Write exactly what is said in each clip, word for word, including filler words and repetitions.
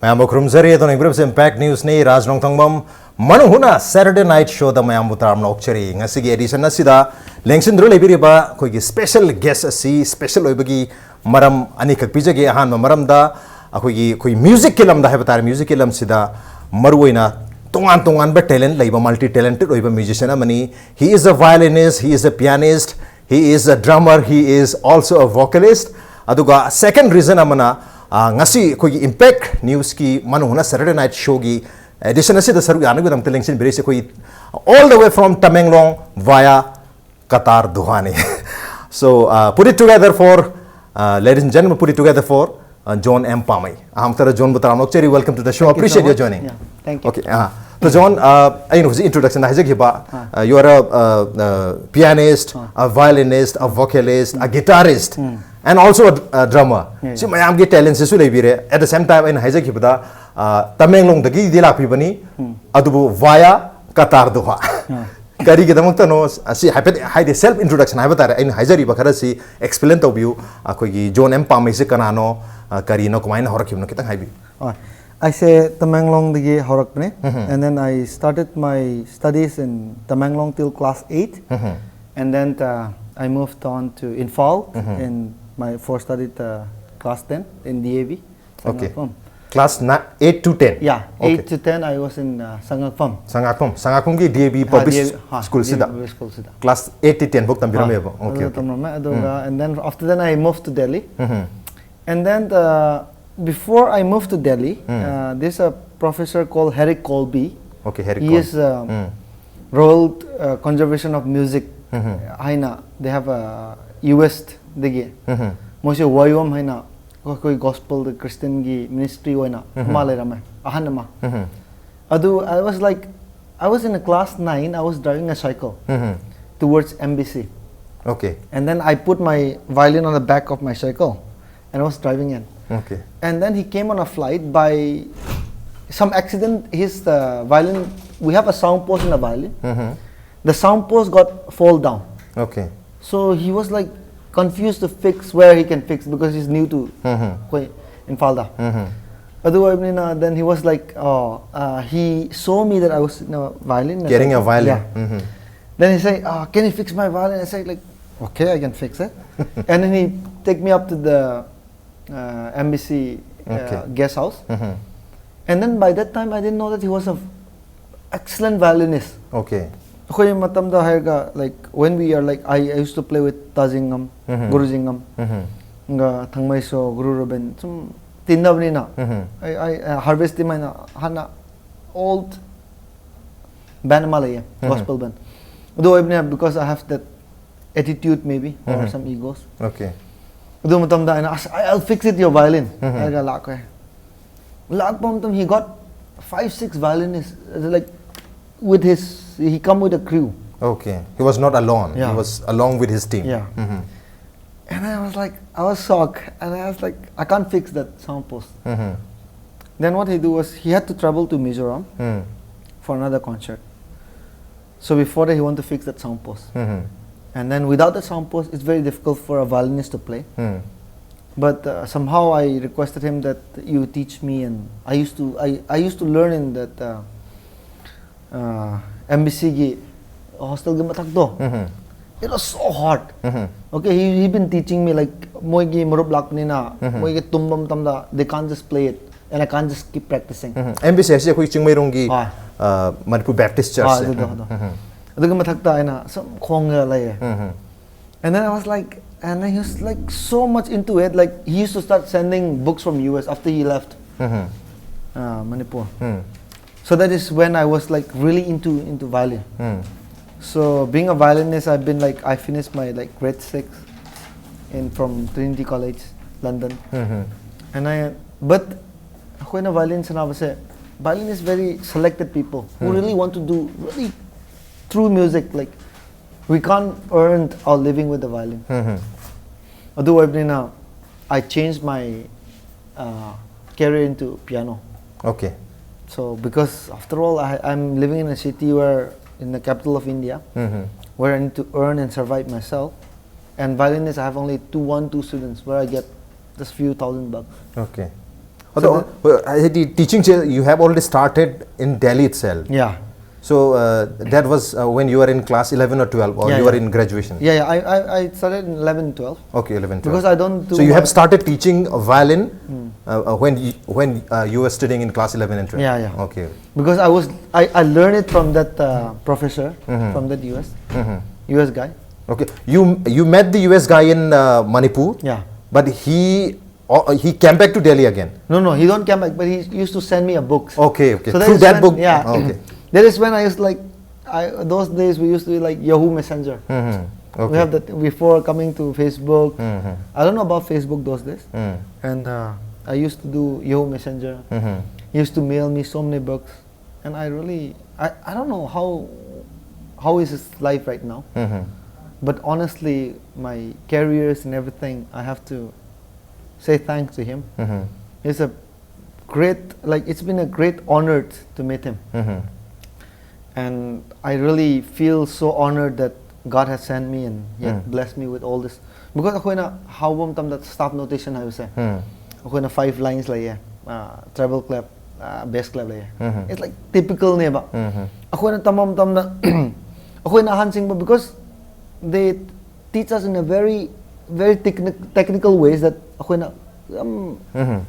ꯃꯌꯥꯝꯕꯨ ꯈꯨꯔꯨꯝꯖꯔꯤ꯫ ꯑꯗꯣ ꯌꯦꯡꯕꯤꯔꯤꯕꯁꯤ Impact Newsꯅꯤ, ꯔꯥꯖ ꯅꯣꯡꯊꯣꯡꯕꯝ ꯃꯅꯨꯡ ꯍꯨꯅ Saturday Night Showꯗ ꯃꯌꯥꯝꯕꯨ ꯇꯔꯥꯝꯅ ꯑꯣꯛꯆꯔꯤ꯫ ꯉꯁꯤꯒꯤ edition ꯑꯁꯤꯗ ꯂꯦꯡꯁꯤꯟꯗꯨꯅ ꯂꯩꯕꯤꯔꯤꯕ ꯑꯩꯈꯣꯏꯒꯤ special guest ꯑꯁꯤ special ꯑꯣꯏꯕꯒꯤ ꯃꯔꯝ ꯑꯅꯤꯈꯛ ꯄꯤꯖꯒꯦ꯫ ꯑꯍꯥꯟꯕ ꯃꯔꯝꯗ ꯑꯩꯈꯣꯏꯒꯤ, ꯑꯩꯈꯣꯏ musicꯀꯤ ꯂꯝꯗ ꯍꯥꯏꯕ ꯇꯥꯔꯦ, musicꯀꯤ ꯂꯝꯁꯤꯗ ꯃꯔꯨꯑꯣꯏꯅ ꯇꯣꯉꯥꯟ ꯇꯣꯉꯥꯟꯕ talent ꯂꯩꯕ, multi talented ꯑꯣꯏꯕ musician ꯑꯃꯅꯤ꯫ He is a violinist, he is a pianist, he is a drummer, he is also a vocalist. ꯑꯗꯨꯒ second reason ꯑꯃꯅ, ꯑ, ꯉꯁꯤ ꯑꯩꯈꯣꯏꯒꯤ Impact Newsꯀꯤ ꯃꯅꯨꯡ ꯍꯨꯅ Saturday Night Showꯒꯤ edition ꯑꯁꯤꯗ ꯁꯔꯨꯛ ꯌꯥꯅꯕꯒꯤꯗꯃꯛꯇ ꯂꯦꯡꯁꯤꯟꯕꯤꯔꯤꯁꯤ ꯑꯩꯈꯣꯏ all the way from Tamenglong via Qatar Dohani. So, uh, put it together for, uh, ladies and gentlemen, put it together for, uh, John M Pamei. ꯑꯍꯥꯟꯕꯗ Johnꯕꯨ ꯇꯔꯥꯝꯅ ꯑꯣꯛꯆꯔꯤ꯫ Welcome to the show. Thank you so Appreciate your much. Joining. Yeah, thank you. Okay, uh, so John, uh, ꯑꯩꯅ ꯍꯧꯖꯤꯛ introductionꯗ ꯍꯥꯏꯖꯈꯤꯕ, ꯑꯥ꯫ Uh, you are a, uh, uh, pianist, ah. A violinist, a vocalist, a guitarist, um. And also a, a drummer. Yeah, yeah. ꯁꯤ ꯃꯌꯥꯝꯒꯤ talentꯁꯤꯁꯨ ꯂꯩꯕꯤꯔꯦ꯫ At the same time, ꯑꯩꯅ ꯍꯥꯏꯖꯈꯤꯕꯗ, uh, ꯇꯃꯦꯡꯂꯣꯡꯗꯒꯤꯗꯤ ꯂꯥꯛꯄꯤꯕꯅꯤ, ꯎꯝ꯫ ꯑꯗꯨꯕꯨ via Qatar Doha꯫ ꯑꯥ꯫ ꯀꯔꯤꯒꯤꯗꯃꯛꯇꯅꯣ ꯑꯁꯤ ꯍꯥꯏꯐꯦꯠ, ꯍꯥꯏꯗꯤ self introduction ꯍꯥꯏꯕ ꯇꯥꯔꯦ, ꯑꯩꯅ ꯍꯥꯏꯖꯔꯤꯕ ꯈꯔꯁꯤ explain ꯇꯧꯕꯤꯌꯨ꯫ ꯑꯩꯈꯣꯏꯒꯤ John M ꯄꯥꯝꯃꯩꯁꯦ ꯀꯅꯥꯅꯣ, ꯑ, ꯀꯔꯤꯅꯣ, ꯀꯃꯥꯏꯅ ꯍꯧꯔꯛꯈꯤꯕꯅꯣ ꯈꯤꯇꯪ ꯍꯥꯏꯕꯤꯌꯨ꯫ ꯑꯣ, ꯑꯩꯁꯦ ꯇꯃꯦꯡꯂꯣꯡꯗꯒꯤ ꯍꯧꯔꯛꯄꯅꯦ꯫ ꯎꯝ꯫ And then I started my studies in Tamenglong till class eight. Um. And then, uh, I moved on to Imphal um. In my for studied, uh, class ten in D A V. Okay. Sangakpam. Class ni-, eight to ten? Yeah, Okay. Eight to ten I was in, uh, Sangakpam. ꯁꯉꯥꯛꯐꯝ, ꯁꯉꯥꯛꯐꯝꯒꯤ D A V ꯍꯥ, Public D A V, ꯍꯥ, Schoolꯁꯤꯗ? D A V Public Schoolꯁꯤꯗ꯫ Class eight to ten ꯐꯥꯎ ꯇꯝꯕꯤꯔꯝꯃꯦꯕ? ꯍꯣꯏ, Okay, ꯑꯗꯨꯗ okay. ꯇꯝꯂꯝꯃꯦ꯫ ꯑꯗꯨꯒ, ꯎꯝ꯫ And then after that I moved to Delhi. Um. And then, uh, before I moved to Delhi, um. Uh, this, uh, professor called Herrick Colby. Okay, Herrick He Colby. Is, uh, um. Royal, uh, Conservation of Music ꯎꯝ꯫ ꯍꯥꯏꯅ, they have a U S ꯗꯒꯤ꯫ ꯎꯝ꯫ ꯃꯣꯏꯁꯦ ꯋꯥꯌꯣꯝ ꯍꯥꯏꯅ ꯑꯩꯈꯣꯏ gospel Christianꯒꯤ ministry ꯑꯣꯏꯅ ꯎꯝ꯫ ꯑꯃ ꯂꯩꯔꯝꯃꯦ, ꯑꯍꯟ ꯑꯃ꯫ ꯎꯝ꯫ ꯑꯗꯨ, I was like, I was in a class nine, I was driving a cycle um. Towards M B C. Okay. And then I put my violin on the back of my cycle and I was driving in. Okay. And then he came on a flight by some accident, his, uh, violin, we have a sound post in the violin. Um. The sound post got fall down. Okay. So he was, like, confused to fix where he can fix because he's new to ꯎꯝ꯫ ꯑꯩꯈꯣꯏ ꯏꯝꯐꯥꯜꯗ꯫ ꯎꯝ꯫ ꯑꯗꯨ ꯑꯣꯏꯕꯅꯤꯅ, then he was like, oh, uh, he saw me that I was in a violin. Carrying a violin. Yeah. Then he said, uh, can you fix my violin? I said, like, okay, I can fix it. And then he take me up to the uh, M B C uh, Okay. guest house. Mhm. And then by that time, I didn't know that he was a excellent violinist. Okay. ꯑꯩꯈꯣꯏ ꯃꯇꯝꯗ ꯍꯥꯏꯔꯒ, like, when we are, like, I, I used to play with ꯇꯥꯖꯤꯡꯉꯝ, Mhm. ꯒꯨꯔꯨꯖꯤꯡꯉꯝ, Mhm. ꯒ ꯊꯥꯡꯃꯩꯁꯣ, ꯒꯨꯔꯨ robin, ꯁꯨꯝ ꯇꯤꯟꯅꯕꯅꯤꯅ, Mhm. I, I, uh, Harvest Team ꯍꯥꯏꯅ ꯍꯥꯟꯅ old band ꯑꯃ ꯂꯩꯌꯦ, Mhm. gospel band. ꯑꯗꯨ ꯑꯣꯏꯕꯅꯤꯅ, because I have that attitude maybe, or Mhm. some egos. Okay. ꯑꯗꯨ ꯃꯇꯝꯗ ꯑꯩꯅ, "ꯑꯁ, I, I'll fix it your violin," Mhm. ꯍꯥꯏꯔꯒ ꯂꯥꯛꯈ꯭ꯔꯦ꯫ ꯂꯥꯛꯄ ꯃꯇꯝ, he got five, six violinists, like, with his, he come with a crew. Okay. He was not alone. Yeah. He was along with his team. Yeah. Mhm. And I was like, I was shocked, and I was like, "I can't fix that sound post." Mhm. Then what he do was, he had to travel to Mizoram Mm. for another concert. So before that, he want to fix that sound post. Mhm. And then without the sound post, it's very difficult for a violinist to play. Mm. But uh, somehow I requested him that you teach me, and I used to, I, I used to learn in that uh, uh, M B C ꯒꯤ hostel ꯒꯤ ꯃꯊꯛꯇꯣ. Mhm. It was so hard. Mhm. Okay, he, he been teaching me, like, ꯃꯣꯏꯒꯤ ꯃꯔꯨꯞ ꯂꯥꯛꯄꯅꯤꯅ, Mhm. ꯃꯣꯏꯒꯤ ꯇꯨꯝꯕ ꯃꯇꯝꯗ, they can't just play it, and I can't just keep practicing. Mhm. M B C ꯍꯥꯏꯁꯦ ꯑꯩꯈꯣꯏ ꯆꯤꯡꯃꯩꯔꯣꯡꯒꯤ ꯍꯣꯏ. ꯑ, ꯃꯅꯤꯄꯨꯔ ꯕꯦꯞꯇꯤꯁ ꯍꯣꯏ, ꯆꯔꯆꯁꯦ꯫ ꯑꯗꯨꯗꯣ, ꯑꯗꯣ. Mhm. ꯑꯗꯨꯒꯤ ꯃꯊꯛꯇ ꯑꯩꯅ ꯁꯨꯝ ꯈꯣꯡꯉꯒ ꯂꯩꯌꯦ. Mhm. And then I was like, and then he was, like, so much into it. Like, he used to start sending books from U S after he left Mhm. uh, Manipur. Mm. So that is when I was, like, really into into violin. Mm. So being a violinist, I've been, like, I finished my, like, grade six in from Trinity College, London. Mhm. And I, but ꯑꯩꯈꯣꯏꯅ violin ꯁꯥꯟꯅꯕꯁꯦ, violin is very selected people who Hmm. really want to do really true music. Like, we can't earn our living with the violin. Mhm. ꯑꯗꯨ ꯑꯣꯏꯕꯅꯤꯅ, I changed my uh, career into piano. Okay. So because after all, I, I'm living in a city where, in the capital of India, Mhm. where I need to earn and survive myself. And violinist, I have only two, one, two students where I get just few thousand bucks. Okay. ꯑꯗꯣ ꯍꯣꯏ, ꯍꯥꯏꯗꯤ teaching say you have already started in Delhi itself. Yeah. So uh, that was uh, when you were in class eleven or twelve or Yeah, you were yeah. in graduation. Yeah, yeah. I, I, I started in eleven, twelve. Okay, eleven, twelve. Because I don't do So you my- have started teaching violin uh, uh, when you, when uh, you were studying in class eleven and twelve. Yeah, yeah. Okay. Because I was I, I learned it from that uh, professor Mhm. from that U S Mhm. U S guy. Okay. You you met the U S guy in uh, Manipur, Yeah. but he uh, he came back to Delhi again. No, no, he don't come back, but he used to send me a book. Okay, okay. So that Through is that when- book. Yeah. Oh, okay. That is when I was like, I those days we used to be like Yahoo Messenger. Mhm. Okay. We have that before coming to Facebook. Mhm. I don't know about Facebook those days. Mm. And uh, I used to do Yahoo Messenger. Mhm. He used to mail me so many books, and I really, I, I don't know how how is his life right now. Mhm. But honestly, my careers and everything, I have to say thanks to him. Mhm. It's a great, like, it's been a great honor to meet him. Mhm. And I really feel so honored that God has sent me and he had Mm. blessed me with all this. Because ꯑꯩꯈꯣꯏꯅ ꯍꯧꯕ ꯃꯇꯝꯗ staff notation ꯍꯥꯏꯕꯁꯦ Mm. ꯑꯩꯈꯣꯏꯅ five lines ꯂꯩꯌꯦ, treble clef, bass clef ꯂꯩꯌꯦ. Mhm. It's like typical ꯅꯦꯕ. Mhm. ꯑꯩꯈꯣꯏꯅ ꯇꯝꯕ ꯃꯇꯝꯗ ꯑꯩꯈꯣꯏꯅ ꯑꯍꯟꯁꯤꯡꯕ, because they teach us in a very very techni- technical ways that ꯑꯩꯈꯣꯏꯅ ꯌꯥꯝ Mhm.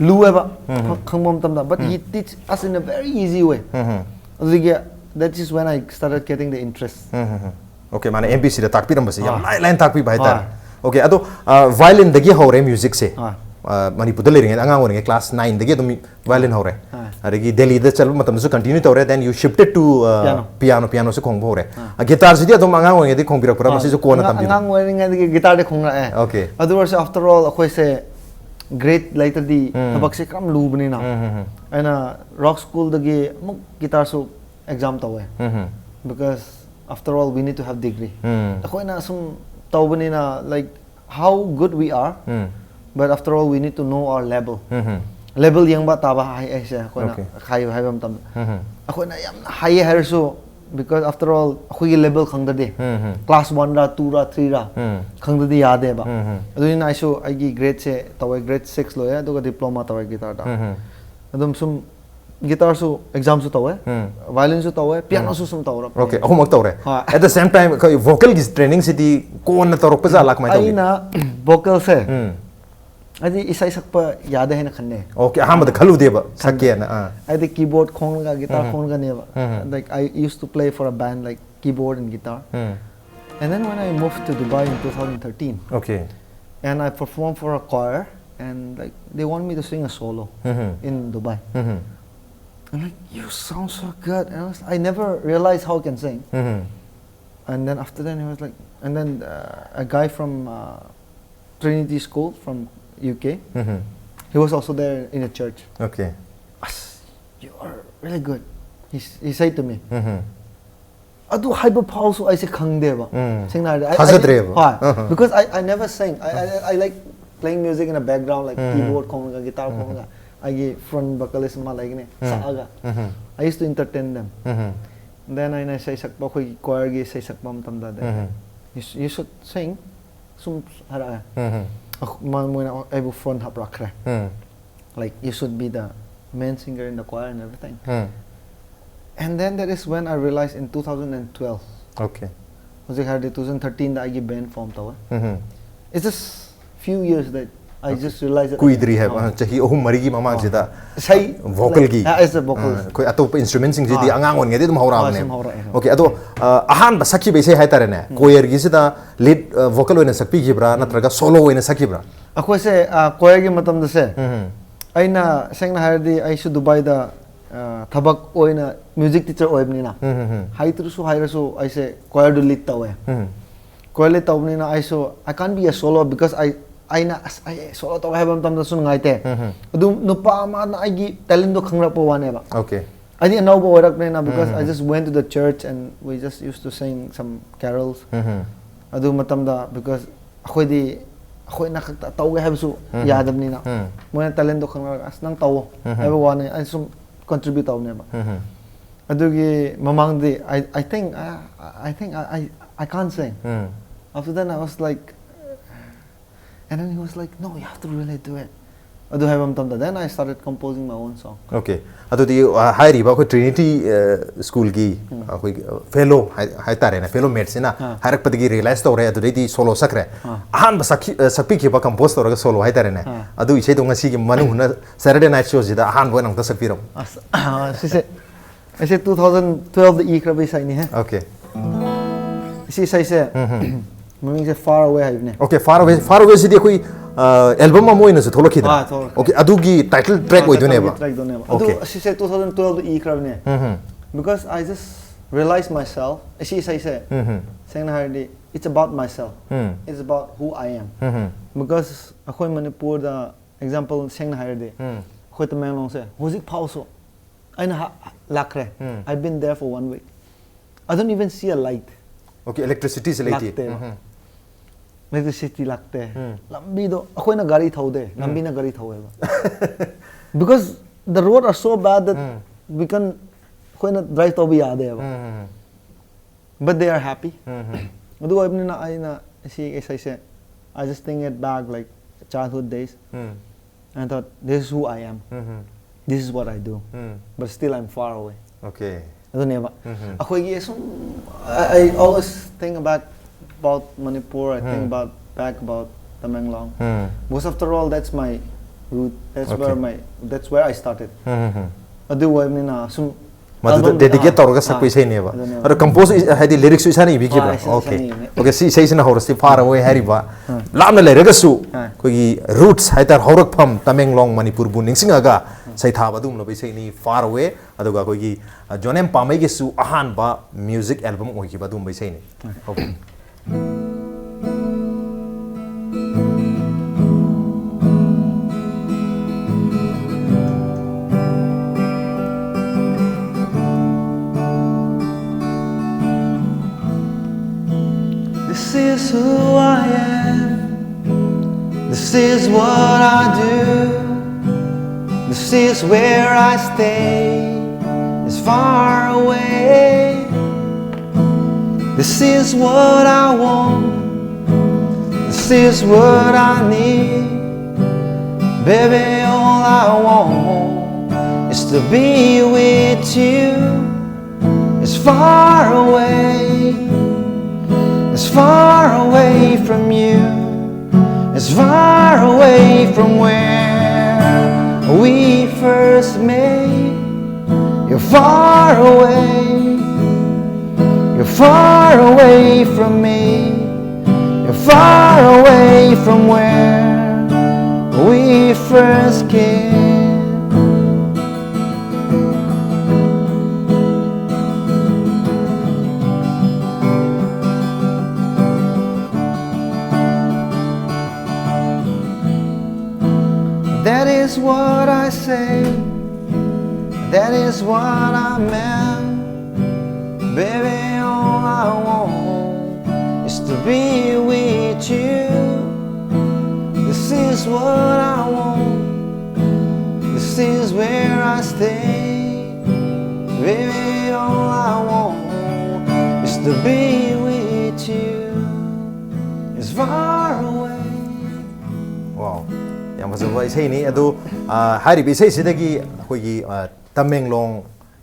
ꯂꯨꯑꯦꯕ Mhm. ꯈꯪꯕ ꯃꯇꯝꯗ, but he teach us in a very easy way. Mhm. ꯑꯗꯨꯗꯒꯤ that is when I started getting the interest. Um, um, um. Okay, ꯃꯥꯅ M B ꯁꯤꯗ ꯇꯥꯛꯄꯤꯔꯝꯕꯁꯦ ꯌꯥꯝ ꯑꯥ. ꯂꯥꯏ ꯂꯥꯏꯅ ꯇꯥꯛꯄꯤꯕ ꯍꯥꯏꯇꯥꯔꯦ. Okay, ꯑꯗꯣ ꯚꯥꯏꯂꯤꯟꯗꯒꯤ ꯍꯧꯔꯦ ꯃ꯭ꯌꯨꯖꯤꯛꯁꯦ. ꯑꯥ. ꯃꯅꯤꯄꯨꯔꯗ ꯂꯩꯔꯤꯉꯩꯗ ꯑꯉꯥꯡ ꯑꯣꯏꯔꯤꯉꯩ class nineꯗꯒꯤ ꯑꯗꯨꯝ violin ꯍꯧꯔꯦ. ꯑꯥ. ꯑꯗꯒꯤ ꯗꯦꯜꯂꯤꯗ ꯆꯠꯄ ꯃꯇꯝꯗꯁꯨ continue ꯇꯧꯔꯦ, then you shifted to Piano. Piano, ꯄꯤꯌꯥꯅꯣꯁꯨ ꯈꯣꯡꯕ ꯍꯧꯔꯦ. ꯒꯤꯇꯥꯔꯁꯤꯗꯤ ꯑꯗꯨꯝ ꯑꯉꯥꯡ ꯑꯣꯏꯔꯤꯉꯩꯗꯒꯤ ꯈꯣꯡꯕꯤꯔꯛꯄ꯭ꯔꯥ, ꯃꯁꯤꯁꯨ ꯀꯣꯟꯅ ꯇꯝꯕꯤꯔꯛꯄ꯭ꯔꯥ? ꯑꯉꯥꯡ ꯑꯣꯏꯔꯤꯉꯩꯗꯒꯤ ꯒꯤꯇꯥꯔꯗꯤ ꯈꯣꯡꯂꯛꯑꯦ. Okay. ꯑꯗꯨ ꯑꯣꯏꯔꯁꯨ after all ꯑꯩꯈꯣꯏꯁꯦ grade ꯂꯩꯇ꯭ꯔꯗꯤ ꯎꯝ. ꯊꯕꯛꯁꯦ ꯈꯔ ꯂꯨꯕꯅꯤꯅ ꯎꯝ, ꯎꯝ, ꯎꯝ. ꯑꯩꯅ ꯔꯣꯛ ꯁ꯭ꯀꯨꯜꯗꯒꯤ ꯑꯃꯨꯛ ꯒꯤꯇꯥꯔꯁꯨ exam ꯇꯧꯋꯦ. ꯎꯝ, ꯎꯝ. Because after all we need to have degree. ꯎꯝ. ꯑꯩꯈꯣꯏꯅ ꯁꯨꯝ ꯇꯧꯕꯅꯤꯅ, like, how good we are, um. but after all we need to know our level. Um, um. Level ꯌꯦꯡꯕ ꯇꯥꯕ ꯍꯥꯏ ꯑꯩꯁꯦ ꯑꯩꯈꯣꯏꯅ Okay. ꯍꯥꯏꯕ ꯍꯥꯏꯕ ꯃꯇꯝꯗ ꯎꯝ, ꯎꯝ. ꯑꯩꯈꯣꯏꯅ ꯌꯥꯝ ꯍꯩꯌꯦ ꯍꯥꯏꯔꯁꯨ Because after all ꯑꯩꯈꯣꯏꯒꯤ level ꯈꯪꯗ꯭ꯔꯗꯤ, ꯎꯝ ꯎꯝ class one ꯔꯥ, two ꯔꯥ, three ꯔꯥ, ꯎꯝ ꯈꯪꯗ꯭ꯔꯗꯤ ꯌꯥꯗꯦꯕ. ꯎꯝ ꯎꯝ ꯑꯗꯨꯅꯤꯅ ꯑꯩꯁꯨ ꯑꯩꯒꯤ grade ꯁꯦ ꯇꯧꯋꯦ, grade six ꯂꯣꯏꯔꯦ, ꯑꯗꯨꯒ diploma ꯇꯧꯋꯦ guitar ꯗ. ꯎꯝ ꯎꯝ ꯑꯗꯨꯝ ꯁꯨꯝ guitar ꯁꯨ exam ꯁꯨ ꯇꯧꯋꯦ, ꯎꯝ violin ꯁꯨ ꯇꯧꯋꯦ, piano ꯁꯨ ꯁꯨꯝ ꯇꯧꯔꯛꯄꯅꯦ. Okay, ꯑꯍꯨꯝꯃꯛ ꯇꯧꯔꯦ. ꯍꯣꯏ. At the same time ꯑꯩꯈꯣꯏ vocal ꯒꯤ training ꯁꯤꯗꯤ ꯀꯣꯟꯅ ꯇꯧꯔꯛꯄ ꯖꯥꯠꯂꯥ, ꯀꯃꯥꯏꯅ ꯇꯧꯒꯦ? ꯑꯩꯅ vocal ꯁꯦ ꯎꯝ ꯍꯥꯏꯗꯤ ꯏꯁꯩ ꯁꯛꯄ ꯌꯥꯗꯦ ꯍꯥꯏꯅ ꯈꯟꯅꯦ. Okay, ꯑꯍꯥꯟꯕꯗ ꯈꯜꯂꯨꯗꯦꯕ ꯁꯛꯀꯦꯅ. ꯑꯥ ꯍꯥꯏꯗꯤ keyboard ꯈꯣꯡꯂꯒ, guitar ꯈꯣꯡꯂꯒꯅꯦꯕ. Um. Like, I used to play for a band, like, keyboard and guitar. Um And then when I moved to Dubai in two thousand thirteen, Okay. and I performed for a choir, and, like, they want me to sing a solo um in Dubai. Um I'm like, "You sound so good." And I, was, I never realized how I can sing. Um And then after that, he was like, and then uh, a guy from uh, Trinity School from U K, um he was also there in a church. Okay. "As, you are really good," he, s- he said to me. ꯎꯝ ꯑꯗꯨ ꯍꯥꯏꯕ ꯐꯥꯎꯁꯨ ꯑꯩꯁꯦ ꯈꯪꯗꯦꯕ. ꯎꯝ. ꯁꯦꯡꯅ ꯍꯥꯏꯔꯗꯤ, I- I ꯊꯥꯖꯗ꯭ꯔꯦꯕ. didn't- ꯍꯣꯏ. Uh-huh. Because I, I never sang. I, I, I like playing music in a background, like um. keyboard ꯈꯣꯡꯂꯒ, guitar ꯈꯣꯡꯂꯒ, ꯑꯩꯒꯤ front vocalist ꯑꯃ ꯂꯩꯒꯅꯤ, ꯎꯝ. ꯁꯛꯑꯒ. ꯎꯝ I used to entertain them. Um Then ꯑꯩꯅ ꯏꯁꯩ ꯁꯛꯄ, ꯑꯩꯈꯣꯏꯒꯤ choir ꯒꯤ ꯏꯁꯩ ꯁꯛꯄ ꯃꯇꯝꯗ, they, um "You, sh- you should sing." ꯁꯨꯝ ꯍꯥꯏꯔꯛꯑꯦ꯫ ꯎꯝ ꯑꯈ- ꯃ- ꯃꯣꯏꯅ ꯑꯩꯕꯨ phone ꯍꯥꯞꯂꯛꯈ꯭ꯔꯦ. Um Like, "You should be the main singer in the choir and everything." Um And then that is when I realized in two thousand twelve. Okay. ꯍꯧꯖꯤꯛ ꯍꯥꯏꯔꯗꯤ two thousand thirteen ꯗ ꯑꯩꯒꯤ band form ꯇꯧꯋꯦ. ꯎꯝ It's just few years that I just realized that. ꯀꯨꯏꯗ꯭ꯔꯤ ꯍꯥꯏꯕ, ꯍꯣꯏ. ꯑ, ꯆꯍꯤ ꯑꯍꯨꯝ ꯃꯔꯤꯒꯤ ꯃꯃꯥꯡꯁꯤꯗ ꯏꯁꯩ vocal ꯒꯤ, like, as a vocalist. ꯑ, ꯑꯩꯈꯣꯏ ꯑꯇꯣꯞꯄ instrument ꯁꯤꯡꯁꯤꯗꯤ ꯍꯣꯏ. ꯑꯉꯥꯡ ꯑꯣꯏꯔꯤꯉꯩꯗꯩ ꯑꯗꯨꯝ ꯍꯧꯔꯛꯑꯕꯅꯦ. ꯍꯣꯏ, ꯁꯨꯝ ꯍꯧꯔꯛꯑꯦ, ꯍꯣꯏ. Okay, ꯑꯗꯣ, ꯑ, ꯑꯍꯥꯟꯕ ꯁꯛꯈꯤꯕ ꯏꯁꯩ ꯍꯥꯏꯇꯥꯔꯦꯅꯦ, choir ꯒꯤꯁꯤꯗ lead, ꯑ, vocal ꯑꯣꯏꯅ ꯁꯛꯄꯤꯈꯤꯕ꯭ꯔꯥ ꯅꯠꯇ꯭ꯔꯒ solo ꯑꯣꯏꯅ ꯁꯛꯈꯤꯕ꯭ꯔꯥ? ꯑꯩꯈꯣꯏꯁꯦ, ꯑ, choir ꯒꯤ ꯃꯇꯝꯗꯁꯦ, ꯎꯝ ꯑꯩꯅ ꯁꯦꯡꯅ ꯍꯥꯏꯔꯗꯤ ꯑꯩꯁꯨ ꯗꯨꯕꯥꯏꯗ, ꯑ, ꯊꯕꯛ ꯑꯣꯏꯅ music teacher ꯑꯣꯏꯕꯅꯤꯅ, ꯎꯝ ꯎꯝ ꯎꯝ. ꯍꯩꯇ꯭ꯔꯁꯨ ꯍꯩꯔꯁꯨ ꯑꯩꯁꯦ choir ꯗꯨ lead ꯇꯧꯋꯦ꯫ ꯎꯝ Choir lead ꯇꯧꯕꯅꯤꯅ ꯑꯩꯁꯨ, "I can't be a solo," because I, ꯑꯩꯅ, "ꯑꯁ, ꯑꯩ solo ꯇꯧꯒꯦ" ꯍꯥꯏꯕ ꯃꯇꯝꯗꯁꯨ ꯅꯨꯡꯉꯥꯏꯇꯦ꯫ ꯎꯝ ꯑꯗꯨ ꯅꯨꯄꯥ ꯑꯃꯅ ꯑꯩꯒꯤ talent ꯗꯣ ꯈꯪꯂꯛꯄ ꯋꯥꯅꯦꯕ꯫ Okay. ꯑꯩꯗꯤ ꯑꯅꯧꯕ ꯑꯣꯏꯔꯛꯄꯅꯤꯅ, because um I just went to the church and we just used to sing some carols. ꯎꯝ ꯑꯗꯨ ꯃꯇꯝꯗ, because ꯑꯩꯈꯣꯏꯗꯤ ꯑꯩꯈꯣꯏꯅ ꯈꯛꯇ ꯇꯧꯒꯦ ꯍꯥꯏꯕꯁꯨ ꯎꯝ. ꯌꯥꯗꯕꯅꯤꯅ, ꯎꯝ. ꯃꯣꯏꯅ talent ꯗꯣ ꯈꯪꯂꯛꯑꯒ, "ꯑꯁ, ꯅꯪ ꯇꯧꯋꯣ" ꯎꯝ. ꯍꯥꯏꯕ ꯋꯥꯅꯤ, ꯑꯩ ꯁꯨꯝ contribute ꯇꯧꯕꯅꯦꯕ꯫ ꯎꯝ ꯑꯗꯨꯒꯤ ꯃꯃꯥꯡꯗꯤ I I think I I think I I, I can't sing. Um After that I was like, and then he was like, no, you have to really do it. ꯑꯗꯨ ꯍꯥꯏꯕ ꯃꯇꯝꯗ then I started composing my own song. Okay. ꯑꯗꯨꯗꯤ ꯑ, ꯍꯥꯏꯔꯤꯕ ꯑꯩꯈꯣꯏ Trinity ꯁ꯭ꯀꯨꯜꯒꯤ ꯑꯩꯈꯣꯏ fellow ꯍꯥꯏꯇꯥꯔꯦꯅꯦ, ꯐꯦꯂꯣ ꯃꯦꯠꯁꯤꯅ ꯑꯥ. ꯍꯥꯏꯔꯛꯄꯗꯒꯤ ꯔꯤꯌꯦꯂꯥꯏꯁ ꯇꯧꯔꯦ, ꯑꯗꯨꯗꯩꯗꯤ ꯁꯣꯂꯣ ꯁꯛꯈ꯭ꯔꯦ꯫ ꯑꯥ. ꯑꯍꯥꯟꯕ ꯁꯛꯈꯤ- ꯑ, ꯁꯛꯄꯤꯈꯤꯕ ꯀꯝꯄꯣꯁ ꯇꯧꯔꯒ ꯁꯣꯂꯣ ꯍꯥꯏꯇꯥꯔꯦꯅꯦ, ꯑꯥ. ꯑꯗꯨ ꯏꯁꯩꯗꯣ ꯉꯁꯤꯒꯤ ꯃꯅꯨꯡ ꯍꯨꯠꯅ ꯁꯦꯇꯔꯗꯦ ꯅꯥꯏꯠ ꯁꯣꯁꯤꯗ ꯑꯍꯥꯟꯕ ꯑꯣꯏꯅ ꯑꯝꯇ ꯁꯛꯄꯤꯔꯝꯃꯨ꯫ ꯑꯁ, ꯑꯥ, ꯁꯤꯁꯦ ꯑꯩꯁꯦ two thousand twelve ꯗ ꯏꯈ꯭ꯔꯕ ꯏꯁꯩꯅꯤꯍꯦ꯫ ꯑꯣꯀꯦ꯫ ꯁꯤ ꯏꯁꯩꯁꯦ ꯃꯃꯤꯡꯁꯦ Far Away ꯍꯥꯏꯕꯅꯦ꯫ ꯑꯣꯀꯦ, ꯐꯥꯔ ꯑꯋꯦ, ꯐꯥꯔ ꯑꯋꯦꯁꯤꯗꯤ ꯑꯩꯈꯣꯏ ꯑꯦꯜꯕꯝ ꯑꯃ ꯑꯣꯏꯅꯁꯨ ꯊꯣꯛꯂꯛꯈꯤꯗꯅ? ꯑꯥ, ꯊꯣꯛꯂꯛꯈꯤ꯫ ꯑꯣꯀꯦ, ꯑꯗꯨꯒꯤ ꯇꯥꯏꯇꯜ ꯇ꯭ꯔꯦꯛ ꯑꯣꯏꯗꯣꯏꯅꯦꯕ? ꯇꯥꯏꯇꯜ ꯇ꯭ꯔꯦꯛ ꯑꯣꯏꯗꯣꯏꯅꯦꯕ꯫ ꯑꯣꯀꯦ꯫ ꯑꯗꯨ ꯁꯤꯁꯦ two thousand twelve the ꯏꯈ꯭ꯔꯕꯅꯦ꯫ Um Hum. Because I just realized myself. ꯁꯤ ꯏꯁꯩꯁꯦ ꯎꯝ ꯍꯝ. ꯁꯦꯡꯅ ꯍꯥꯏꯔꯗꯤ it's about myself. Um. It's about who I am. Um Hum. Because ꯑꯩꯈꯣꯏ ꯃꯅꯤꯄꯨꯔꯗ example ꯁꯦꯡꯅ ꯍꯥꯏꯔꯗꯤ ꯎꯝ. ꯑꯩꯈꯣꯏ ꯇꯃꯦꯡꯂꯣꯡꯁꯦ ꯍꯧꯖꯤꯛ ꯐꯥꯎꯁꯨ ꯑꯩꯅ ꯍꯥ- ꯂꯥꯛꯈ꯭ꯔꯦ꯫ ꯎꯝ. I've been there for one week. I don't even see a light. Okay, ꯏꯂꯦꯛꯇ꯭ꯔꯤꯁꯤꯇꯤꯁꯦ ꯂꯩꯇꯦ꯫ ꯂꯥꯛꯇꯦꯕ꯫ ꯎꯝ ꯍꯝ. Electricity ꯂꯥꯛꯇꯦ꯫ ꯎꯝ. ꯂꯝꯕꯤꯗꯣ ꯑꯩꯈꯣꯏꯅ ꯒꯥꯔꯤ ꯊꯧꯗꯦ, ꯂꯝꯕꯤꯅ ꯒꯥꯔꯤ ꯊꯧꯋꯦꯕ꯫ Because the road are so bad that um. we can ꯑꯩꯈꯣꯏꯅ ꯗ꯭ꯔꯥꯏꯚ ꯇꯧꯕ ꯌꯥꯗꯦꯕ꯫ ꯎꯝ ꯍꯝ. But they are happy. ꯎꯝ ꯍꯝ. ꯑꯗꯨ ꯑꯣꯏꯕꯅꯤꯅ ꯑꯩꯅ ꯁꯤ ꯏꯁꯩꯁꯦ I just think it back like childhood days. Um. I thought this is who I am. Um hmm. This is what I do. Um. But still I'm far away. Okay. ꯑꯗꯨꯅꯦꯕ꯫ Um ꯍꯝ. ꯑꯩꯈꯣꯏꯒꯤ ꯁꯨꯝ I, I always think about about Manipur. I think um. about back about Tamenglong. Um. Because after all that's my root. That's Okay. where my that's where I started. ꯎꯝ ꯍꯝ. ꯑꯗꯨ ꯑꯣꯏꯕꯅꯤꯅ ꯁꯨꯝ ꯃꯗꯨꯗ album- dedicate ꯑꯥ, ꯇꯧꯔꯒ ꯑꯥ, ꯁꯛꯄ ꯏꯁꯩꯅꯦꯕ꯫ ꯑꯗꯨꯅꯦꯕ꯫ ꯑꯗꯣ compose ꯏꯁ- ꯍꯥꯏꯗꯤ ꯂꯤꯔꯤꯛꯁꯨ ꯏꯁꯥꯅ ꯏꯕꯤꯈꯤꯕ꯭ꯔꯥ? ꯑꯥ, ꯏꯁꯥꯅ ꯑꯣꯀꯦ꯫ ꯏꯕꯅꯦ꯫ ꯑꯣꯀꯦ, ꯁꯤ ꯏꯁꯩꯁꯤꯅ ꯍꯧꯔꯁꯤ, Far Away ꯍꯥꯏꯔꯤꯕ꯫ ꯑꯥ꯫ ꯂꯥꯞꯅ ꯂꯩꯔꯒꯁꯨ ꯑꯥ꯫ ꯑꯩꯈꯣꯏꯒꯤ ꯔꯨꯠꯁ ꯍꯥꯏꯇꯥꯔꯦ, ꯍꯧꯔꯛꯐꯝ ꯇꯃꯦꯡꯂꯣꯡ ꯃꯅꯤꯄꯨꯔꯕꯨ ꯅꯤꯡꯁꯤꯡꯉꯒ ꯁꯩꯊꯥꯕ ꯑꯗꯨꯒꯨꯝꯂꯕ ꯏꯁꯩꯅꯤ Far Away꯫ ꯑꯗꯨꯒ ꯑꯩꯈꯣꯏꯒꯤ ꯑ, ꯖꯣꯟ ꯑꯦꯝ ꯄꯥꯝꯃꯩꯒꯤꯁꯨ ꯑꯍꯥꯟꯕ ꯃ꯭ꯌꯨꯖꯤꯛ ꯑꯦꯜꯕꯝ ꯑꯣꯏꯈꯤꯕ ꯑꯗꯨꯒꯨꯝꯕ ꯏꯁꯩꯅꯤ꯫ Okay. This is who I am. This is what I do. This is where I stay. It's Far away. This is what I want. This is what I need. Baby, all I want is to be with you. As far away, as far away from you, as far away from where we first met. You're far away, you're far away from me, you're far away from where we first kissed. That is what I say. That is what I meant. Baby, all I want is to be with you. This is what I want. This is where I stay. Baby, all I want is to be with you. As far away. Wow, ꯌꯥꯝ ꯐꯖꯕ ꯏꯁꯩꯅꯤ꯫ ꯑꯗꯨ, ꯑ, ꯍꯥꯏꯔꯤꯕ ꯏꯁꯩꯁꯤꯗꯒꯤ ꯑꯩꯈꯣꯏꯒꯤ, ꯑ, ꯇꯃꯦꯡꯂꯣꯡ,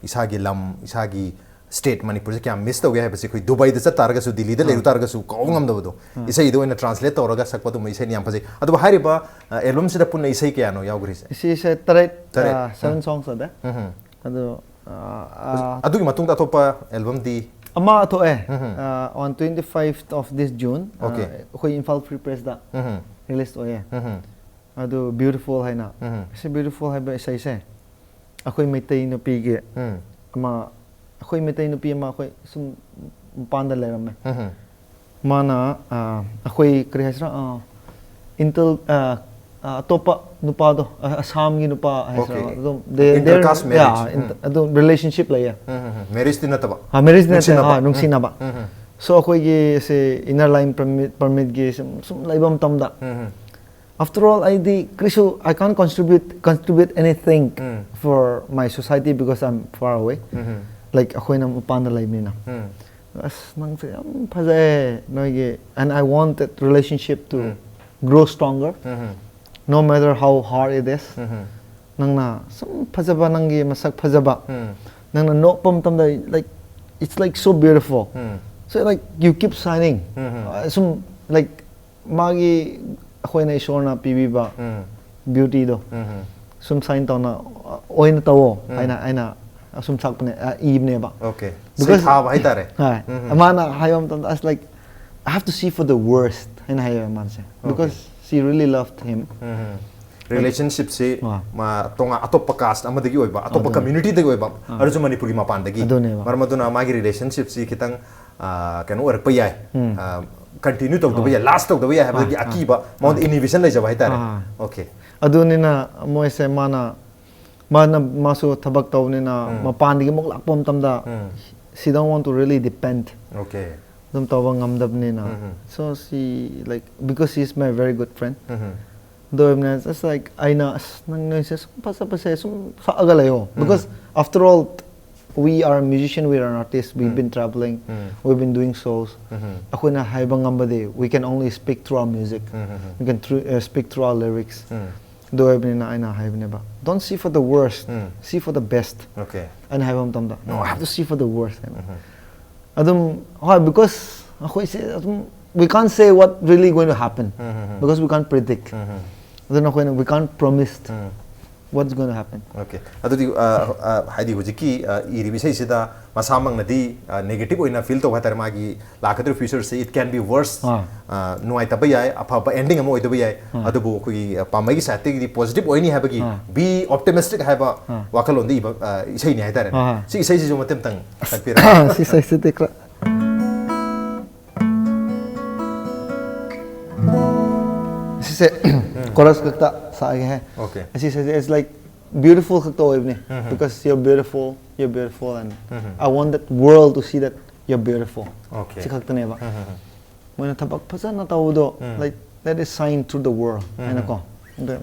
ꯏꯁꯥꯒꯤ ꯂꯝ, ꯏꯁꯥꯒꯤ ꯁ꯭ꯇꯦꯠ ꯃꯅꯤꯄꯨꯔꯁꯦ ꯀꯌꯥꯝ ꯃꯤꯁ ꯇꯧꯒꯦ ꯍꯥꯏꯕꯁꯦ, ꯑꯩꯈꯣꯏ ꯗꯨꯕꯥꯏꯗ ꯆꯠ ꯇꯥꯔꯒꯁꯨ, ꯗꯤꯜꯂꯤꯗ ꯂꯩꯔꯨ ꯇꯥꯔꯒꯁꯨ ꯀꯥꯎꯕ ꯉꯝꯗꯕꯗꯣ꯫ ꯏꯁꯩꯗ ꯑꯣꯏꯅ ꯇ꯭ꯔꯥꯟꯁꯂꯦꯠ ꯇꯧꯔꯒ ꯁꯛꯄ ꯑꯗꯨꯝꯕ ꯏꯁꯩꯅꯤ, ꯌꯥꯝ ꯐꯖꯩ꯫ ꯑꯗꯨꯕꯨ ꯍꯥꯏꯔꯤꯕ, ꯑ, ꯑꯦꯜꯕꯝꯁꯤꯗ ꯄꯨꯟꯅ ꯏꯁꯩ ꯀꯌꯥꯅꯣ ꯌꯥꯎꯈ꯭ꯔꯤꯁꯦ? ꯏꯁꯩꯁꯦ ꯇꯔꯦꯠ, ꯇꯔꯦꯠ꯫ ꯑ, seven songs ꯑꯗ꯫ ꯎꯝ꯫ ꯑꯗꯣ, ꯑ, ꯑ, ꯑꯗꯨꯒꯤ ꯃꯇꯨꯡꯗ ꯑꯇꯣꯞꯄ ꯑꯦꯜꯕꯝꯗꯤ? ꯑꯃ ꯊꯣꯛꯑꯦ, ꯎꯝ꯫ ꯑ, on twenty fifth of this June, ꯑ, Okay. ꯑꯩꯈꯣꯏ ꯏꯝꯐꯥꯜ ꯐ꯭ꯔꯤ ꯄ꯭ꯔꯦꯁꯇ ꯎꯝ꯫ ꯔꯤꯂꯤꯁ ꯑꯣꯏꯌꯦ꯫ ꯎꯝ꯫ ꯑꯗꯨ Beautiful ꯍꯥꯏꯅ꯫ ꯎꯝ꯫ ꯁꯤ Beautiful ꯍꯥꯏꯕ ꯏꯁꯩꯁꯦ ꯑꯩꯈꯣꯏ ꯃꯩꯇꯩ ꯅꯨꯄꯤꯒꯤ ꯎꯝ꯫ ꯑꯃ, ꯑꯩꯈꯣꯏ ꯃꯩꯇꯩ ꯅꯨꯄꯤ ꯑꯃ ꯑꯩꯈꯣꯏ ꯁꯨꯝ ꯃꯄꯥꯟꯗ ꯂꯩꯔꯝꯃꯦ꯫ ꯎꯝ꯫ ꯃꯥꯅ, ꯑ, ꯑꯩꯈꯣꯏ ꯀꯔꯤ ꯍꯥꯏꯁꯤꯔꯥ, ꯑ, ꯏꯟꯇꯔ-, ꯑ, ꯑ, ꯑꯇꯣꯞꯄ ꯅꯨꯄꯥꯗꯣ, ꯑ, ꯑꯁꯥꯝꯒꯤ ꯅꯨꯄꯥ ꯍꯥꯏꯁꯤꯔꯥ, Okay. ꯑꯗꯨꯝ, they, Inter-caste they're, yeah, marriage. int-, ꯎꯝ꯫ ꯑꯗꯨꯝ relationship ꯂꯩꯌꯦ꯫ ꯎꯝ, ꯎꯝ, ꯎꯝ꯫ Marriage ꯇꯤ ꯅꯠꯇꯕ? ꯑ, marriage ꯅꯠꯇꯦ, ꯅꯨꯡꯁꯤꯅꯕ꯫ ꯑ, ꯎꯝ꯫ ꯅꯨꯡꯁꯤꯅꯕ꯫ ꯎꯝ, ꯎꯝ꯫ So ꯑꯩꯈꯣꯏꯒꯤ ꯁꯤ Inner Line Permit, Permit ꯀꯤ ꯁꯨꯝ, ꯁꯨꯝ ꯂꯩꯕ ꯃꯇꯝꯗ ꯎꯝ, ꯎꯝ꯫ After all, ꯑꯩꯗꯤ ꯀꯔꯤꯁꯨ, I can't contribute contribute anything Mm. for my society because I'm far away. Mhm. Like, ꯑꯩꯈꯣꯏꯅ ꯃꯄꯥꯟꯗ ꯂꯩꯕꯅꯤꯅ. Mm. ꯑꯁ, ꯅꯪꯁꯦ ꯌꯥꯝ ꯐꯖꯩ ꯅꯣꯏꯒꯤ, and I want that relationship to Mm. grow stronger, Mhm. no matter how hard it is. Mhm. ꯅꯪꯅ ꯁꯨꯝ ꯐꯖꯕ, ꯅꯪꯒꯤ ꯃꯁꯛ ꯐꯖꯕ, Mm. ꯅꯪꯅ ꯅꯣꯛꯄ ꯃꯇꯝꯗ, like, it's like so beautiful. Mm. So, like, you keep shining. Mhm. Uh, ꯁꯨꯝ, like, ꯃꯥꯒꯤ, ꯑꯩꯈꯣꯏꯅ ꯏꯁꯣꯔꯅ ꯄꯤꯕꯤꯕ Mm. beautyꯗꯣ Mhm. ꯁꯨꯝ shine ꯇꯧꯅ, ꯑꯣꯏꯅ ꯇꯧꯑꯣ Mm. ꯍꯥꯏꯅ ꯑꯩꯅ ꯑꯁꯨꯝ ꯁꯛꯄꯅꯦ, ꯑ, ꯏꯕꯅꯦꯕ. Okay. Because- ꯁꯩꯊꯥꯕ ꯍꯥꯏꯇꯥꯔꯦ. ꯍꯣꯏ. Mhm. ꯃꯥꯅ ꯍꯥꯏꯕ ꯃꯇꯝꯗ, I was like, "I have to see for the worst" ꯍꯥꯏꯅ ꯍꯥꯏꯌꯦꯕ ꯃꯥꯁꯦ, because she really loved him. Mhm. Relationshipꯁꯤ ꯑꯥ. ꯃꯥ ꯇꯣꯉꯥꯟ, ꯑꯇꯣꯞꯄ caste ꯑꯃꯗꯒꯤ ꯑꯣꯏꯕ, ꯑꯇꯣꯞꯄ ꯑꯗꯨꯅꯦ. Communityꯗꯒꯤ ꯑꯣꯏꯕ, ꯑꯥ. ꯑꯗꯨꯁꯨ ꯃꯅꯤꯄꯨꯔꯒꯤ ꯃꯄꯥꯟꯗꯒꯤ. ꯑꯗꯨꯅꯦꯕ. ꯃꯔꯝ ꯑꯗꯨꯅ ꯃꯥꯒꯤ relationshipꯁꯤ ꯈꯤꯇꯪ, ꯑꯥ, ꯀꯩꯅꯣ ꯑꯣꯏꯔꯛꯄ ꯌꯥꯏ, ꯎꯝ. ꯑꯥ, continue ꯇꯧꯗꯕ ꯑꯥ. ꯌꯥꯏ, last ꯇꯧꯗꯕ ꯌꯥꯏ ꯍꯥꯏꯕꯒꯤ ꯑꯥ, ꯑꯥ. ꯑꯀꯤꯕ, ꯃꯉꯣꯟꯗ inhibition ꯂꯩꯖꯕ ꯍꯥꯏꯇꯥꯔꯦ. ꯑꯥ. Okay. ꯑꯗꯨꯅꯤꯅ ꯃꯣꯏꯁꯦ, ꯃꯥꯅ, ꯃꯥꯅ, ꯃꯥꯁꯨ ꯊꯕꯛ ꯇꯧꯕꯅꯤꯅ, ꯎꯝ. ꯃꯄꯥꯟꯗꯒꯤ ꯑꯃꯨꯛ ꯂꯥꯛꯄ ꯃꯇꯝꯗ, ꯎꯝ. she don't want to really depend. Okay. ꯑꯗꯨꯝ ꯇꯧꯕ ꯉꯝꯗꯕꯅꯤꯅ. ꯎꯝ. So she, like, because she is my very good friend. Mhm. ꯑꯗꯨ ꯑꯣꯏꯕꯅꯤꯅ, just like, ꯑꯩꯅ, "ꯑꯁ, ꯅꯪ, ꯅꯣꯏꯁꯦ ꯁꯨꯝ ꯐꯖꯕꯁꯦ ꯁꯨꯝ ꯁꯛꯑꯒ ꯂꯩꯌꯣ." ꯎꯝ. Because after all, we are a musician, we are an artist, we've um. been traveling, um. we've been doing shows. ꯎꯝ. ꯑꯩꯈꯣꯏꯅ ꯍꯥꯏꯕ ꯉꯝꯕꯗꯤ, we can only speak through our music. Um. We can through, uh, speak through our lyrics. ꯎꯝ. ꯑꯗꯨ ꯑꯣꯏꯕꯅꯤꯅ ꯑꯩꯅ ꯍꯥꯏꯕꯅꯦꯕ, "Don't see for the worst, um. see for the best." Okay. ꯑꯩꯅ ꯍꯥꯏꯕ ꯃꯇꯝꯗ, "No, I have to see for the worst" ꯍꯥꯏꯕ꯫ ꯎꯝ. ꯑꯗꯨꯝ, ꯍꯣꯏ, because ꯑꯩꯈꯣꯏꯁꯦ ꯑꯗꯨꯝ, we can't say what really going to happen, um. because we can't predict. ꯎꯝ. ꯑꯗꯨꯅ ꯑꯩꯈꯣꯏꯅ, we can't promise um. what's going to happen. Okay. ꯑꯗꯨꯗꯤ, ꯑ, ꯑ, ꯍꯥꯏꯗꯤ ꯍꯧꯖꯤꯛꯀꯤ, ꯑ, ꯏꯔꯤꯕ ꯏꯁꯩꯁꯤꯗ ꯃꯁꯥꯃꯛꯅꯗꯤ, ꯑ, negative ꯑꯣꯏꯅ feel ꯇꯧꯕ ꯍꯥꯏꯇꯥꯔꯦ, ꯃꯥꯒꯤ ꯂꯥꯛꯀꯗꯧꯔꯤꯕ futureꯁꯤ, it can be worse. ꯑꯥ. ꯑ, ꯅꯨꯡꯉꯥꯏꯇꯕ ꯌꯥꯏ, ꯑꯐꯕ ending ꯑꯃ ꯑꯣꯏꯗꯕ ꯌꯥꯏ꯫ ꯑꯥ. ꯑꯗꯨꯕꯨ ꯑꯩꯈꯣꯏꯒꯤ, ꯑ, ꯄꯥꯝꯕꯩꯒꯤ sideꯇꯒꯤꯗꯤ positive ꯑꯣꯏꯅꯤ ꯍꯥꯏꯕꯒꯤ, ꯑꯥ. be optimistic ꯍꯥꯏꯕ ꯑꯥ. ꯋꯥꯈꯜꯂꯣꯟꯗ ꯏꯕ, ꯑ, ꯏꯁꯩꯅꯤ ꯍꯥꯏꯇꯥꯔꯦ꯫ ꯑꯥ. ꯁꯤ ꯏꯁꯩꯁꯤꯁꯨ ꯃꯇꯦꯛ ꯑꯃꯇꯪ ꯁꯛꯄꯤꯔꯛꯑꯣ꯫ ꯁꯤ ꯁꯛꯁꯤꯗꯤ ꯈꯔ, ꯁꯤꯁꯦ chorus ꯈꯛꯇ ꯁꯛꯑꯒꯦ ꯍꯦ꯫ Okay. ꯑꯁꯤꯁꯦ, it's like beautiful ꯈꯛꯇ ꯑꯣꯏꯕꯅꯦ, ꯎꯝ. because you're beautiful, you're beautiful, and um. I want that world to see that you're beautiful. Okay. ꯁꯤ ꯈꯛꯇꯅꯦꯕ꯫ ꯎꯝ. ꯃꯣꯏꯅ ꯊꯕꯛ ꯐꯖꯅ ꯇꯧꯕꯗꯣ, ꯎꯝ. like, Let it shine through the world ꯍꯥꯏꯅꯀꯣ꯫ ꯑꯗꯨ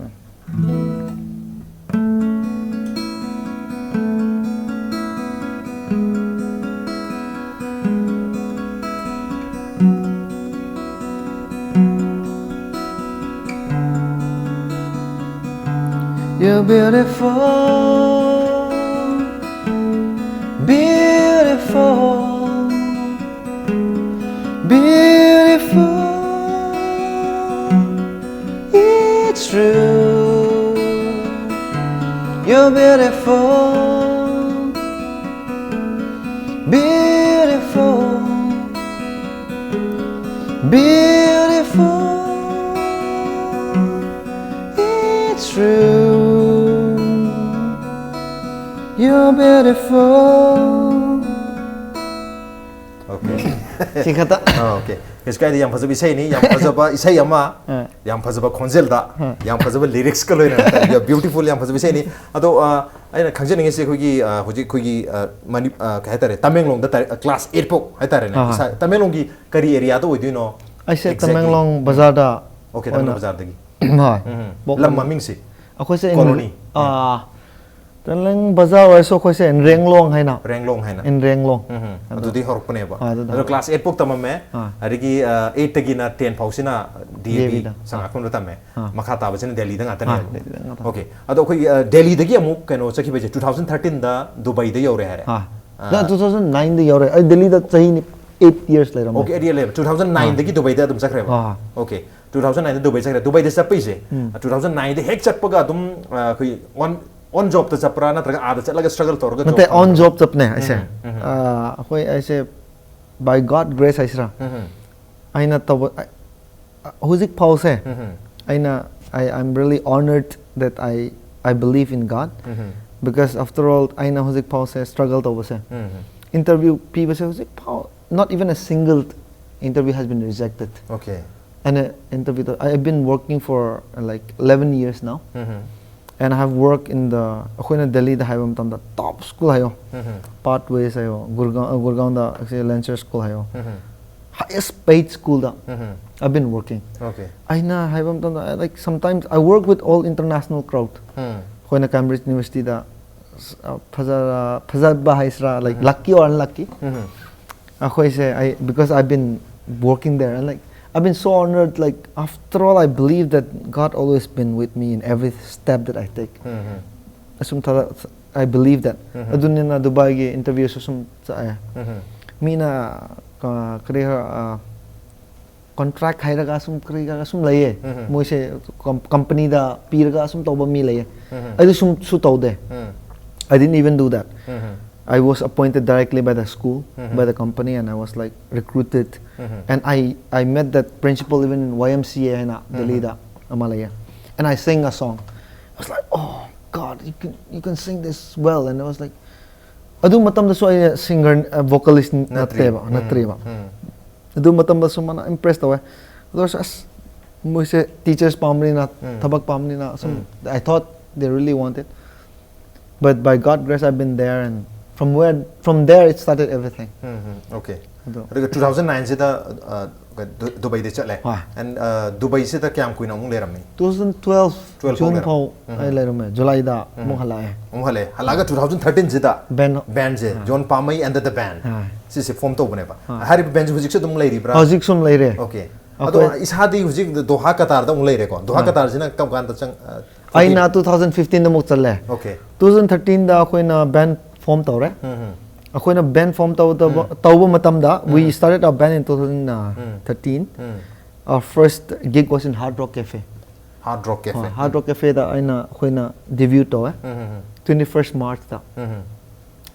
You're beautiful, beautiful, beautiful. It's true. You're beautiful, beautiful, beautiful. It's true. You're beautiful. Okay. ꯁꯤ ꯈꯛꯇ꯫ ꯑꯥ, okay. ꯀꯩꯁꯨ ꯀꯥꯏꯗꯦ, ꯌꯥꯝ ꯐꯖꯕ ꯏꯁꯩꯅꯤ, ꯌꯥꯝ ꯐꯖꯕ ꯏꯁꯩ ꯑꯃ, ꯑꯥ꯫ ꯌꯥꯝ ꯐꯖꯕ ꯈꯣꯟꯖꯦꯜꯗ, ꯑꯥ꯫ ꯌꯥꯝ ꯐꯖꯕ ꯂꯤꯔꯤꯛꯁꯀ ꯂꯣꯏꯅꯅ, beautiful, ꯌꯥꯝ ꯐꯖꯕ ꯏꯁꯩꯅꯤ꯫ ꯑꯗꯣ ꯑꯥ, ꯑꯩꯅ ꯈꯪꯖꯅꯤꯡꯉꯤꯁꯦ ꯑꯩꯈꯣꯏꯒꯤ ꯑꯥ, ꯍꯧꯖꯤꯛ ꯑꯩꯈꯣꯏꯒꯤ ꯑꯥ, ꯃꯅꯤ-, ꯑꯥ, ꯀꯩ ꯍꯥꯏꯇꯥꯔꯦ, ꯇꯃꯦꯡꯂꯣꯡꯗ ꯀ꯭ꯂꯥꯁ ꯑꯦꯠ ꯐꯥꯎ ꯍꯥꯏꯇꯥꯔꯦꯅꯦ꯫ ꯑꯥ꯫ ꯏꯁꯥ-, ꯇꯃꯦꯡꯂꯣꯡꯒꯤ ꯀꯔꯤ ꯑꯦꯔꯤꯌꯥꯗ ꯑꯣꯏꯗꯣꯏꯅꯣ? ꯑꯩꯁꯦ Exactly. ꯇꯃꯦꯡꯂꯣꯡ ꯕꯖꯥꯔꯗ Okay, ꯑꯣꯏꯅ ꯇꯃꯦꯡꯂꯣꯡ ꯕꯖꯥꯔꯗꯒꯤ꯫ ꯍꯣꯏ꯫ ꯎꯝ꯫ ꯄꯣꯛ- ꯂꯝ ꯃꯃꯤꯡꯁꯤ? ꯑꯩꯈꯣꯏꯁꯦ Colony꯫ ꯑꯥ, ꯇꯃꯦꯡꯂꯣꯡ ꯕꯖꯥꯔ ꯑꯣꯏꯔꯁꯨ ꯑꯩꯈꯣꯏꯁꯦ ꯏꯟꯔꯦꯡꯂꯣꯡ ꯍꯥꯏꯅ꯫ ꯔꯦꯡꯂꯣꯡ ꯍꯥꯏꯅ꯫ ꯏꯟꯔꯦꯡꯂꯣꯡ꯫ ꯎꯝ, ꯎꯝ꯫ ꯑꯗꯨ- ꯑꯗꯨꯗꯤ ꯍꯧꯔꯛꯄꯅꯦꯕ꯫ ꯑꯥ, ꯑꯗꯨꯗ ꯑꯗꯣ ꯍꯧꯔꯛꯄ꯫ ꯀ꯭ꯂꯥꯁ ꯑꯦꯠ ꯐꯥꯎ ꯇꯝꯃꯝꯃꯦ꯫ ꯑꯥ꯫ ꯑꯗꯒꯤ ꯑꯥ, ꯑꯦꯠꯇꯒꯤꯅ ꯇꯦꯟ ꯐꯥꯎꯁꯤꯅ ꯗꯤ ꯑꯦ ꯚꯤ ꯗꯤ ꯑꯦ ꯚꯤꯗ꯫ ꯁꯉꯥꯏꯄꯨꯡꯗ ꯇꯝꯃꯦ꯫ ꯑꯥ꯫ ꯃꯈꯥ ꯇꯥꯕꯁꯤꯅ ꯗꯦꯜꯂꯤꯗ ꯑꯥ, ꯉꯥꯛꯇꯅꯦꯕ꯫ ꯗꯦꯜꯂꯤꯗ ꯉꯥꯛꯇ꯫ Okay꯫ ꯑꯗꯣ ꯑꯩꯈꯣꯏꯒꯤ ꯑꯥ, ꯗꯦꯜꯂꯤꯗꯒꯤ ꯑꯃꯨꯛ ꯀꯩꯅꯣ ꯆꯠꯈꯤꯕꯁꯦ ꯇꯨ ꯊꯥꯎꯖꯟ ꯊꯥꯔꯇꯤꯟꯗ ꯗꯨꯕꯥꯏꯗ ꯌꯧꯔꯦ ꯍꯥꯏꯔꯦ꯫ ꯑꯥ꯫ ꯑꯥ꯫ ꯅ ꯇꯨ ꯊꯥꯎꯖꯟ ꯅꯥꯏꯟꯗ ꯌꯧꯔꯦ꯫ ꯑꯩ ꯗꯦꯜꯂꯤꯗ ꯆꯍꯤ ꯑꯩꯠ ꯏꯌꯔꯁ ꯂꯩꯔꯝꯃꯦ꯫ Okay, ꯑꯦꯠ ꯏꯌꯔ ꯂꯩꯔꯦ꯫ ꯇꯨ ꯊꯥꯎꯖꯟ ꯅꯥꯏꯟꯗꯒꯤ ꯗꯨꯕꯥꯏꯗ ꯑꯗꯨꯝ ꯆꯠꯈ꯭ꯔꯦꯕ꯫ ꯑꯥ꯫ Okay꯫ ꯇꯨ ꯊꯥꯎꯖꯟ ꯅꯥꯏꯟꯗ ꯗꯨꯕꯥꯏ ꯆꯠꯈ꯭ꯔꯦ꯫ ꯗꯨꯕꯥꯏꯗ ꯆꯠꯄꯩꯁꯦ, ꯎꯝ꯫ ꯇꯨ ꯊꯥꯎꯖꯟ ꯅꯥꯏꯟꯗ ꯍꯦꯛ ꯆꯠꯄꯒ ꯑꯗꯨꯝ ꯑꯥ, ꯑꯩꯈꯣꯏ ꯑꯣꯟ ꯑꯣꯟ ꯖꯣꯕꯇ ꯆꯠꯄ꯭ꯔꯥ ꯅꯠꯇ꯭ꯔꯒ ꯑꯥꯗ ꯆꯠꯂꯒ ꯁ꯭ꯇ꯭ꯔꯒꯜ ꯇꯧꯔꯒ ꯅꯠꯇꯦ, ꯖꯣꯕ ꯑꯣꯟ ꯇꯧꯔꯛꯄ꯭ꯔꯥ? ꯖꯣꯕ ꯆꯠꯄꯅꯦ ꯑꯩꯁꯦ꯫ ꯎꯝ, ꯎꯝ꯫ ꯑꯥ, ꯑꯩꯈꯣꯏ ꯑꯩꯁꯦ by God grace ꯍꯥꯏꯁꯤꯔꯥ, ꯎꯝ, ꯎꯝ꯫ ꯑꯩꯅ ꯇꯧꯕ ꯑ- ꯑ- ꯍꯧꯖꯤꯛ ꯐꯥꯎꯁꯦ ꯎꯝ, ꯎꯝ꯫ ꯑꯩꯅ I, I'm really honored that I, I believe in God, um, um. because after all ꯑꯩꯅ ꯍꯧꯖꯤꯛ ꯐꯥꯎꯁꯦ ꯁ꯭ꯇ꯭ꯔꯒꯜ ꯇꯧꯕꯁꯦ, ꯎꯝ, ꯎꯝ꯫ ꯏꯟꯇꯔꯚ꯭ꯌꯨ ꯄꯤꯕꯁꯦ ꯍꯧꯖꯤꯛ ꯐꯥꯎ, not even a single interview has been rejected. Okay꯫ ꯑꯩꯅ ꯏꯟꯇꯔꯚ꯭ꯌꯨ ꯇꯧ- I have been working for, uh, like, eleven years now. Um, um. And I have worked in the, ꯑꯩꯈꯣꯏꯅ ꯗꯦꯜꯂꯤꯗ ꯍꯥꯏꯕ ꯃꯇꯝꯗ ꯇꯣꯞ ꯁ꯭ꯀꯨꯜ ꯍꯥꯏꯌꯣ, ꯎꯝ, ꯎꯝ꯫ ꯄꯥꯠꯋꯦꯁ ꯍꯥꯏꯌꯣ, ꯒꯨꯔꯒꯥꯎ, ꯒꯨꯔꯒꯥꯎꯟꯗ ꯂꯦꯟꯁꯔ ꯁ꯭ꯀꯨꯜ ꯍꯥꯏꯌꯣ, ꯎꯝ, ꯎꯝ꯫ highest paid school the um I've been working. Okay. ꯑꯩꯅ ꯍꯥꯏꯕ ꯃꯇꯝꯗ, like, sometimes I work with all international crowd. ꯎꯝ ꯑꯩꯈꯣꯏꯅ Cambridge University ꯗ ꯐꯖ ꯐꯖꯕ ꯍꯥꯏꯁꯤꯔꯥ, like, lucky or unlucky, ꯎꯝ ꯑꯩꯈꯣꯏꯁꯦ, I, because I've been working there, and, like, I've been so honored, like, after all, I believe that God always been with me in every step that I take. ꯎꯝ ꯑꯁꯨꯝ ꯊꯥꯖ I believe that. Mhm. ꯑꯗꯨꯅꯤꯅ ꯗꯨꯕꯥꯏꯒꯤ interview ꯁꯨ ꯁꯨꯝ ꯆꯠꯑꯦ. ꯎꯝ ꯃꯤꯅ, ꯑ, ꯀꯔꯤ ꯍꯥꯏ, ꯑ, contract ꯍꯥꯏꯔꯒ ꯁꯨꯝ ꯀꯔꯤ ꯀꯔꯥ ꯁꯨꯝ ꯂꯩꯌꯦ. Mhm. ꯃꯣꯏꯁꯦ com-, company ꯗ ꯄꯤꯔꯒ ꯁꯨꯝ ꯇꯧꯕ ꯃꯤ ꯂꯩꯌꯦ. Mhm. ꯑꯩꯗꯤ ꯁꯨꯝꯁꯨ ꯇꯧꯗꯦ. ꯎꯝ I didn't even do that. Um I was appointed directly by the school, Mhm. by the company, and I was, like, recruited. Um And I, I met that principal even in Y M C A ꯍꯥꯏꯅ Delhi ꯗ ꯑꯃ ꯂꯩꯌꯦ. And I sang a song. I was like, "Oh God, you can, you can sing this well." And I was like, ꯑꯗꯨ ꯃꯇꯝꯗꯁꯨ ꯑꯩ singer, uh, vocalist ꯅꯠꯇ꯭ꯔꯤ. ꯅꯠꯇꯦꯕ, ꯎꯝ ꯅꯠꯇ꯭ꯔꯤꯕ. ꯎꯝ ꯑꯗꯨ ꯃꯇꯝꯗꯁꯨ ꯃꯥꯅ impress ꯇꯧꯋꯦ꯫ ꯑꯗꯨ ꯑꯣꯏꯔꯁꯨ, ꯑꯁ, ꯃꯣꯏꯁꯦ teachers ꯄꯥꯝꯕꯅꯤꯅ, ꯎꯝ. ꯊꯕꯛ ꯄꯥꯝꯕꯅꯤꯅ, ꯁꯨꯝ, ꯎꯝ. I thought they really want it. But by God grace, I've been there, and from where, from there it started everything. Um um Okay. ꯑꯗꯣ ꯑꯗꯨꯒ two thousand nine ꯁꯤꯗ, ꯑ, ꯗꯨ- ꯗꯨꯕꯩꯗ ꯆꯠꯂꯦ. ꯍꯣꯏ. And, ꯑ, ꯗꯨꯕꯩꯁꯤꯗ ꯀꯌꯥꯝ ꯀꯨꯏꯅ ꯑꯃꯨꯛ ꯂꯩꯔꯝꯃꯤ? Two thousand twelve Twelve ꯐꯥꯎ June ꯂꯩꯔꯝ- ꯐꯥꯎ ꯎꯝ. ꯑꯩ ꯂꯩꯔꯝꯃꯦ꯫ July ꯗ ꯎꯝ. ꯑꯃꯨꯛ ꯍꯜꯂꯛꯑꯦ꯫ ꯑꯃꯨꯛ ꯍꯜꯂꯛꯑꯦ꯫ ꯍꯜꯂꯛꯑꯒ two thousand thirteen ꯁꯤꯗ Band. Band say, ah. John Pamei and the Band, ꯑꯥ. ꯁꯤꯁꯦ form ꯇꯧꯕꯅꯦꯕ꯫ ꯑꯥ. ꯍꯥꯏꯔꯤꯕ band ꯁꯦ ꯍꯧꯖꯤꯛꯁꯨ ꯑꯗꯨꯝ ꯂꯩꯔꯤꯕ꯭ꯔꯥ? ꯍꯧꯖꯤꯛ ꯁꯨꯝ ꯂꯩꯔꯦ꯫ Okay. ꯑꯗꯣ ꯑꯩꯈꯣꯏ ꯏꯁꯥꯗꯤ ꯍꯧꯖꯤꯛ ꯗꯣꯍꯥ ꯀꯇꯥꯔꯗ ꯑꯃꯨꯛ ꯂꯩꯔꯦꯀꯣ꯫ ꯗꯣꯍꯥ ꯑꯥ. ꯀꯇꯥꯔꯁꯤꯅ ꯀꯔꯝ ꯀꯥꯟꯗ ꯆꯪ-, ꯑ, ꯑꯩꯅ two thousand fifteen ꯗ ꯑꯃꯨꯛ ꯆꯠꯂꯦ꯫ Okay. Two thousand thirteen ꯗ ꯑꯩꯈꯣꯏꯅ band form ꯇꯧꯔꯦ꯫ ꯎꯝ ꯎꯝ ꯑꯩꯈꯣꯏꯅ band form ꯇꯧ-, ꯇꯧꯕ, ꯇꯧꯕ ꯃꯇꯝꯗ, we um. started our band in two thousand thirteen. Um. Our first gig was in Hard Rock Cafe. Hard Rock Cafe. ꯍꯣꯏ, Hard Rock Cafe ꯗ ꯑꯩꯅ, ꯑꯩꯈꯣꯏꯅ debut ꯇꯧꯋꯦ, ꯎꯝ ꯎꯝ twenty first March ꯗ꯫ ꯎꯝ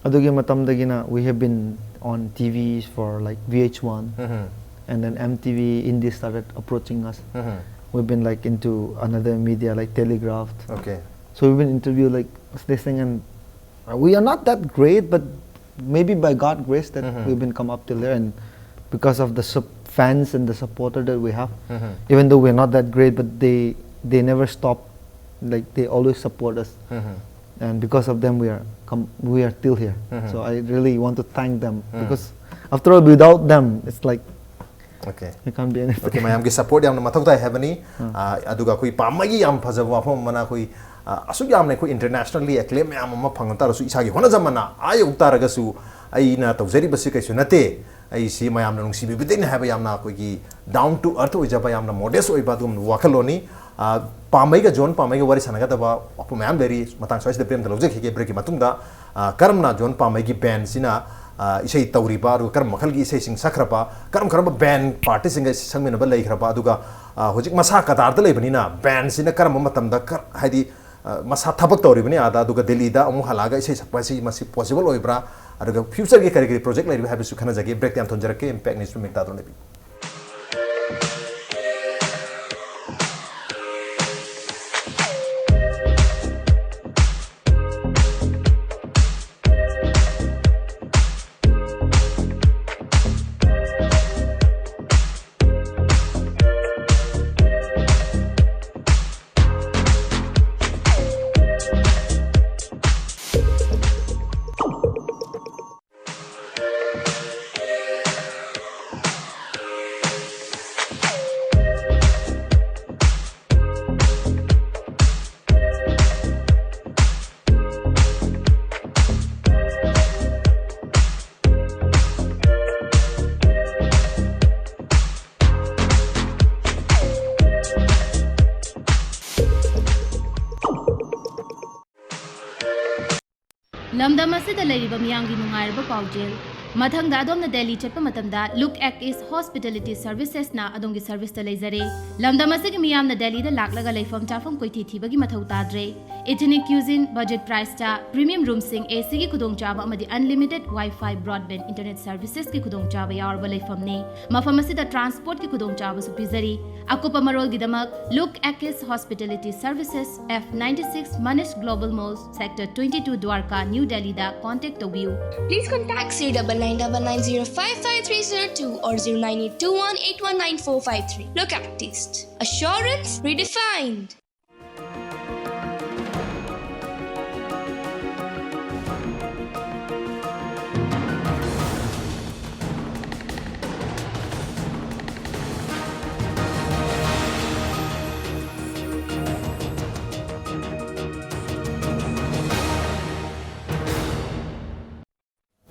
ꯑꯗꯨꯒꯤ ꯃꯇꯝꯗꯒꯤꯅ we have been on T Vs for, like, V H one, um and then M T V India started approaching us. Um We've been, like, into another media, like, Telegraph. Okay. So we've been interviewed, like, this thing, and, uh, we are not that great, but maybe by God grace that Mhm. we've been come up till there, and because of the sup-, fans and the supporter that we have, Mhm. even though we're not that great, but they, they never stop, like, they always support us, Mhm. and because of them we are come, we are still here. Mhm. So I really want to thank them, Mm. because after all, without them, it's like, Okay. I can't be anything. Okay, ꯃꯌꯥꯝꯒꯤ support ꯌꯥꯝꯅ ꯃꯊꯧ ꯇꯥꯏ ꯍꯥꯏꯕꯅꯤ꯫ ꯑꯥ, ꯑꯗꯨꯒ ꯑꯩꯈꯣꯏ ꯄꯥꯝꯕꯒꯤ ꯌꯥꯝ ꯐꯖꯕ ꯋꯥꯐꯝ ꯑꯃꯅ, ꯑꯩꯈꯣꯏ, ꯑꯥ, ꯑꯁꯨꯛ ꯌꯥꯝꯅ ꯑꯩꯈꯣꯏ internationally acclaim ꯃꯌꯥꯝ ꯑꯃ ꯐꯪꯉ ꯇꯥꯔꯁꯨ, ꯏꯁꯥꯒꯤ ꯍꯣꯠꯅꯖꯃꯟꯅ ꯑꯥ ꯌꯧ ꯇꯥꯔꯒꯁꯨ, ꯑꯩꯅ ꯇꯧꯖꯔꯤꯕꯁꯤ ꯀꯩꯁꯨ ꯅꯠꯇꯦ, ꯑꯩꯁꯤ ꯃꯌꯥꯝꯅ ꯅꯨꯡꯁꯤꯕꯤꯕꯗꯩꯅꯤ ꯍꯥꯏꯕ ꯌꯥꯝꯅ ꯑꯩꯈꯣꯏꯒꯤ down to earth ꯑꯣꯏꯖꯕ, ꯌꯥꯝꯅ modest ꯑꯣꯏꯕ ꯑꯗꯨꯒꯨꯝꯕ ꯋꯥꯈꯜꯂꯣꯟꯅꯤ꯫ ꯑꯥ, ꯄꯥꯝꯕꯩꯒ ꯖꯣꯟ ꯄꯥꯝꯕꯩꯒ ꯋꯥꯔꯤ ꯁꯥꯟꯅꯒꯗꯕ ꯋꯥꯐꯝ ꯃꯌꯥꯝ ꯂꯩꯔꯤ꯫ ꯃꯇꯥꯡ ꯁ꯭ꯋꯥꯏꯁꯤꯗ break ꯑꯝꯇ ꯂꯧꯖꯈꯤꯒꯦ꯫ Breakꯀꯤ ꯃꯇꯨꯡꯗ, ꯑꯥ, ꯀꯔꯝꯅ ꯖꯣꯟ ꯄꯥꯝꯕꯩꯒꯤ bandꯁꯤꯅ, ꯑꯥ, ꯏꯁꯩ ꯇꯧꯔꯤꯕ, ꯑꯗꯨꯒ ꯀꯔꯝꯕ ꯃꯈꯜꯒꯤ ꯏꯁꯩꯁꯤꯡ ꯁꯛꯈ꯭ꯔꯕ, ꯀꯔꯝ ꯀꯔꯝꯕ band partyꯁꯤꯡꯒ ꯁꯛꯃꯤꯟꯅꯕ ꯂꯩꯈ꯭ꯔꯕ, ꯑꯗꯨꯒ, ꯑꯥ, ꯍꯧꯖꯤꯛ ꯃꯁꯥ ꯀꯇꯥꯔꯗ ꯂꯩꯕꯅꯤꯅ bandꯁꯤꯅ ꯀꯔꯝꯕ ꯃꯇꯝꯗ ꯀ-, ꯍꯥꯏꯗꯤ, ꯑꯥ, ꯃꯁꯥ ꯊꯕꯛ ꯇꯧꯔꯤꯕꯅꯤ ꯑꯥꯗ, ꯑꯗꯨꯒ ꯗꯦꯜꯂꯤꯗ ꯑꯃꯨꯛ ꯍꯜꯂꯛꯑꯒ ꯏꯁꯩ ꯁꯛꯄ ꯍꯥꯏꯁꯤ ꯃꯁꯤ possible ꯑꯣꯏꯕ꯭ꯔꯥ? ꯑꯗꯨꯒ futureꯒꯤ ꯀꯔꯤ ꯀꯔꯤ project ꯂꯩꯔꯤꯕ ꯍꯥꯏꯕꯁꯨ ꯈꯟꯅꯖꯒꯦ꯫ Breakꯇ ꯌꯥꯝ ꯊꯝꯖꯔꯛꯀꯦ꯫ Impact News ꯃꯤꯠ ꯇꯥꯗꯨꯅ ꯂꯩꯕꯤꯌꯨ꯫ ꯂꯝꯗꯝ ꯑꯁꯤꯗ ꯂꯩꯔꯤꯕ ꯃꯤꯌꯥꯝꯒꯤ ꯅꯨꯡꯉꯥꯏꯔꯕ ꯄꯥꯎꯖꯦꯜ꯫ ꯃꯊꯪꯗ ꯑꯗꯣꯝꯅ ꯗꯦꯜꯂꯤ ꯆꯠꯄ ꯃꯇꯝꯗ Look Act East Hospitality Servicesꯅ ꯑꯗꯣꯝꯒꯤ serviceꯇ ꯂꯩꯖꯔꯦ꯫ ꯂꯝꯗꯝ ꯑꯁꯤꯒꯤ ꯃꯤꯌꯥꯝꯅ ꯗꯦꯜꯂꯤꯗ ꯂꯥꯛꯂꯒ ꯂꯩꯐꯝ ꯆꯥꯐꯝ ꯀꯣꯏꯊꯤ ꯊꯤꯕꯒꯤ ꯃꯊꯧ ꯇꯥꯗ꯭ꯔꯦ꯫ Ethnic cuisine, budget priceꯇ premium roomꯁꯤꯡ, ACꯒꯤ ꯈꯨꯗꯣꯡꯆꯥꯕ ꯑꯃꯗꯤ unlimited Wi-Fi broadband internet servicesꯀꯤ ꯈꯨꯗꯣꯡꯆꯥꯕ ꯌꯥꯎꯔꯕ ꯂꯩꯐꯝꯅꯤ꯫ ꯃꯐꯝ ꯑꯁꯤꯗ transportꯀꯤ ꯈꯨꯗꯣꯡꯆꯥꯕꯁꯨ ꯄꯤꯖꯔꯤ꯫ ꯑꯀꯨꯞꯄ ꯃꯔꯣꯜꯒꯤꯗꯃꯛ Look Act East Hospitality Services, F ninety six Manish Global Mall, Sector twenty two Dwarka, New Delhiꯗ contact ꯇꯧꯕꯤꯌꯨ꯫ Please contact zero double nine double nine zero five five three zero two or zero nine eight two one eight one nine four five three. Look Act East. Assurance redefined.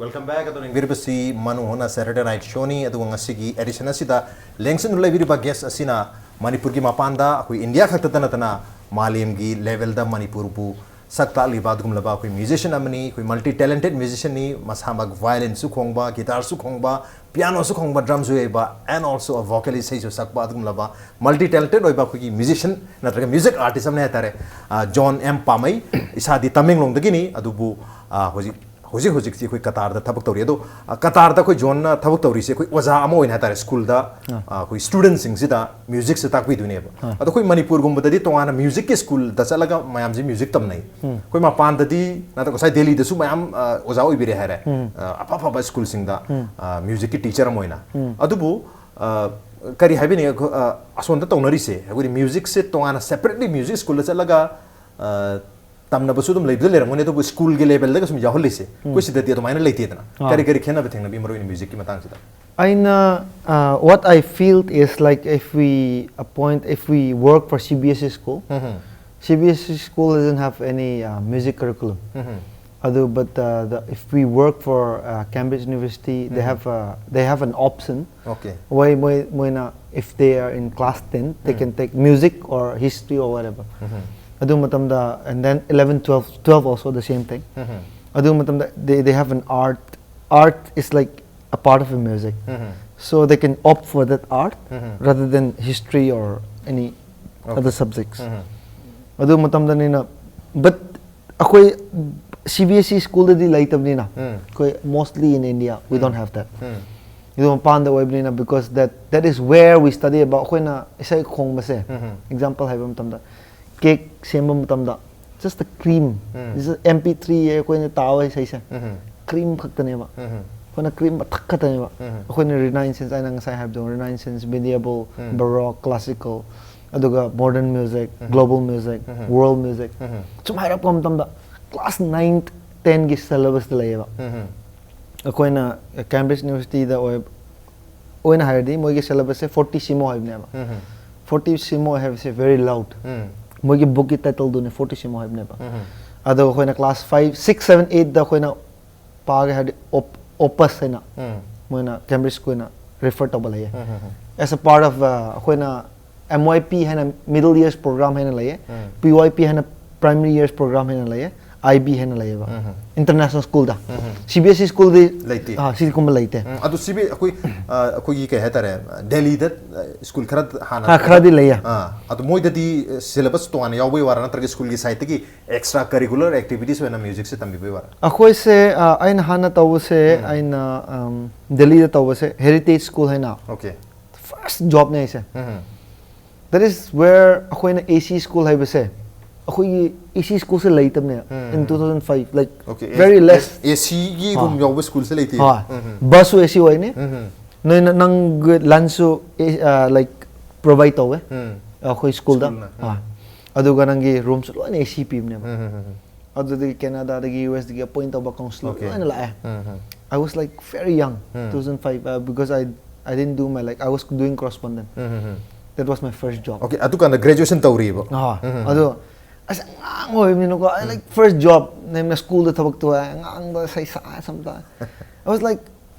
Welcome back. ꯑꯗꯨꯅ ꯌꯦꯡꯕꯤꯔꯤꯕꯁꯤ ꯃꯅꯨ ꯍꯣꯅ Saturday Night Show ꯅꯤ꯫ ꯑꯗꯨꯒ ꯉꯁꯤꯒꯤ edition ꯑꯁꯤꯗ ꯂꯦꯡꯁꯤꯟꯗꯨꯅ ꯂꯩꯕꯤꯔꯤꯕ guest ꯑꯁꯤꯅ ꯃꯅꯤꯄꯨꯔꯒꯤ ꯃꯄꯥꯟꯗ, ꯑꯩꯈꯣꯏ ꯏꯟꯗꯤꯌꯥ ꯈꯛꯇꯗ ꯅꯠꯇꯅ ꯃꯥꯂꯦꯝꯒꯤ level ꯗ ꯃꯅꯤꯄꯨꯔꯕꯨ ꯁꯛ ꯇꯥꯛꯂꯤꯕ ꯑꯗꯨꯒꯨꯝꯂꯕ ꯑꯩꯈꯣꯏ musician ꯑꯃꯅꯤ꯫ ꯑꯩꯈꯣꯏ multi talented musician ꯅꯤ꯫ ꯃꯁꯥꯃꯛ violin ꯁꯨ ꯈꯣꯡꯕ, guitar ꯁꯨ ꯈꯣꯡꯕ, piano ꯁꯨ ꯈꯣꯡꯕ, drum ꯁꯨ ꯌꯩꯕ, and also a vocalist, ꯏꯁꯩꯁꯨ ꯁꯛꯄ ꯑꯗꯨꯒꯨꯝꯂꯕ multi talented ꯑꯣꯏꯕ ꯑꯩꯈꯣꯏꯒꯤ musician ꯅꯠꯇ꯭ꯔꯒ music artist ꯑꯃꯅꯤ ꯍꯥꯏꯇꯥꯔꯦ꯫ ꯑ, ꯖꯣꯟ ꯑꯦꯝ ꯄꯥꯃꯩ꯫ ꯏꯁꯥꯗꯤ ꯇꯃꯦꯡꯂꯣꯡꯗꯒꯤꯅꯤ, ꯑꯗꯨꯕꯨ, ꯑ, ꯍꯧꯖꯤꯛ ꯍꯧꯖꯤꯛ ꯍꯧꯖꯤꯛꯁꯤ ꯑꯩꯈꯣꯏ ꯀꯇꯥꯔꯗ ꯊꯕꯛ ꯇꯧꯔꯤ꯫ ꯑꯗꯣ, ꯑ, ꯀꯇꯥꯔꯗ ꯑꯩꯈꯣꯏ ꯖꯣꯟꯅ ꯊꯕꯛ ꯇꯧꯔꯤꯁꯦ ꯑꯩꯈꯣꯏ ꯑꯣꯖꯥ ꯑꯃ ꯑꯣꯏꯅ ꯍꯥꯏꯇꯥꯔꯦ, ꯁ꯭ꯀꯨꯜꯗ, ꯑꯥ꯫ ꯑ, ꯑꯩꯈꯣꯏ student ꯁꯤꯡꯁꯤꯗ music ꯁꯦ ꯇꯥꯛꯄꯤꯗꯣꯏꯅꯦꯕ꯫ ꯑꯥ꯫ ꯑꯗꯣ ꯑꯩꯈꯣꯏ ꯃꯅꯤꯄꯨꯔꯒꯨꯝꯕꯗꯗꯤ ꯇꯣꯉꯥꯟꯅ music ꯀꯤ ꯁ꯭ꯀꯨꯜꯗ ꯆꯠꯂꯒ ꯃꯌꯥꯝꯁꯦ music ꯇꯝꯅꯩ꯫ ꯎꯝ꯫ ꯑꯩꯈꯣꯏ ꯃꯄꯥꯟꯗꯗꯤ, ꯅꯠꯇ꯭ꯔꯒ ꯉꯁꯥꯏ ꯗꯦꯜꯂꯤꯗꯁꯨ ꯃꯌꯥꯝ, ꯑ, ꯑꯣꯖꯥ ꯑꯣꯏꯕꯤꯔꯦ ꯍꯥꯏꯔꯦ꯫ ꯎꯝ꯫ ꯑ, ꯑꯐ ꯑꯐꯕ ꯁ꯭ꯀꯨꯜꯁꯤꯡꯗ, ꯎꯝ꯫ ꯑ, music ꯀꯤ teacher ꯑꯃ ꯑꯣꯏꯅ꯫ ꯎꯝ꯫ ꯑꯗꯨꯕꯨ, ꯑ, ꯀꯔꯤ ꯍꯥꯏꯕꯤꯅꯤꯡꯉꯤ, ꯑꯩꯈꯣꯏ, ꯑ, ꯑꯁꯣꯝꯗ ꯇꯧꯅꯔꯤꯁꯦ, ꯑꯩꯈꯣꯏꯗꯤ music ꯁꯦ ꯇꯣꯉꯥꯟꯅ separately music ꯁ꯭ꯀꯨꯜꯗ ꯆꯠꯂꯒ, ꯑ, ꯇꯝꯅꯕꯁꯨ ꯑꯗꯨꯝ ꯂꯩꯕꯗꯤ ꯂꯩꯔꯝꯒꯅꯤ, ꯑꯗꯨꯕꯨ ꯁ꯭ꯀꯨꯜꯒꯤ level ꯗꯒ ꯁꯨꯝ ꯌꯥꯎꯍꯜꯂꯤꯁꯦ, ꯎꯝ꯫ ꯑꯩꯈꯣꯏ ꯁꯤꯗꯗꯤ ꯑꯗꯨꯃꯥꯏꯅ ꯂꯩꯇꯦꯗꯅ꯫ ꯑꯥ꯫ ꯀꯔꯤ ꯀꯔꯤ ꯈꯦꯠꯅꯕ ꯊꯦꯡꯅꯕꯤ, ꯃꯔꯨ ꯑꯣꯏꯅ music ꯀꯤ ꯃꯇꯥꯡꯁꯤꯗ? ꯑꯩꯅ, uh, what I feel is like if we appoint, if we work for C B S E school, um. C B S E school doesn't have any, uh, music curriculum. ꯎꯝ꯫ ꯑꯗꯨ, but, uh, the, if we work for, uh, Cambridge University, they um. have, uh, they have an option. Okay. ꯋꯥꯏ ꯃꯣꯏ, ꯃꯣꯏꯅ, if they are in class ten, they um. can take music or history or whatever. ꯎꯝ꯫ ꯑꯗꯨ ꯃꯇꯝꯗ, and then eleven, twelve, twelve also the same thing. ꯎꯝ꯫ ꯑꯗꯨ ꯃꯇꯝꯗ they, they have an art, art is like a part of a music. Um. So they can opt for that art um. rather than history or any Okay. other subjects. ꯎꯝ꯫ ꯑꯗꯨ ꯃꯇꯝꯗꯅꯤꯅ, but ꯑꯩꯈꯣꯏ C B S E school ꯗꯗꯤ ꯂꯩꯇꯕꯅꯤꯅ, ꯎꯝ꯫ ꯑꯩꯈꯣꯏ mostly in India, we um. don't have that. ꯎꯝ꯫ ꯑꯗꯨ ꯃꯄꯥꯟꯗ ꯑꯣꯏꯕꯅꯤꯅ, because that, that is where we study about, ꯑꯩꯈꯣꯏꯅ ꯏꯁꯩ ꯈꯣꯡꯕꯁꯦ, ꯎꯝ꯫ Example ꯍꯥꯏꯕ ꯃꯇꯝꯗ, cake ꯁꯦꯝꯕ ꯃꯇꯝꯗ, just a cream, um. This is M P three ꯑꯩꯈꯣꯏꯅ ꯇꯥꯕ ꯏꯁꯩꯁꯦ, ꯎꯝ꯫ Cream ꯈꯛꯇꯅꯦꯕ꯫ ꯎꯝ꯫ ꯑꯩꯈꯣꯏꯅ cream ꯃꯊꯛ ꯈꯛꯇꯅꯦꯕ꯫ ꯎꯝ꯫ ꯑꯩꯈꯣꯏꯅ Renaissance, ꯑꯩꯅ ꯉꯁꯥꯏ ꯍꯥꯏꯕꯗꯣ, Renaissance, medieval, ꯎꯝ꯫ Baroque, classical, ꯑꯗꯨꯒ modern music, ꯎꯝ꯫ Global music, ꯎꯝ꯫ World music, ꯎꯝ꯫ ꯁꯨꯝ ꯍꯥꯏꯔꯛꯄ ꯃꯇꯝꯗ class nine, ten ꯒꯤ syllabus ꯇ ꯂꯩꯌꯦꯕ꯫ ꯎꯝ꯫ ꯑꯩꯈꯣꯏꯅ Cambridge University ꯗ ꯑꯣꯏ-, ꯑꯣꯏꯅ ꯍꯥꯏꯔꯗꯤ ꯃꯣꯏꯒꯤ syllabus ꯁꯦ fortissimo ꯍꯥꯏꯕꯅꯦꯕ꯫ ꯎꯝ꯫ Fortissimo ꯍꯥꯏꯕꯁꯦ very loud꯫ ꯎꯝ꯫ ꯃꯣꯏꯒꯤ book ꯀꯤ title ꯗꯨꯅꯦ fortissimo ꯍꯥꯏꯕꯅꯦꯕ꯫ ꯎꯝ꯫ ꯑꯗꯣ ꯑꯩꯈꯣꯏꯅ class five, six, seven, eight ꯗ ꯑꯩꯈꯣꯏꯅ ꯄꯥꯒꯦ ꯍꯥꯏꯔꯗꯤ ꯑꯣꯞ ꯑꯣꯄꯁ ꯍꯥꯏꯅ ꯎꯝ ꯃꯣꯏꯅ ꯀꯦꯝꯕ꯭ꯔꯤꯖ ꯁ꯭ꯀꯨꯜꯅ ꯔꯤꯐꯔ ꯇꯧꯕ ꯂꯩꯌꯦ꯫ ꯎꯝ ꯎꯝ As a part of ꯑꯩꯈꯣꯏꯅ M Y P ꯍꯥꯏꯅ ꯃꯤꯗꯜ ꯏꯌꯔꯁ ꯄ꯭ꯔꯣꯒ꯭ꯔꯥꯝ ꯍꯥꯏꯅ ꯂꯩꯌꯦ꯫ ꯎꯝ P Y P ꯍꯥꯏꯅ ꯄ꯭ꯔꯥꯏꯃꯔꯤ ꯏꯌꯔꯁ ꯄ꯭ꯔꯣꯒ꯭ꯔꯥꯝ ꯍꯥꯏꯅ ꯂꯩꯌꯦ꯫ I B ꯍꯥꯏꯅ ꯂꯩꯌꯦꯕ꯫ ꯎꯝ ꯏꯟꯇꯔꯅꯦꯁꯅꯦꯜ ꯁ꯭ꯀꯨꯜꯗ ꯎꯝ C B S E ꯁ꯭ꯀꯨꯜꯗꯤ ꯂꯩꯇꯦ꯫ ꯑꯥ, ꯁꯤꯒꯨꯝꯕ ꯂꯩꯇꯦ꯫ ꯎꯝ, ꯑꯗꯨ ꯁꯤꯕꯤ ꯑꯩꯈꯣꯏ ꯑ, ꯑꯩꯈꯣꯏꯒꯤ ꯀꯩ ꯍꯥꯏꯇꯥꯔꯦ, ꯗꯦꯜꯂꯤꯗ ꯑ, ꯁ꯭ꯀꯨꯜ ꯈꯔ ꯍꯥꯟꯅ ꯍꯥ, ꯈꯔꯗꯤ ꯂꯩꯌꯦ꯫ ꯑꯥ, ꯑꯗꯣ ꯃꯣꯏꯗꯗꯤ ꯁꯤꯂꯦꯕꯁ ꯇꯣꯉꯥꯟꯅ ꯌꯥꯎꯕꯩ ꯋꯥꯔꯥ ꯅꯠꯇ꯭ꯔꯒ ꯁ꯭ꯀꯨꯜꯒꯤ ꯁꯥꯏꯠꯇꯒꯤ ꯑꯦꯛꯁꯇ꯭ꯔꯥ ꯀꯔꯤꯀꯨꯂꯔ ꯑꯦꯛꯇꯤꯚꯤꯇꯤꯁ ꯑꯣꯏꯅ ꯃ꯭ꯌꯨꯖꯤꯛꯁꯦ ꯇꯝꯕꯤꯕꯩ ꯋꯥꯔꯥ? ꯑꯩꯈꯣꯏꯁꯦ ꯑ, ꯑꯩꯅ ꯍꯥꯟꯅ ꯇꯧꯕꯁꯦ ꯑꯩꯅ ꯗꯦꯜꯂꯤꯗ ꯇꯧꯕꯁꯦ ꯍꯦꯔꯤꯇꯦꯖ ꯁ꯭ꯀꯨꯜ ꯍꯥꯏꯅ ꯑꯣꯀꯦ꯫ ꯐꯥꯔꯁ ꯖꯣꯕꯅꯦ ꯑꯩꯁꯦ꯫ ꯎꯝ That is where ꯑꯩꯈꯣꯏꯅ A C ꯁ꯭ꯀꯨꯜ ꯍꯥꯏꯕꯁꯦ ꯑꯩꯈꯣꯏꯒꯤ A C ꯁ꯭ꯀꯨꯜꯁꯦ ꯂꯩꯇꯕꯅꯦ꯫ In two thousand five, like, okay. very less. A Cꯒꯤ ꯔꯨꯝ ꯑꯥ꯫ ꯌꯥꯎꯕ ꯁ꯭ꯀꯨꯜꯁꯦ ꯂꯩꯇꯦ꯫ ꯍꯣꯏ꯫ ꯕꯁꯁꯨ A C ꯑꯣꯏꯅꯤ꯫ ꯅꯣꯏꯅ ꯅꯪꯒꯤ ꯂꯟꯁꯁꯨ, like, ꯄ꯭ꯔꯣꯚꯥꯏꯗ ꯇꯧꯋꯦ ꯎꯝ ꯑꯩꯈꯣꯏ ꯁ꯭ꯀꯨꯜꯗ꯫ ꯁ꯭ꯀꯨꯜꯅ, ꯍꯣꯏ꯫ ꯑꯗꯨꯒ ꯅꯪꯒꯤ ꯔꯨꯝꯁꯨ ꯂꯣꯏꯅ A C ꯄꯤꯕꯅꯦꯕ꯫ ꯎꯝ ꯎꯝ ꯎꯝ ꯑꯗꯨꯗꯒꯤ ꯀꯦꯅꯥꯗꯥꯗꯒꯤ, U S ꯗꯒꯤ ꯑꯄꯣꯏꯟ ꯇꯧꯕ ꯀꯥꯎꯟꯁꯤꯂꯔ Okay. ꯂꯣꯏꯅ ꯂꯥꯛꯑꯦ꯫ ꯎꯝ ꯎꯝ I was, like, very young, um. two thousand five, uh, because I I didn't do my, like, I was doing correspondent. Um um um That was my first job. Okay, ꯑꯗꯨꯀꯥꯟꯗ graduation ꯇꯧꯔꯤꯕ? ꯑꯥ, ꯎꯝ ꯎꯝ ꯎꯝ꯫ ꯑꯗꯣ ꯑꯁ ꯑꯉꯥꯡ ꯑꯣꯏꯕꯅꯤꯅꯀꯣ, I, like, first job ꯅꯦꯝꯅ ꯁ꯭ꯀꯨꯜꯗ ꯊꯕꯛ ꯇꯧꯋꯦ, ꯑꯉꯥꯡꯗ ꯏꯁꯩ ꯁꯛꯑꯦ ꯁꯝꯇ꯫ I was, like,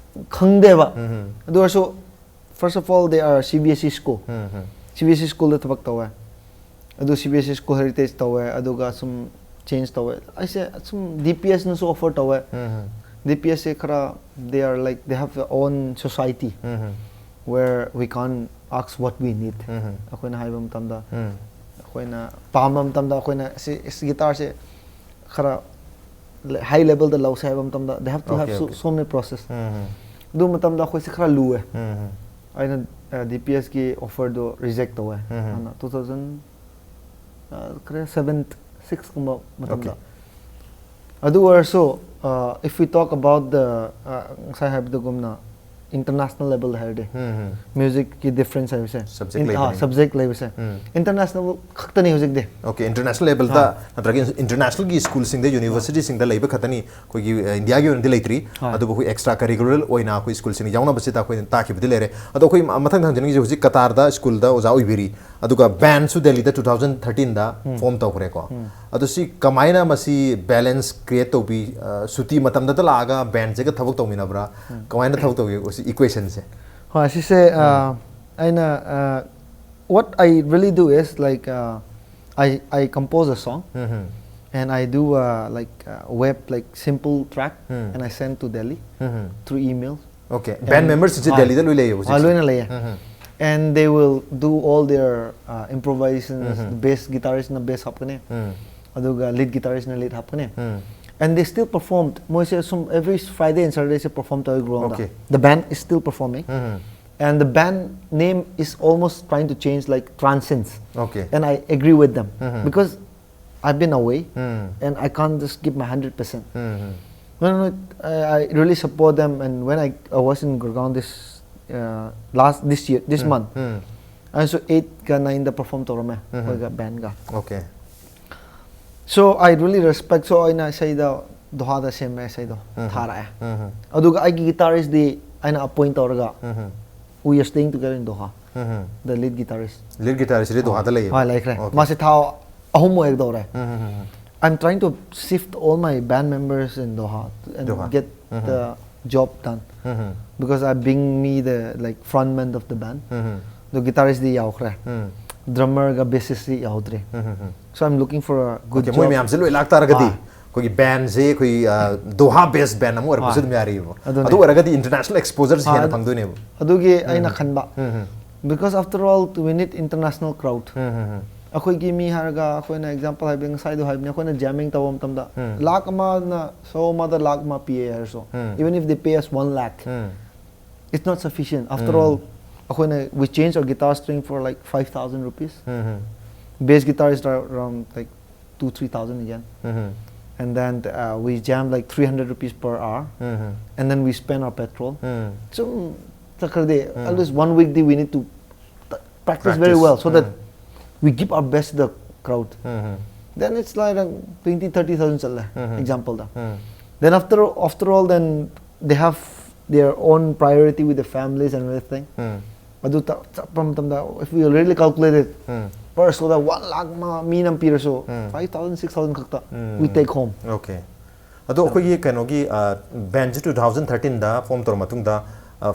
ꯈꯪꯗꯦꯕ꯫ ꯎꯝ ꯎꯝ ꯑꯗꯨ ꯑꯣꯏꯔꯁꯨ, first of all, they are C B S E school. Um um C B S E ꯁ꯭ꯀꯨꯜꯗ ꯊꯕꯛ ꯇꯧꯋꯦ꯫ ꯑꯗꯨ C B S E school heritage ꯇꯧꯋꯦ, ꯑꯗꯨꯒ ꯁꯨꯝ ꯆꯦꯟꯖ ꯇꯧꯋꯦ꯫ ꯑꯩꯁꯦ ꯁꯨꯝ D P S ꯅꯁꯨ ꯑꯣꯐꯔ ꯇꯧꯋꯦ꯫ ꯎꯝ ꯎꯝ D P S ꯁꯦ ꯈꯔ, they are, like, they have their own society um um where we can't ask what we need. ꯎꯝ ꯎꯝ ꯑꯩꯈꯣꯏꯅ ꯍꯥꯏꯕ ꯃꯇꯝꯗ, ꯎꯝ ꯑꯩꯈꯣꯏꯅ ꯄꯥꯝꯕ ꯃꯇꯝꯗ ꯑꯩꯈꯣꯏꯅ ꯁꯤ, ꯁꯤ ꯒꯤꯇꯥꯔꯁꯦ ꯈꯔ ꯍꯥꯏ ꯂꯦꯕꯦꯜꯗ ꯂꯧꯁꯦ ꯍꯥꯏꯕ ꯃꯇꯝꯗ, they have to have Okay, so, okay. so many process. ꯎꯝ ꯎꯝ ꯑꯗꯨ ꯃꯇꯝꯗ ꯑꯩꯈꯣꯏꯁꯦ ꯈꯔ ꯂꯨꯋꯦ꯫ ꯎꯝ ꯎꯝ ꯑꯩꯅ D P S ꯀꯤ ꯑꯣꯐꯔꯗꯣ ꯔꯤꯖꯦꯛ ꯇꯧꯋꯦ꯫ ꯎꯝ ꯎꯝ ꯍꯥꯟꯅ two thousand, ꯈꯔ seven, six ꯀꯨꯝꯕ ꯃꯇꯝꯗ꯫ Okay. ꯑꯗꯨ ꯑꯣꯏꯔꯁꯨ, if we talk about the, ꯉꯁꯥꯏ ꯍꯥꯏꯕꯗꯨꯒꯨꯝꯅ, ꯏꯟꯇꯔꯅꯦꯁꯅꯦꯜ ꯂꯦꯕꯦꯜ ꯍꯥꯏꯔꯗꯤ, ꯎꯝ ꯎꯝ ꯃ꯭ꯌꯨꯖꯤꯛꯀꯤ ꯗꯤꯐ꯭ꯔꯦꯟꯁ ꯍꯥꯏꯕꯁꯦ, Subject ꯂꯩꯕꯅꯤꯅ꯫ ꯁꯕꯖꯦꯛ ꯂꯩꯕꯁꯦ, ꯎꯝ꯫ ꯏꯟꯇꯔꯅꯦꯁꯅꯦꯜ ꯈꯛꯇꯅꯤ ꯍꯧꯖꯤꯛꯇꯤ꯫ ꯑꯣꯀꯦ, ꯏꯟꯇꯔꯅꯦꯁꯅꯦꯜ ꯂꯦꯕꯦꯜꯗ ꯅꯠꯇ꯭ꯔꯒ ꯏꯟꯇꯔꯅꯦꯁꯅꯦꯜꯒꯤ ꯁ꯭ꯀꯨꯜꯁꯤꯡꯗ, ꯌꯨꯅꯤꯚꯔꯁꯤꯇꯤꯁꯤꯡꯗ ꯂꯩꯕ ꯈꯛꯇꯅꯤ ꯑꯩꯈꯣꯏꯒꯤ, ꯑ, ꯏꯟꯗꯤꯌꯥꯒꯤ ꯑꯣꯏꯅꯗꯤ ꯂꯩꯇ꯭ꯔꯤ꯫ ꯍꯣꯏ꯫ ꯑꯗꯨꯕꯨ ꯑꯩꯈꯣꯏ ꯑꯦꯛꯁꯇ꯭ꯔꯥ ꯀꯔꯤꯀꯨꯂꯔ ꯑꯣꯏꯅ ꯑꯩꯈꯣꯏ ꯁ꯭ꯀꯨꯜꯁꯤꯡꯗ ꯌꯥꯎꯅꯕꯁꯤꯗ ꯑꯩꯈꯣꯏꯅ ꯇꯥꯛꯈꯤꯕꯗꯤ ꯂꯩꯔꯦ꯫ ꯑꯗꯣ ꯑꯩꯈꯣꯏ ꯃ-, ꯃꯊꯪ ꯊꯪꯖꯅꯤꯡꯉꯤꯁꯦ, ꯍꯧꯖꯤꯛ ꯀꯇꯥꯔꯗ ꯁ꯭ꯀꯨꯜꯗ ꯑꯣꯖꯥ ꯑꯣꯏꯕꯤꯔꯤ, ꯑꯗꯨꯒ ꯕꯦꯟꯁꯨ ꯗꯦꯜꯂꯤꯗ two thousand thirteenꯗ ꯐꯣꯝ ꯇꯧꯈ꯭ꯔꯦꯀꯣ꯫ ꯑꯗꯨ ꯁꯤ ꯀꯃꯥꯏꯅ ꯃꯁꯤ balance create ꯇꯧꯕꯤ? ꯑ, ꯁꯨꯇꯤ ꯃꯇꯝꯗꯇ ꯂꯥꯛꯑꯒ ꯕꯦꯟꯁꯤꯒ ꯊꯕꯛ ꯇꯧꯃꯤꯟꯅꯕ꯭ꯔꯥ? ꯀꯃꯥꯏꯅ ꯊꯕꯛ ꯇꯧꯒꯦ ꯁꯤ equationꯁꯦ? ꯍꯣꯏ, ꯁꯤꯁꯦ, ꯑ, ꯑꯩꯅ, ꯑ, what I really do is, like, uh, I, I compose a song and I do, uh, like, uh, web, like, simple track and I send to Delhi through email. Okay, band members ꯁꯤ ꯗꯦꯜꯂꯤꯗ ꯂꯣꯏ ꯂꯩꯌꯦ ꯍꯣꯏ, ꯍꯧꯖꯤꯛ? ꯂꯣꯏꯅ ꯂꯩꯌꯦ. And they will do all their, uh, improvisations. Bass guitaristꯅ bass ꯍꯥꯞꯀꯅꯤ, ꯑꯗꯨꯒ lead guitaristꯅ lead ꯍꯥꯞꯀꯅꯤ. And they still performed. ꯃꯣꯏꯁꯦ ꯁꯨꯝ every Friday and Saturdayꯁꯦ perform ꯇꯧꯋꯦ groundꯗ. Okay. The band is still performing. And the band name is almost trying to change, like, Transcends. Okay. And I agree with them because I've been away and I can't just give my hundred percent. No, no, no, I, I really support them. And when I, I was in Gurgaon this, uh, last, this year, this month, ꯑꯩꯁꯨ eight ꯒ nine ꯗ perform ꯇꯧꯔꯝꯃꯦ, ꯑꯩꯈꯣꯏꯒ bandꯒ. Okay. So I really respect. So ꯑꯩꯅ ꯏꯁꯩꯗ ꯗꯣꯍꯥꯗ ꯁꯦꯝꯃꯦ, ꯏꯁꯩꯗꯣ ꯊꯥꯔꯛꯑꯦ. ꯑꯗꯨꯒ ꯑꯩꯒꯤ guitaristꯗꯤ ꯑꯩꯅ appoint ꯇꯧꯔꯒ we are staying together in Doha. The lead guitarist. Lead guitaristꯁꯤꯗꯤ ꯗꯣꯍꯥꯗ ꯂꯩꯌꯦ? ꯍꯣꯏ, ꯂꯩꯈ꯭ꯔꯦ. Okay. ꯃꯥꯁꯦ ꯊꯥ ꯑꯍꯨꯝ ꯑꯣꯏꯒꯗꯧꯔꯦ. I'm trying to shift all my band members in Doha and Doha. Get the job done. Because I bring me the, like, frontman of the band. ꯑꯗꯣ guitaristꯗꯤ ꯌꯥꯎꯈ꯭ꯔꯦ. Drummerꯒ bassistꯇꯤ ꯌꯥꯎꯗ꯭ꯔꯤ. So I'm looking for a good Okay, job. ꯃꯣꯏ ꯃꯌꯥꯝꯁꯦ ꯂꯣꯏ ꯂꯥꯛꯇꯥꯔꯒꯗꯤ ꯍꯣꯏ. ꯑꯩꯈꯣꯏꯒꯤ ꯕꯦꯟꯁꯦ ꯑꯩꯈꯣꯏ, ꯑ, ꯗꯣꯍꯥ based band ꯑꯃ ꯑꯣꯏꯔꯛꯄꯁꯨ ꯍꯣꯏ. ꯑꯗꯨꯝ ꯌꯥꯔꯤꯕ? ꯑꯗꯨꯅꯦ. ꯑꯗꯨ ꯑꯣꯏꯔꯒꯗꯤ international exposureꯁꯦ ꯍꯣꯏ, ꯍꯦꯟꯅ ꯑꯗꯨ- ꯐꯪꯗꯣꯏꯅꯦꯕ? ꯑꯗꯨꯒꯤ ꯑꯩꯅ ꯈꯟꯕ. Because after all, we need international crowd. ꯑꯩꯈꯣꯏꯒꯤ ꯃꯤ ꯍꯥꯏꯔꯒ ꯑꯩꯈꯣꯏꯅ example ꯍꯥꯏꯕ, ꯉꯁꯥꯏꯗꯣ ꯍꯥꯏꯕꯅꯤ, ꯑꯩꯈꯣꯏꯅ jamming ꯇꯧꯕ ꯃꯇꯝꯗ ꯂꯥꯛ ꯑꯃꯅ, show ꯑꯃꯗ ꯂꯥꯛ ꯑꯃ ꯄꯤꯌꯦ ꯍꯥꯏꯔꯁꯨ, even if they pay us one lakh, it's not sufficient. After all, ꯑꯩꯈꯣꯏꯅ, we change our guitar string for, like, five thousand rupees. Bass guitar is around, like, two, three thousand again. And then, uh, we jam, like, three hundred rupees per hour. And then we spend our petrol. ꯁꯨꯝ ꯆꯠꯈ꯭ꯔꯗꯤ, at least one weekꯗꯤ we need to practice very Practice. well so that we give our best to the crowd. Then it's like, uh, twenty, thirty thousand ꯆꯠꯂꯦ, exampleꯗ. Then after, after all, then they have their own priority with the families and everything. ꯑꯗꯨ ꯇ- ꯆꯠꯄ ꯃꯇꯝꯗ, if we really calculate it, per showꯗ one lakh ꯃꯤꯅ ꯄꯤꯔꯁꯨ five thousand, six thousand ꯈꯛꯇ we take home. Okay. ꯑꯗꯣ ꯑꯩꯈꯣꯏꯒꯤ ꯀꯩꯅꯣꯒꯤ ꯕꯦꯟꯁꯤ ꯇꯨ ꯊꯥꯎꯖꯟ ꯊꯥꯔꯇꯤꯟꯗ ꯐꯣꯝ ꯇꯧꯔ ꯃꯇꯨꯡꯗ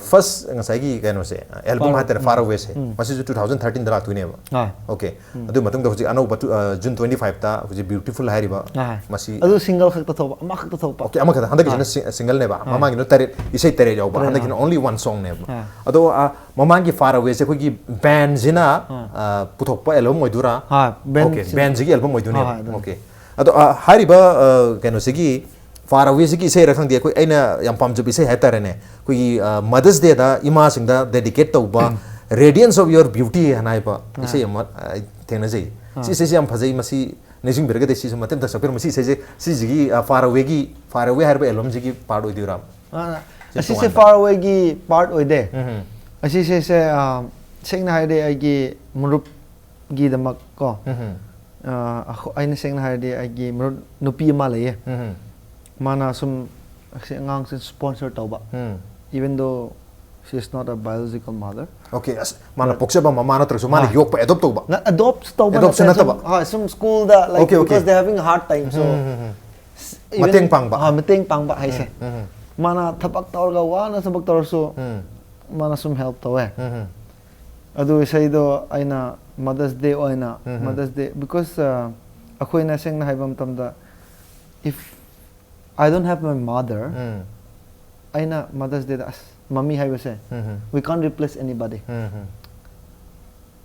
ꯐꯥꯔꯁ ꯉꯁꯥꯏꯒꯤ ꯀꯩꯅꯣꯁꯦ ꯑꯦꯜꯕꯝ Far- ꯍꯥꯏꯇꯥꯔꯦ, ꯐꯥꯔ ꯑꯋꯦꯁꯦ, ꯃꯁꯤꯁꯨ ꯇꯨ ꯊꯥꯎꯖꯟ ꯊꯥꯔꯇꯤꯟꯗ ꯂꯥꯛꯇꯣꯏꯅꯦꯕ. ꯑꯥ. Okay. ꯑꯗꯨ ꯃꯇꯨꯡꯗ ꯍꯧꯖꯤꯛ ꯑꯅꯧꯕ ꯖꯨꯟ ꯇ꯭ꯋꯦꯟꯇꯤ ꯐꯥꯏꯚꯇ ꯍꯧꯖꯤꯛ ꯕ꯭ꯌꯨꯇꯤꯐꯨꯜ ꯍꯥꯏꯔꯤꯕ ꯑꯥ. ꯃꯁꯤ ꯑꯗꯨ ꯁꯤꯡꯒꯜ ꯈꯛꯇ ꯊꯣꯛꯄ, ꯑꯃꯈꯛꯇ ꯊꯣꯛꯄ. Okay, ꯑꯃꯈꯛꯇ, ꯍꯟꯗꯛꯀꯤꯁꯤꯅ ꯁꯤꯡꯒꯜꯅꯦꯕ. ꯃꯃꯥꯡꯒꯤꯅ ꯇꯔꯦꯠ, ꯏꯁꯩ ꯇꯔꯦꯠ ꯌꯥꯎꯕ, ꯇꯔꯦꯠ ꯍꯟꯗꯛꯀꯤꯅ ꯌꯥꯎꯕ. Only One Songꯅꯦꯕ. ꯑꯥ. ꯑꯗꯣ ꯑ, ꯃꯃꯥꯡꯒꯤ ꯐꯥꯔ ꯑꯋꯦꯁꯦ ꯑꯩꯈꯣꯏꯒꯤ ꯕꯦꯟꯁꯤꯅ ꯄꯨꯊꯣꯛꯄ ꯑꯦꯜꯕꯝ ꯑꯣꯏꯗꯣꯏꯔꯥ? ꯍꯣꯏ, ꯕꯦꯟ Okay, ꯁꯤꯡ- ꯕꯦꯟꯁꯤꯒꯤ ꯑꯦꯜꯕꯝ ꯑꯣꯏꯗꯣꯏꯅꯦꯕ. ꯍꯣꯏ, ꯍꯣꯏ, ꯑꯗꯨꯅꯤ. Okay. ꯑꯗꯣ ꯑ, ꯍꯥꯏꯔꯤꯕ ꯑ, ꯀꯩꯅꯣꯁꯤꯒꯤ ꯐꯥꯔ ꯑꯋꯦꯁꯤꯒꯤ ꯏꯁꯩꯔ ꯈꯪꯗꯦ, ꯑꯩꯈꯣꯏ, ꯑꯩꯅ ꯌꯥꯝ ꯄꯥꯝꯖꯕ ꯏꯁꯩ ꯍꯥꯏꯇꯥꯔꯦꯅꯦ, ꯑꯩꯈꯣꯏꯒꯤ ꯃꯗꯔꯁ ꯗꯦꯗ ꯏꯃꯥꯁꯤꯡꯗ ꯗꯦꯗꯤꯀꯦꯠ ꯇꯧꯕ Radiance of Your Beauty ꯍꯥꯏꯅ ꯍꯥꯏꯕ ꯏꯁꯩ ꯑꯃ ꯑ, ꯑꯩ ꯊꯦꯡꯅꯖꯩ. ꯁꯤ ꯏꯁꯩꯁꯦ ꯌꯥꯝ ꯐꯖꯩ, ꯃꯁꯤ ꯅꯤꯡꯁꯤꯡꯕꯤꯔꯒꯗꯤ ꯁꯤꯁꯨ ꯃꯇꯦꯛ ꯑꯃꯇ ꯁꯛꯄꯤꯔꯝꯃꯨ꯫ ꯁꯤ ꯏꯁꯩꯁꯦ, ꯁꯤꯁꯤꯒꯤ ꯐꯥꯔ ꯑꯋꯦꯒꯤ, ꯐꯥꯔ ꯑꯋꯦ ꯍꯥꯏꯔꯤꯕ ꯑꯦꯜꯕꯝꯁꯤꯒꯤ ꯄꯥꯔꯠ ꯑꯣꯏꯗꯣꯏꯔꯥ? ꯑꯥ, ꯁꯤ ꯑꯁꯤꯁꯦ ꯇꯣꯉꯥꯟꯕ. ꯐꯥꯔ ꯑꯋꯦꯒꯤ ꯄꯥꯔꯠ ꯑꯣꯏꯗꯦ. ꯎꯝ. ꯑꯁꯤꯁꯦ ꯁꯦ, ꯑ, ꯁꯦꯡꯅ ꯍꯥꯏꯔꯗꯤ ꯑꯩꯒꯤ ꯃꯔꯨꯞꯀꯤꯗꯃꯛ ꯀꯣ, ꯎꯝ. ꯑ, ꯑꯩꯈꯣ- ꯑꯩꯅ ꯁꯦꯡꯅ ꯍꯥꯏꯔꯗꯤ ꯑꯩꯒꯤ ꯃꯔꯨꯞ ꯅꯨꯄꯤ ꯑꯃ ꯂꯩꯌꯦ. ꯎꯝ. ꯃꯥꯅ ꯁꯨꯝ ꯑꯁꯤ ꯑꯉꯥꯡꯁꯦ ꯁ꯭ꯄꯣꯟꯁꯔ ꯇꯧꯕ. ꯎꯝ. Even though she is not a biological mother. Okay, ꯑꯁ, ꯃꯥꯅ ꯄꯣꯛꯆꯕ ꯃꯃꯥ ꯅꯠꯇ꯭ꯔꯁꯨ ꯃꯥꯅ ꯍꯣꯏ. ꯌꯣꯛꯄ, ꯑꯦꯗꯣꯞ ꯇꯧꯕ. ꯅ ꯑꯦꯗꯣꯞ ꯇꯧꯕ Adoption ꯅꯠꯇꯦ, ꯁꯨꯝ, ꯅꯠꯇꯕ? ꯍꯣꯏ, ꯁꯨꯝ ꯁ꯭ꯀꯨꯜꯗ, like, Okay, okay. Because they having a hard time, so um, um, um. even- ꯃꯇꯦꯡ ꯄꯥꯡꯕ. ꯍꯣꯏ, ꯃꯇꯦꯡ ꯄꯥꯡꯕ ꯍꯥꯏꯁꯦ. ꯎꯝ, ꯎꯝ. ꯃꯥꯅ ꯊꯕꯛ ꯇꯧꯔꯒ, ꯋꯥꯅ ꯊꯕꯛ ꯇꯧꯔꯁꯨ ꯎꯝ. ꯃꯥꯅ ꯁꯨꯝ ꯍꯦꯜꯞ ꯇꯧꯋꯦ. ꯎꯝ. ꯑꯗꯨ ꯏꯁꯩꯗꯣ ꯑꯩꯅ Mother's Day ꯑꯣꯏꯅ, ꯎꯝ. Mother's Day, because, uh, ꯑꯩꯈꯣꯏꯅ ꯁꯦꯡꯅ ꯍꯥꯏꯕ ꯃꯇꯝꯗ, if I don't have my mother, ꯎꯝ. ꯑꯩꯅ Mother's Dayꯗ, ꯑꯁ, ꯃꯃꯤ ꯍꯥꯏꯕꯁꯦ, ꯎꯝ. we can't replace anybody. Um.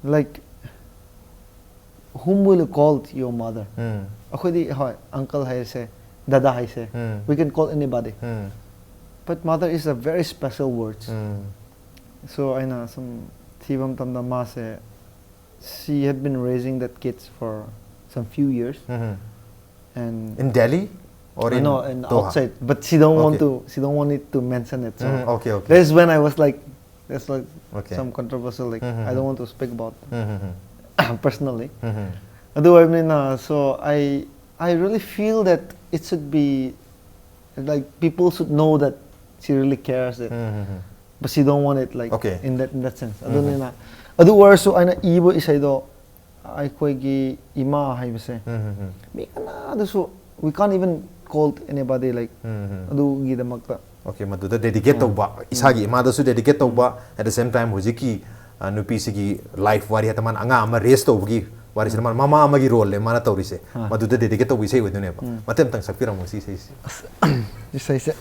Like, whom will you call your mother? ꯎꯝ. ꯑꯩꯈꯣꯏꯗꯤ, ꯍꯣꯏ, uncle ꯍꯥꯏꯔꯁꯦ, ꯗꯗꯥ ꯍꯥꯏꯁꯦ, ꯎꯝ. We can call anybody. Um. But mother is a very special word. Um. So ꯑꯩꯅ ꯁꯨꯝ ꯊꯤꯕ ꯃꯇꯝꯗ ꯃꯥꯁꯦ, she had been raising that kids for some few years. Um. And In Delhi or in no, in Doha? Outside, but she don't want Okay. to, she don't want it to mention it. So Mm, okay, okay. That's when I was like, that's like Okay. some controversial. Like, Mm-hmm. I don't want to speak about um. personally. ꯎꯝ. ꯑꯗꯨ ꯑꯣꯏꯕꯅꯤꯅ, so I, I really feel that it should be, like, people should know that she really cares, that, um. but she don't want it, like, Okay. in that, in that sense. ꯑꯗꯨꯅꯤꯅ, ꯑꯗꯨ ꯑꯣꯏꯔꯁꯨ ꯑꯩꯅ ꯏꯕ ꯏꯁꯩꯗꯣ, ꯑꯩꯈꯣꯏꯒꯤ ꯏꯃꯥ ꯍꯥꯏꯕꯁꯦ ꯎꯝ, ꯎꯝ, ꯎꯝ. ꯃꯤ ꯀꯅꯥꯗꯁꯨ, we can't even call anybody, like, ꯎꯝ, ꯎꯝ. ꯑꯗꯨꯒꯤꯗꯃꯛꯇ. Okay, ꯃꯗꯨꯗ dedicate ꯇꯧꯕ, ꯏꯁꯥꯒꯤ ꯏꯃꯥꯗꯁꯨ dedicate ꯇꯧꯕ, at the same time ꯍꯧꯖꯤꯛꯀꯤ ꯑ, ꯅꯨꯄꯤꯁꯤꯒꯤ life ꯋꯥꯔꯤ ꯍꯥꯏꯇꯥꯔꯦ, ꯃꯥꯅ ꯑꯉꯥꯡ ꯑꯃ raise ꯇꯧꯕꯒꯤ ꯋꯥꯔꯤꯁꯤꯅ ꯃꯥꯅ ꯃꯃꯥ ꯑꯃꯒꯤ role ꯅꯦ ꯃꯥꯅ ꯇꯧꯔꯤꯁꯦ, ꯑꯥ. ꯃꯗꯨꯗ dedicate ꯇꯧꯕ ꯏꯁꯩ ꯑꯣꯏꯗꯣꯏꯅꯦꯕ꯫ ꯎꯝ. ꯃꯇꯦꯛ ꯑꯃꯇꯪ ꯁꯛꯄꯤꯔꯝꯃꯣ ꯁꯤ ꯏꯁꯩꯁꯦ꯫ ꯏꯁꯩꯁꯦ꯫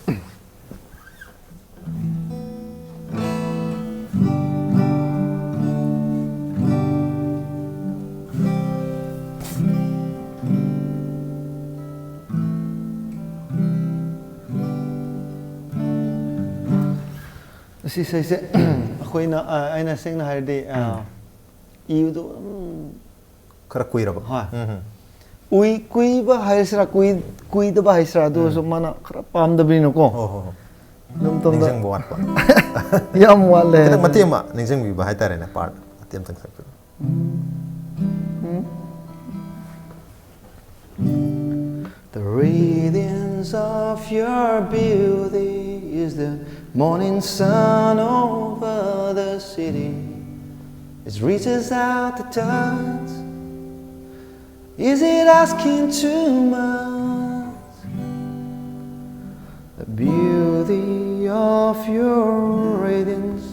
ꯑꯁꯤ ꯏꯁꯩꯁꯦ ꯑꯩꯈꯣꯏꯅ, ꯑ, ꯑꯩꯅ ꯁꯦꯡꯅ ꯍꯥꯏꯔꯗꯤ, ꯑ, ꯎꯝ. ꯏꯕꯗꯣ, ꯎꯝ, ꯈꯔ ꯀꯨꯏꯔꯕ? ꯍꯣꯏ. ꯎꯝ, ꯎꯝ. ꯎꯏ, ꯀꯨꯏꯕ ꯍꯥꯏꯁꯤꯔꯥ, ꯀꯨꯏ-, ꯀꯨꯏꯗꯕ ꯍꯥꯏꯁꯤꯔꯥ, ꯑꯗꯨ ꯑꯣꯏꯔꯁꯨ ꯃꯥꯅ ꯈꯔ ꯄꯥꯝꯗꯕꯅꯤꯅꯀꯣ꯫ ꯍꯣ, ꯍꯣ, ꯍꯣ. ꯑꯗꯨ ꯃꯇꯝꯗ ꯅꯤꯡꯁꯤꯡꯕ ꯋꯥꯠꯄ꯫ ꯌꯥꯝ ꯋꯥꯠꯂꯦ꯫ ꯈꯤꯇꯪ ꯃꯇꯦꯛ ꯑꯃ ꯅꯤꯡꯁꯤꯡꯕꯤꯕ ꯍꯥꯏꯇꯥꯔꯦꯅꯦ, part ꯃꯇꯦꯛ ꯑꯃꯇꯪ ꯁꯛꯄꯤꯔꯣ꯫ The radiance of your beauty is the morning sun over the city. It reaches out to touch. Is it asking too much? The beauty of your radiance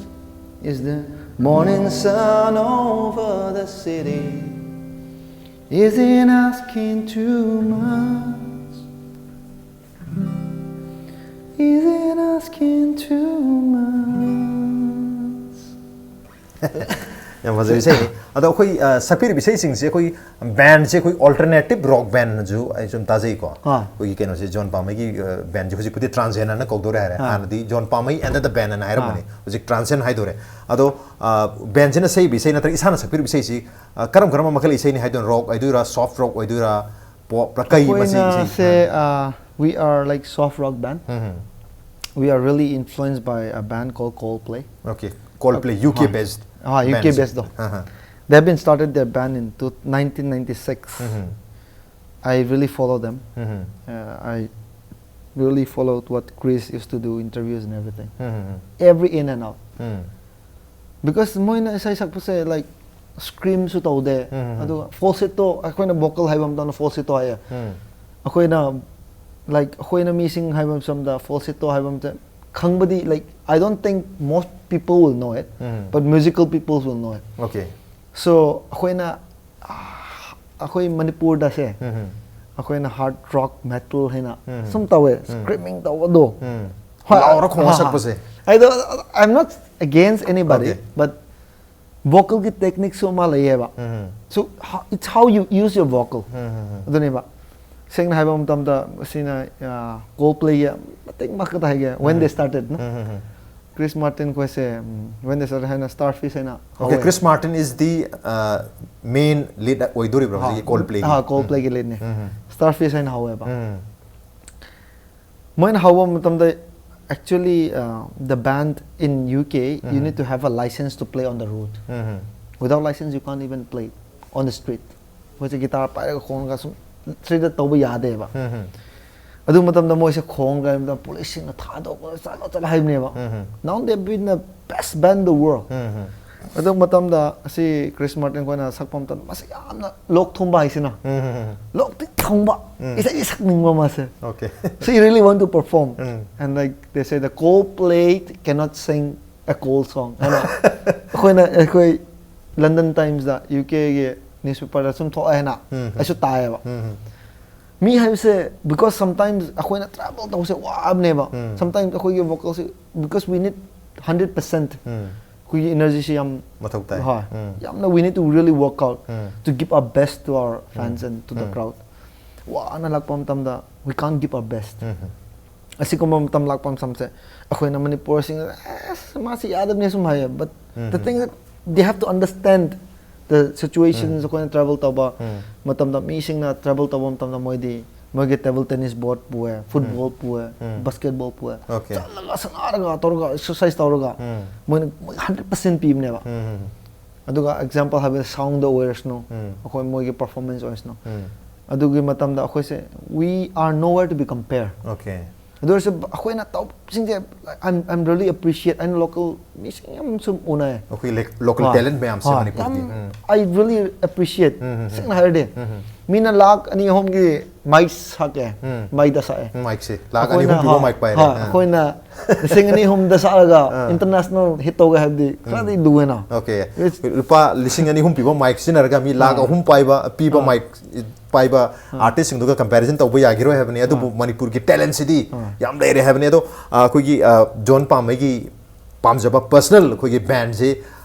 is the morning sun over the city. Is it asking too much? Is it asking too much? ꯌꯥꯝ ꯐꯖꯕ ꯏꯁꯩꯅꯤ꯫ ꯑꯗꯣ ꯑꯩꯈꯣꯏ, ꯑ, ꯁꯛꯄꯤꯔꯤꯕ ꯏꯁꯩꯁꯤꯡꯁꯦ ꯑꯩꯈꯣꯏ bandꯁꯦ ꯑꯩꯈꯣꯏ alternative rock bandꯅꯁꯨ ꯑꯩ ꯁꯨꯝ ꯇꯥꯖꯩꯀꯣ꯫ ꯑꯥ. ꯑꯩꯈꯣꯏꯒꯤ ꯀꯩꯅꯣꯁꯦ, ꯖꯣꯟ ꯄꯥꯝꯍꯩꯒꯤ, ꯑ, bandꯁꯦ ꯍꯧꯖꯤꯛꯄꯨꯗꯤ Transcend ꯍꯥꯏꯅ ꯀꯧꯗꯧꯔꯦ ꯍꯥꯏꯔꯦ꯫ ꯑꯥ. ꯍꯥꯟꯅꯗꯤ ꯖꯣꯟ ꯄꯥꯝꯍꯩ and the bandꯅ ꯍꯥꯏꯔꯝꯕꯅꯤ꯫ ꯑꯥ. ꯍꯧꯖꯤꯛ Transcend ꯍꯥꯏꯗꯧꯔꯦ꯫ ꯑꯗꯣ, ꯑ, bandꯁꯤꯅ ꯁꯛꯏꯕ ꯏꯁꯩ ꯅꯠꯇ꯭ꯔꯒ ꯏꯁꯥꯅ ꯁꯛꯄꯤꯔꯤꯕ ꯏꯁꯩꯁꯤ, ꯑ, ꯀꯔꯝ ꯀꯔꯝꯕ ꯃꯈꯜ ꯏꯁꯩꯅꯤ ꯍꯥꯏꯗꯣꯏꯅꯣ? Rock ꯑꯣꯏꯗꯣꯏꯔꯥ, soft rock ꯑꯣꯏꯗꯣꯏꯔꯥ, popꯔꯥ, ꯀꯩ ꯃꯁꯤ ꯑꯩꯈꯣꯏꯅ ꯏꯁꯩ? ꯁꯦ, uh, we are like soft rock band. Um, um. We are really influenced by a band called Coldplay. Okay. Coldplay, UK ꯍꯣꯏ. based ꯍꯣꯏ, UK bands. basedꯗꯣ꯫ Ah. They've been started their band in two, nineteen ninety-six. Um, um. I really follow them. Um, um. Uh, I really followed what Chris used to do, interviews and everything. Um, um, um. Every in and out. Um. Because ꯃꯣꯏꯅ ꯏꯁꯩ ꯁꯛꯄꯁꯦ, like, ꯁ꯭ꯀ꯭ꯔꯤꯝꯁꯨ ꯇꯧꯗꯦ꯫ ꯑꯗꯨꯒ ꯐꯣꯜꯁꯦꯠꯇꯣ, ꯑꯩꯈꯣꯏꯅ ꯚꯣꯀꯜ ꯍꯥꯏꯕ ꯃꯇꯝꯗ ꯐꯣꯜꯁꯦꯠꯇꯣ ꯍꯥꯏꯌꯦ꯫ ꯑꯩꯈꯣꯏꯅ, like, ꯑꯩꯈꯣꯏꯅ ꯃꯤꯁꯤꯡ ꯍꯥꯏꯕ ꯃꯇꯝꯗ ꯐꯣꯜꯁꯦꯠꯇꯣ ꯍꯥꯏꯕ ꯃꯇꯝꯗ ꯈꯪꯕꯗꯤ, like, I don't think most people will know it, but musical people will know it. Okay. So ꯑꯩꯈꯣꯏꯅ, ꯑꯩꯈꯣꯏ ꯃꯅꯤꯄꯨꯔꯗꯁꯦ ꯑꯩꯈꯣꯏꯅ ꯍꯥꯔꯗ ꯔꯣꯛ ꯃꯦꯇꯜ ꯍꯥꯏꯅ ꯁꯨꯝ ꯇꯧꯋꯦ, ꯁ꯭ꯀ꯭ꯔꯤꯃꯤꯡ ꯇꯧꯕꯗꯣ꯫ ꯍꯣꯏ, ꯂꯥꯎꯔ ꯈꯣꯡꯉ ꯍꯥ, ꯍꯥ꯫ ꯁꯛꯄꯁꯦ꯫ ꯑꯩꯗꯣ, I'm not against anybody, Okay. but ꯚꯣꯀꯜꯒꯤ ꯇꯦꯛꯅꯤꯛꯁꯨ ꯑꯃ ꯂꯩꯌꯦꯕ꯫ So it's how you use your vocal. ꯑꯗꯨꯅꯦꯕ꯫ ꯁꯦꯡꯅ ꯍꯥꯏꯕ ꯃꯇꯝꯗ ꯁꯤꯅ ꯀꯣꯜ ꯄ꯭ꯂꯦꯒꯤ ꯃꯇꯦꯛ ꯑꯃꯈꯛꯇ ꯍꯥꯏꯒꯦ, when they started, no? Chris Martin ꯈꯣꯏꯁꯦ, ꯎꯝ, when they started ꯍꯥꯏꯅ ꯁ꯭ꯇꯥꯔ ꯐꯤꯁ ꯍꯥꯏꯅ Okay, Chris Martin is the main lead ꯑꯣꯏꯗꯣꯔꯤꯕ꯭ꯔꯥ ꯍꯧꯖꯤꯛꯀꯤ ꯀꯣꯜ ꯄ꯭ꯂꯦꯒꯤ? ꯍꯥ, ꯀꯣꯜ ꯄ꯭ꯂꯦꯒꯤ ꯂꯤꯗꯅꯦ꯫ ꯁ꯭ꯇꯥꯔ ꯐꯤꯁ ꯍꯥꯏꯅ ꯍꯧꯋꯦꯕ꯫ ꯃꯣꯏꯅ ꯍꯧꯕ ꯃꯇꯝꯗ, actually, uh, the band in U K, you need to have a license to play on the road. Without license, you can't even play on the street. ꯃꯣꯏꯁꯦ ꯒꯤꯇꯥꯔ ꯄꯥꯏꯔꯒ ꯈꯣꯡꯉꯒ ꯁꯨꯝ ꯁꯤꯗ ꯇꯧꯕ ꯌꯥꯗꯦꯕ꯫ ꯑꯗꯨ ꯃꯇꯝꯗ ꯃꯣꯏꯁꯦ ꯈꯣꯡꯒ ꯃꯇꯝꯗ ꯄꯨꯂꯤꯁꯁꯤꯡꯅ ꯊꯥꯗꯣꯛꯑꯒ ꯆꯠꯂꯣ ꯆꯠꯂꯣ ꯍꯥꯏꯕꯅꯦꯕ꯫ Now they've been the best band in the world. ꯑꯗꯨ ꯃꯇꯝꯗ ꯑꯁꯤ ꯀ꯭ꯔꯤꯁ ꯃꯥꯔꯇꯤꯟ ꯈꯣꯏꯅ ꯁꯛꯄ ꯃꯇꯝꯗ ꯃꯁꯤ ꯌꯥꯝꯅ ꯂꯣꯛ ꯊꯨꯡꯕ ꯍꯥꯏꯁꯤꯅ, ꯂꯣꯛꯇꯤ ꯊꯨꯡꯕ, ꯏꯁꯩꯗꯤ ꯁꯛꯅꯤꯡꯕ ꯃꯥꯁꯦ꯫ Okay. So he really want to perform. And, like, they say the Coldplay cannot sing a cold song ꯍꯥꯏꯅ ꯑꯩꯈꯣꯏꯅ, ꯑꯩꯈꯣꯏ ꯂꯟꯗꯟ ꯇꯥꯏꯝꯁꯇ, ꯌꯨ ꯀꯦꯒꯤ ꯅ꯭ꯌꯨꯁꯄꯦꯄꯔꯗ ꯁꯨꯝ ꯊꯣꯛꯑꯦ ꯍꯥꯏꯅ ꯑꯩꯁꯨ ꯇꯥꯏꯌꯦꯕ꯫ ꯃꯤ ꯍꯥꯏꯕꯁꯦ, because sometimes ꯑꯩꯈꯣꯏꯅ ꯇ꯭ꯔꯥꯚꯦꯜ ꯇꯧꯕꯁꯦ ꯋꯥꯕꯅꯦꯕ꯫ Sometimes ꯑꯩꯈꯣꯏꯒꯤ ꯚꯣꯀꯜꯁꯦ, because we need hundred percent, ꯑꯩꯈꯣꯏꯒꯤ ꯏꯅꯔꯖꯤꯁꯦ ꯌꯥꯝ ꯃꯊꯧ ꯇꯥꯏ꯫ ꯍꯣꯏ, ꯌꯥꯝꯅ, we need to really work out to give our best to our fans and to the crowd. ꯋꯥꯅ ꯂꯥꯛꯄ ꯃꯇꯝꯗ we can't give our best. ꯑꯁꯤꯒꯨꯝꯕ ꯃꯇꯝ ꯂꯥꯛꯄ ꯃꯇꯝꯁꯦ ꯑꯩꯈꯣꯏꯅ ꯃꯅꯤꯄꯨꯔꯁꯤꯡ, "ꯑꯁ, ꯃꯥꯁꯤ ꯌꯥꯗꯕꯅꯦ" ꯁꯨꯝ ꯍꯥꯏꯌꯦ, but the thing is, they have to understand the situations. ꯑꯩꯈꯣꯏꯅ ꯇ꯭ꯔꯥꯚꯦꯜ ꯇꯧꯕ ꯃꯇꯝꯗ, ꯃꯤꯁꯤꯡꯅ ꯇ꯭ꯔꯥꯚꯦꯜ ꯇꯧꯕ ꯃꯇꯝꯗ ꯃꯣꯏꯗꯤ ꯃꯣꯏꯒꯤ ꯇꯦꯕꯜ ꯇꯦꯅꯤꯁ ꯕꯣꯔꯗ ꯄꯨꯑꯦ, ꯐꯨꯠꯕꯣꯜ ꯄꯨꯑꯦ, ꯕꯥꯁꯀꯦꯠꯕꯣꯜ ꯄꯨꯑꯦ꯫ Okay. ꯆꯠꯂꯒ ꯁꯥꯟꯅꯔꯒ ꯇꯧꯔꯒ, ꯑꯦꯛꯁꯔꯁꯥꯏꯁ ꯇꯧꯔꯒ ꯃꯣꯏꯅ ꯃꯣꯏ ꯍꯟꯗ꯭ꯔꯦꯠ ꯄꯥꯔꯁꯦꯟ ꯄꯤꯕꯅꯦꯕ꯫ ꯑꯗꯨꯒ ꯑꯦꯛꯖꯥꯝꯄꯜ ꯍꯥꯏꯕꯗ ꯁꯥꯎꯟꯗ ꯑꯣꯏꯔꯁꯅꯨ, ꯑꯩꯈꯣꯏ ꯃꯣꯏꯒꯤ ꯄꯔꯐꯣꯔꯃꯦꯟꯁ ꯑꯣꯏꯔꯁꯅꯨ, ꯑꯗꯨꯒꯤ ꯃꯇꯝꯗ ꯑꯩꯈꯣꯏꯁꯦ, we are nowhere to be compare. Okay. ꯑꯗꯨ ꯑꯣꯏꯔꯁꯨ ꯑꯩꯈꯣꯏꯅ ꯇꯧ-, ꯁꯤꯡꯁꯦ, I'm, I'm really appreciate, ꯑꯩꯅ local ꯃꯤꯁꯤꯡ ꯌꯥꯝ ꯁꯨꯝ ꯎꯅꯩ꯫ ꯑꯩꯈꯣꯏ ꯂꯣꯀꯦꯜ ꯍꯣꯏ꯫ ꯇꯦꯂꯦꯟ ꯃꯌꯥꯝꯁꯦ ꯍꯣꯏ, ꯃꯅꯤꯄꯨꯔꯒꯤ ꯌꯥꯝ, I really appreciate, ꯁꯦꯡꯅ ꯍꯥꯏꯔꯗꯤ꯫ ꯃꯤꯅ ꯂꯥꯛ ꯑꯅꯤ ꯑꯍꯨꯝꯒꯤ ꯃꯥꯏꯛ ꯁꯥꯛꯑꯦ, ꯃꯥꯏꯗ ꯁꯥꯛꯑꯦ꯫ ꯃꯥꯏꯛꯁꯦ ꯂꯥꯛ ꯑꯅꯤ ꯑꯍꯨꯝ ꯄꯤꯕ ꯃꯥꯏꯛ ꯄꯥꯏꯔꯦ꯫ ꯍꯣꯏ, ꯑꯩꯈꯣꯏꯅ ꯂꯤꯁꯤꯡ ꯑꯅꯤ ꯑꯍꯨꯝꯗ ꯁꯥꯛꯑꯒ international hit ꯇꯧꯒꯦ ꯍꯥꯏꯕꯗꯤ ꯈꯔꯗꯤ ꯂꯨꯋꯦꯅ꯫ ꯑꯣꯀꯦ꯫ ꯂꯨꯄꯥ ꯂꯤꯁꯤꯡ ꯑꯅꯤ ꯑꯍꯨꯝ ꯄꯤꯕ ꯃꯥꯏꯛ ꯁꯤꯖꯤꯟꯅꯔꯒ ꯃꯤ ꯂꯥꯛ ꯑꯍꯨꯝ ꯄꯥꯏꯕ ꯄꯤꯕ ꯃꯥꯏꯛ ꯄꯥꯏꯕ ꯑꯥꯔꯇꯤꯁꯁꯤꯡꯗꯨꯒ ꯀꯝꯄꯦꯔꯤꯖꯟ ꯇꯧꯕ ꯌꯥꯈꯤꯔꯣꯏ ꯍꯥꯏꯕꯅꯤ꯫ ꯑꯗꯨꯕꯨ ꯃꯅꯤꯄꯨꯔꯒꯤ ꯇꯦꯂꯦꯟꯁꯤꯗꯤ ꯌꯥꯝ ꯂꯩꯔꯦ ꯍꯥꯏꯕꯅꯤ꯫ ꯑꯗꯣ ꯑ, ꯑꯩꯈꯣꯏꯒꯤ ꯑ, ꯖꯣꯟ ꯄꯥꯝꯕꯩꯒꯤ ꯄꯥꯝꯖꯕ ꯄꯔꯁꯅꯦꯜ ꯑꯩꯈꯣꯏꯒꯤ ꯕꯦꯟꯁꯤ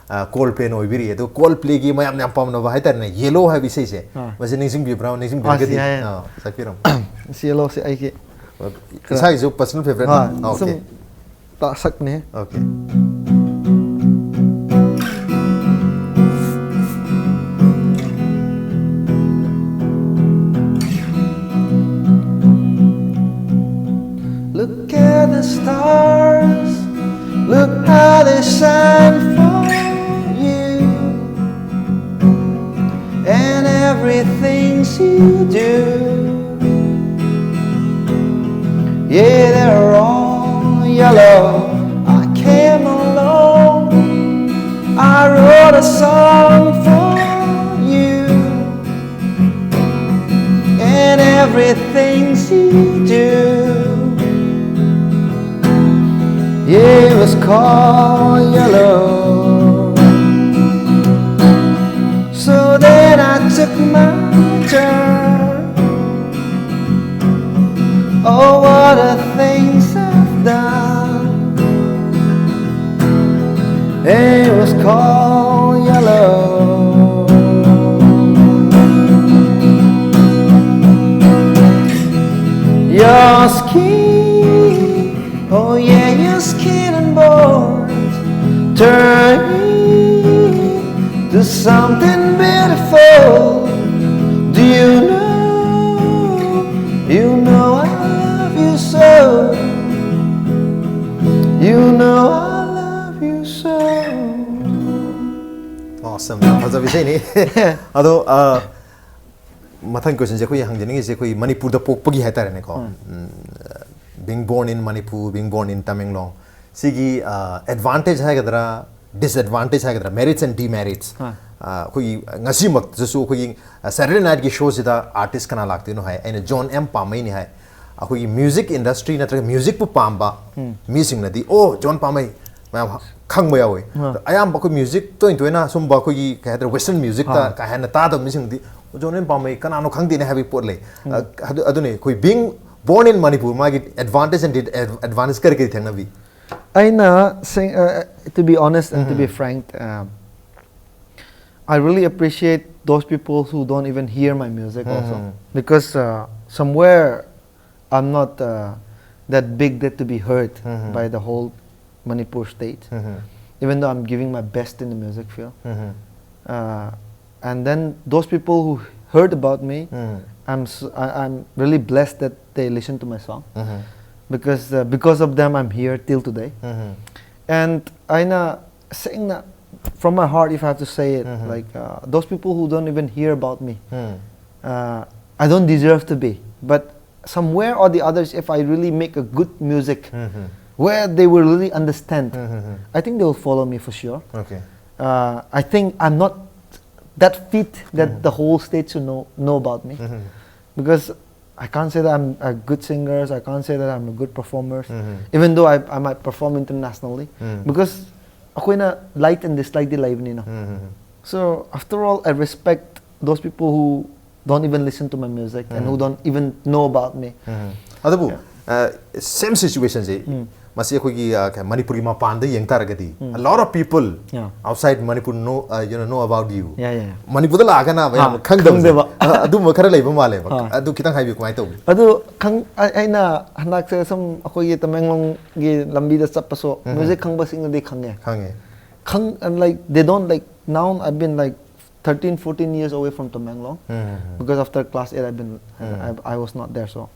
ꯀꯣꯜ ꯄ꯭ꯂꯦꯅ ꯑꯣꯏꯕꯤꯔꯤ꯫ ꯑꯗꯣ ꯀꯣꯜ ꯄ꯭ꯂꯦꯒꯤ ꯃꯌꯥꯝꯅ ꯌꯥꯝ ꯄꯥꯝꯅꯕ ꯍꯥꯏꯇꯥꯔꯦꯅꯦ, ꯌꯦꯂꯣ ꯍꯥꯏꯕ ꯏꯁꯩꯁꯦ꯫ ꯑꯥ꯫ ꯃꯁꯤ ꯅꯤꯡꯁꯤꯡꯕꯤꯕ꯭ꯔꯥ? ꯅꯤꯡꯁꯤꯡꯕꯤꯔꯒꯗꯤ ꯑꯥ, ꯁꯤ ꯌꯥꯏ꯫ ꯑꯥ, ꯁꯛꯄꯤꯔꯝꯃꯣ꯫ ꯁꯤ ꯌꯦꯂꯣꯁꯦ ꯑꯩꯒꯤ ꯏꯁꯥꯒꯤꯁꯨ ꯄꯔꯁꯅꯦꯜ ꯐꯦꯕꯔꯦꯠ꯫ ꯍꯣꯏ, ꯑꯣꯀꯦ꯫ ꯁꯨꯝ ꯇꯥ-, ꯁꯛꯅꯦ꯫ Okay. Look at the stars, look how they shine for you, and everything you do. Yeah, they're all yellow. I came along, I wrote a song for you, and everything you do, yeah, it was called yellow. So then I took my turn. Oh, what a things I've done. It was called yellow. Your skin, oh yeah, your skin and bones turn to something beautiful. Do you know, you know I love you so. You know I love you so. Awesome. ꯌꯥꯝ ꯐꯖꯕ ꯏꯁꯩꯅꯤ꯫ ꯑꯗꯣ ꯑ, ꯃꯊꯪ ꯀꯣꯏꯁꯟꯁꯦ ꯑꯩꯈꯣꯏ ꯍꯪꯖꯅꯤꯡꯉꯤꯁꯦ ꯑꯩꯈꯣꯏ ꯃꯅꯤꯄꯨꯔꯗ ꯄꯣꯛꯄꯒꯤ ꯍꯥꯏꯇꯥꯔꯦꯅꯦꯀꯣ꯫ ꯎꯝ, Being born in Manipur, being born in Tamenglong, ꯁꯤꯒꯤ ꯑꯦꯗꯚꯥꯟꯇꯦꯖ ꯍꯥꯏꯒꯗ꯭ꯔꯥ, ꯗꯤꯁꯑꯦꯗꯚꯥꯟꯇꯦꯖ ꯍꯥꯏꯒꯗ꯭ꯔꯥ, ꯃꯦꯔꯤꯠꯁ ꯑꯦꯟ ꯗꯤꯃꯦꯔꯤꯠꯁ, ꯑꯩꯈꯣꯏꯒꯤ ꯉꯁꯤꯃꯛꯇꯁꯨ ꯑꯩꯈꯣꯏꯒꯤ ꯁꯦꯇꯔꯗꯦ ꯅꯥꯏꯠꯀꯤ ꯁꯣꯁꯤꯗ ꯑꯥꯔꯇꯤꯁ ꯀꯅꯥ ꯂꯥꯛꯇꯣꯏꯅꯣ ꯍꯥꯏ, ꯑꯩꯅ ꯖꯣꯟ ꯑꯦꯝ ꯄꯥꯝꯃꯩꯅꯤ ꯍꯥꯏ꯫ ꯑꯩꯈꯣꯏꯒꯤ ꯃ꯭ꯌꯨꯖꯤꯛ ꯏꯟꯗꯁꯇ꯭ꯔꯤ ꯅꯠꯇ꯭ꯔꯒ ꯃ꯭ꯌꯨꯖꯤꯛꯄꯨ ꯄꯥꯝꯕ ꯃꯤꯁꯤꯡꯅꯗꯤ, "ꯑꯣ, ꯖꯣꯟ ꯄꯥꯝꯃꯩ" ꯃꯌꯥꯝ ꯈꯪꯕ ꯌꯥꯎꯋꯤ꯫ ꯑꯗꯣ ꯑꯌꯥꯝꯕ ꯑꯩꯈꯣꯏ ꯃ꯭ꯌꯨꯖꯤꯛ ꯇꯣꯏ ꯇꯣꯏꯅ ꯁꯨꯝꯕ ꯑꯩꯈꯣꯏꯒꯤ, ꯀꯩ ꯍꯥꯏꯇꯥꯔꯦ, ꯋꯦꯁꯇꯔꯟ ꯃ꯭ꯌꯨꯖꯤꯛꯇ ꯀꯥ ꯍꯦꯟꯅ ꯇꯥꯗꯕ ꯃꯤꯁꯤꯡꯗꯤ "ꯑꯣ, ꯖꯣꯟ ꯑꯦꯝ ꯄꯥꯝꯃꯩ ꯀꯅꯥꯅꯣ ꯈꯪꯗꯦꯅꯦ" ꯍꯥꯏꯕꯒꯤ ꯄꯣꯠ ꯂꯩ꯫ ꯑ, ꯑꯗꯨ, ꯑꯗꯨꯅꯦ ꯑꯩꯈꯣꯏ being born in Manipur, ꯃꯥꯒꯤ ꯑꯦꯗꯚꯥꯟꯇꯦꯖ ꯑꯦꯟ ꯗꯤꯁꯑꯦꯗꯚꯥꯟꯇꯦꯖ ꯀꯔꯤ ꯀꯔꯤ ꯊꯦꯡꯅꯕꯤ? ꯑꯩꯅ ꯁꯦꯡ-, uh, to be honest and to be frank, um, I really appreciate those people who don't even hear my music also. Because uh, somewhere I'm not uh, that big that to be heard by the whole Manipur state, even though I'm giving my best in the music field. Uh, and then those people who heard about me, I'm, s- I, I'm really blessed that they listen to my song because uh, because of them I'm here till today. And ꯑꯩꯅ ꯁꯦꯡꯅ, from my heart, if I have to say it, like uh, those people who don't even hear about me, uh, I don't deserve to be. But somewhere or the others, if I really make a good music where they will really understand, I think they will follow me for sure. Okay. Uh, I think I'm not that fit that the whole state should know, know about me. Because I can't say that I'm a good singer, I can't say that I'm a good performer, even though I, I might perform internationally. Because ꯑꯩꯈꯣꯏꯅ like and dislike ꯗꯤ ꯂꯩꯕꯅꯤꯅ. So after all, I respect those people who don't even listen to my music and who don't even know about me. ꯑꯗꯨꯕꯨ ꯁꯦꯝ ꯁꯤꯆꯨꯋꯦꯁꯟꯁꯦ ꯃꯁꯤ ꯑꯩꯈꯣꯏꯒꯤ, ꯑ, ꯀꯩ-, ꯃꯅꯤꯄꯨꯔꯒꯤ ꯃꯄꯥꯟꯗ ꯌꯦꯡ ꯇꯥꯔꯒꯗꯤ, a lot of people Yeah. outside Manipur know, uh, you know, know about you. Yeah, yeah, yeah. ꯃꯅꯤꯄꯨꯔꯗ ꯂꯥꯛꯑꯒꯅ ꯃꯌꯥꯝ ꯑꯥ, ꯈꯪꯗꯕꯁꯦ, ꯈꯪꯗꯕ. ꯑ, ꯑꯗꯨꯝꯕ ꯈꯔ ꯂꯩꯕ ꯃꯥꯜꯂꯦꯕ꯫ ꯑꯥ. ꯑꯗꯨ ꯈꯤꯇꯪ ꯍꯥꯏꯕꯤꯌꯨ, ꯀꯃꯥꯏꯅ ꯇꯧꯒꯦ? ꯑꯗꯨ ꯈꯪ-, ꯑꯩ-, ꯑꯩꯅ ꯍꯟꯗꯛꯁꯦ ꯁꯨꯝ ꯑꯩꯈꯣꯏꯒꯤ ꯇꯃꯦꯡꯂꯣꯡꯒꯤ ꯂꯝꯕꯤꯗ ꯆꯠꯄꯁꯨ ꯃ꯭ꯌꯨꯖꯤꯛ ꯈꯪꯕꯁꯤꯡꯅꯗꯤ ꯈꯪꯉꯦ꯫ ꯈꯪꯉꯦ꯫ Khang, and like they don't like, now I've been like thirteen, fourteen years away from Tamenglong because after class eight I've been I, I was not there, so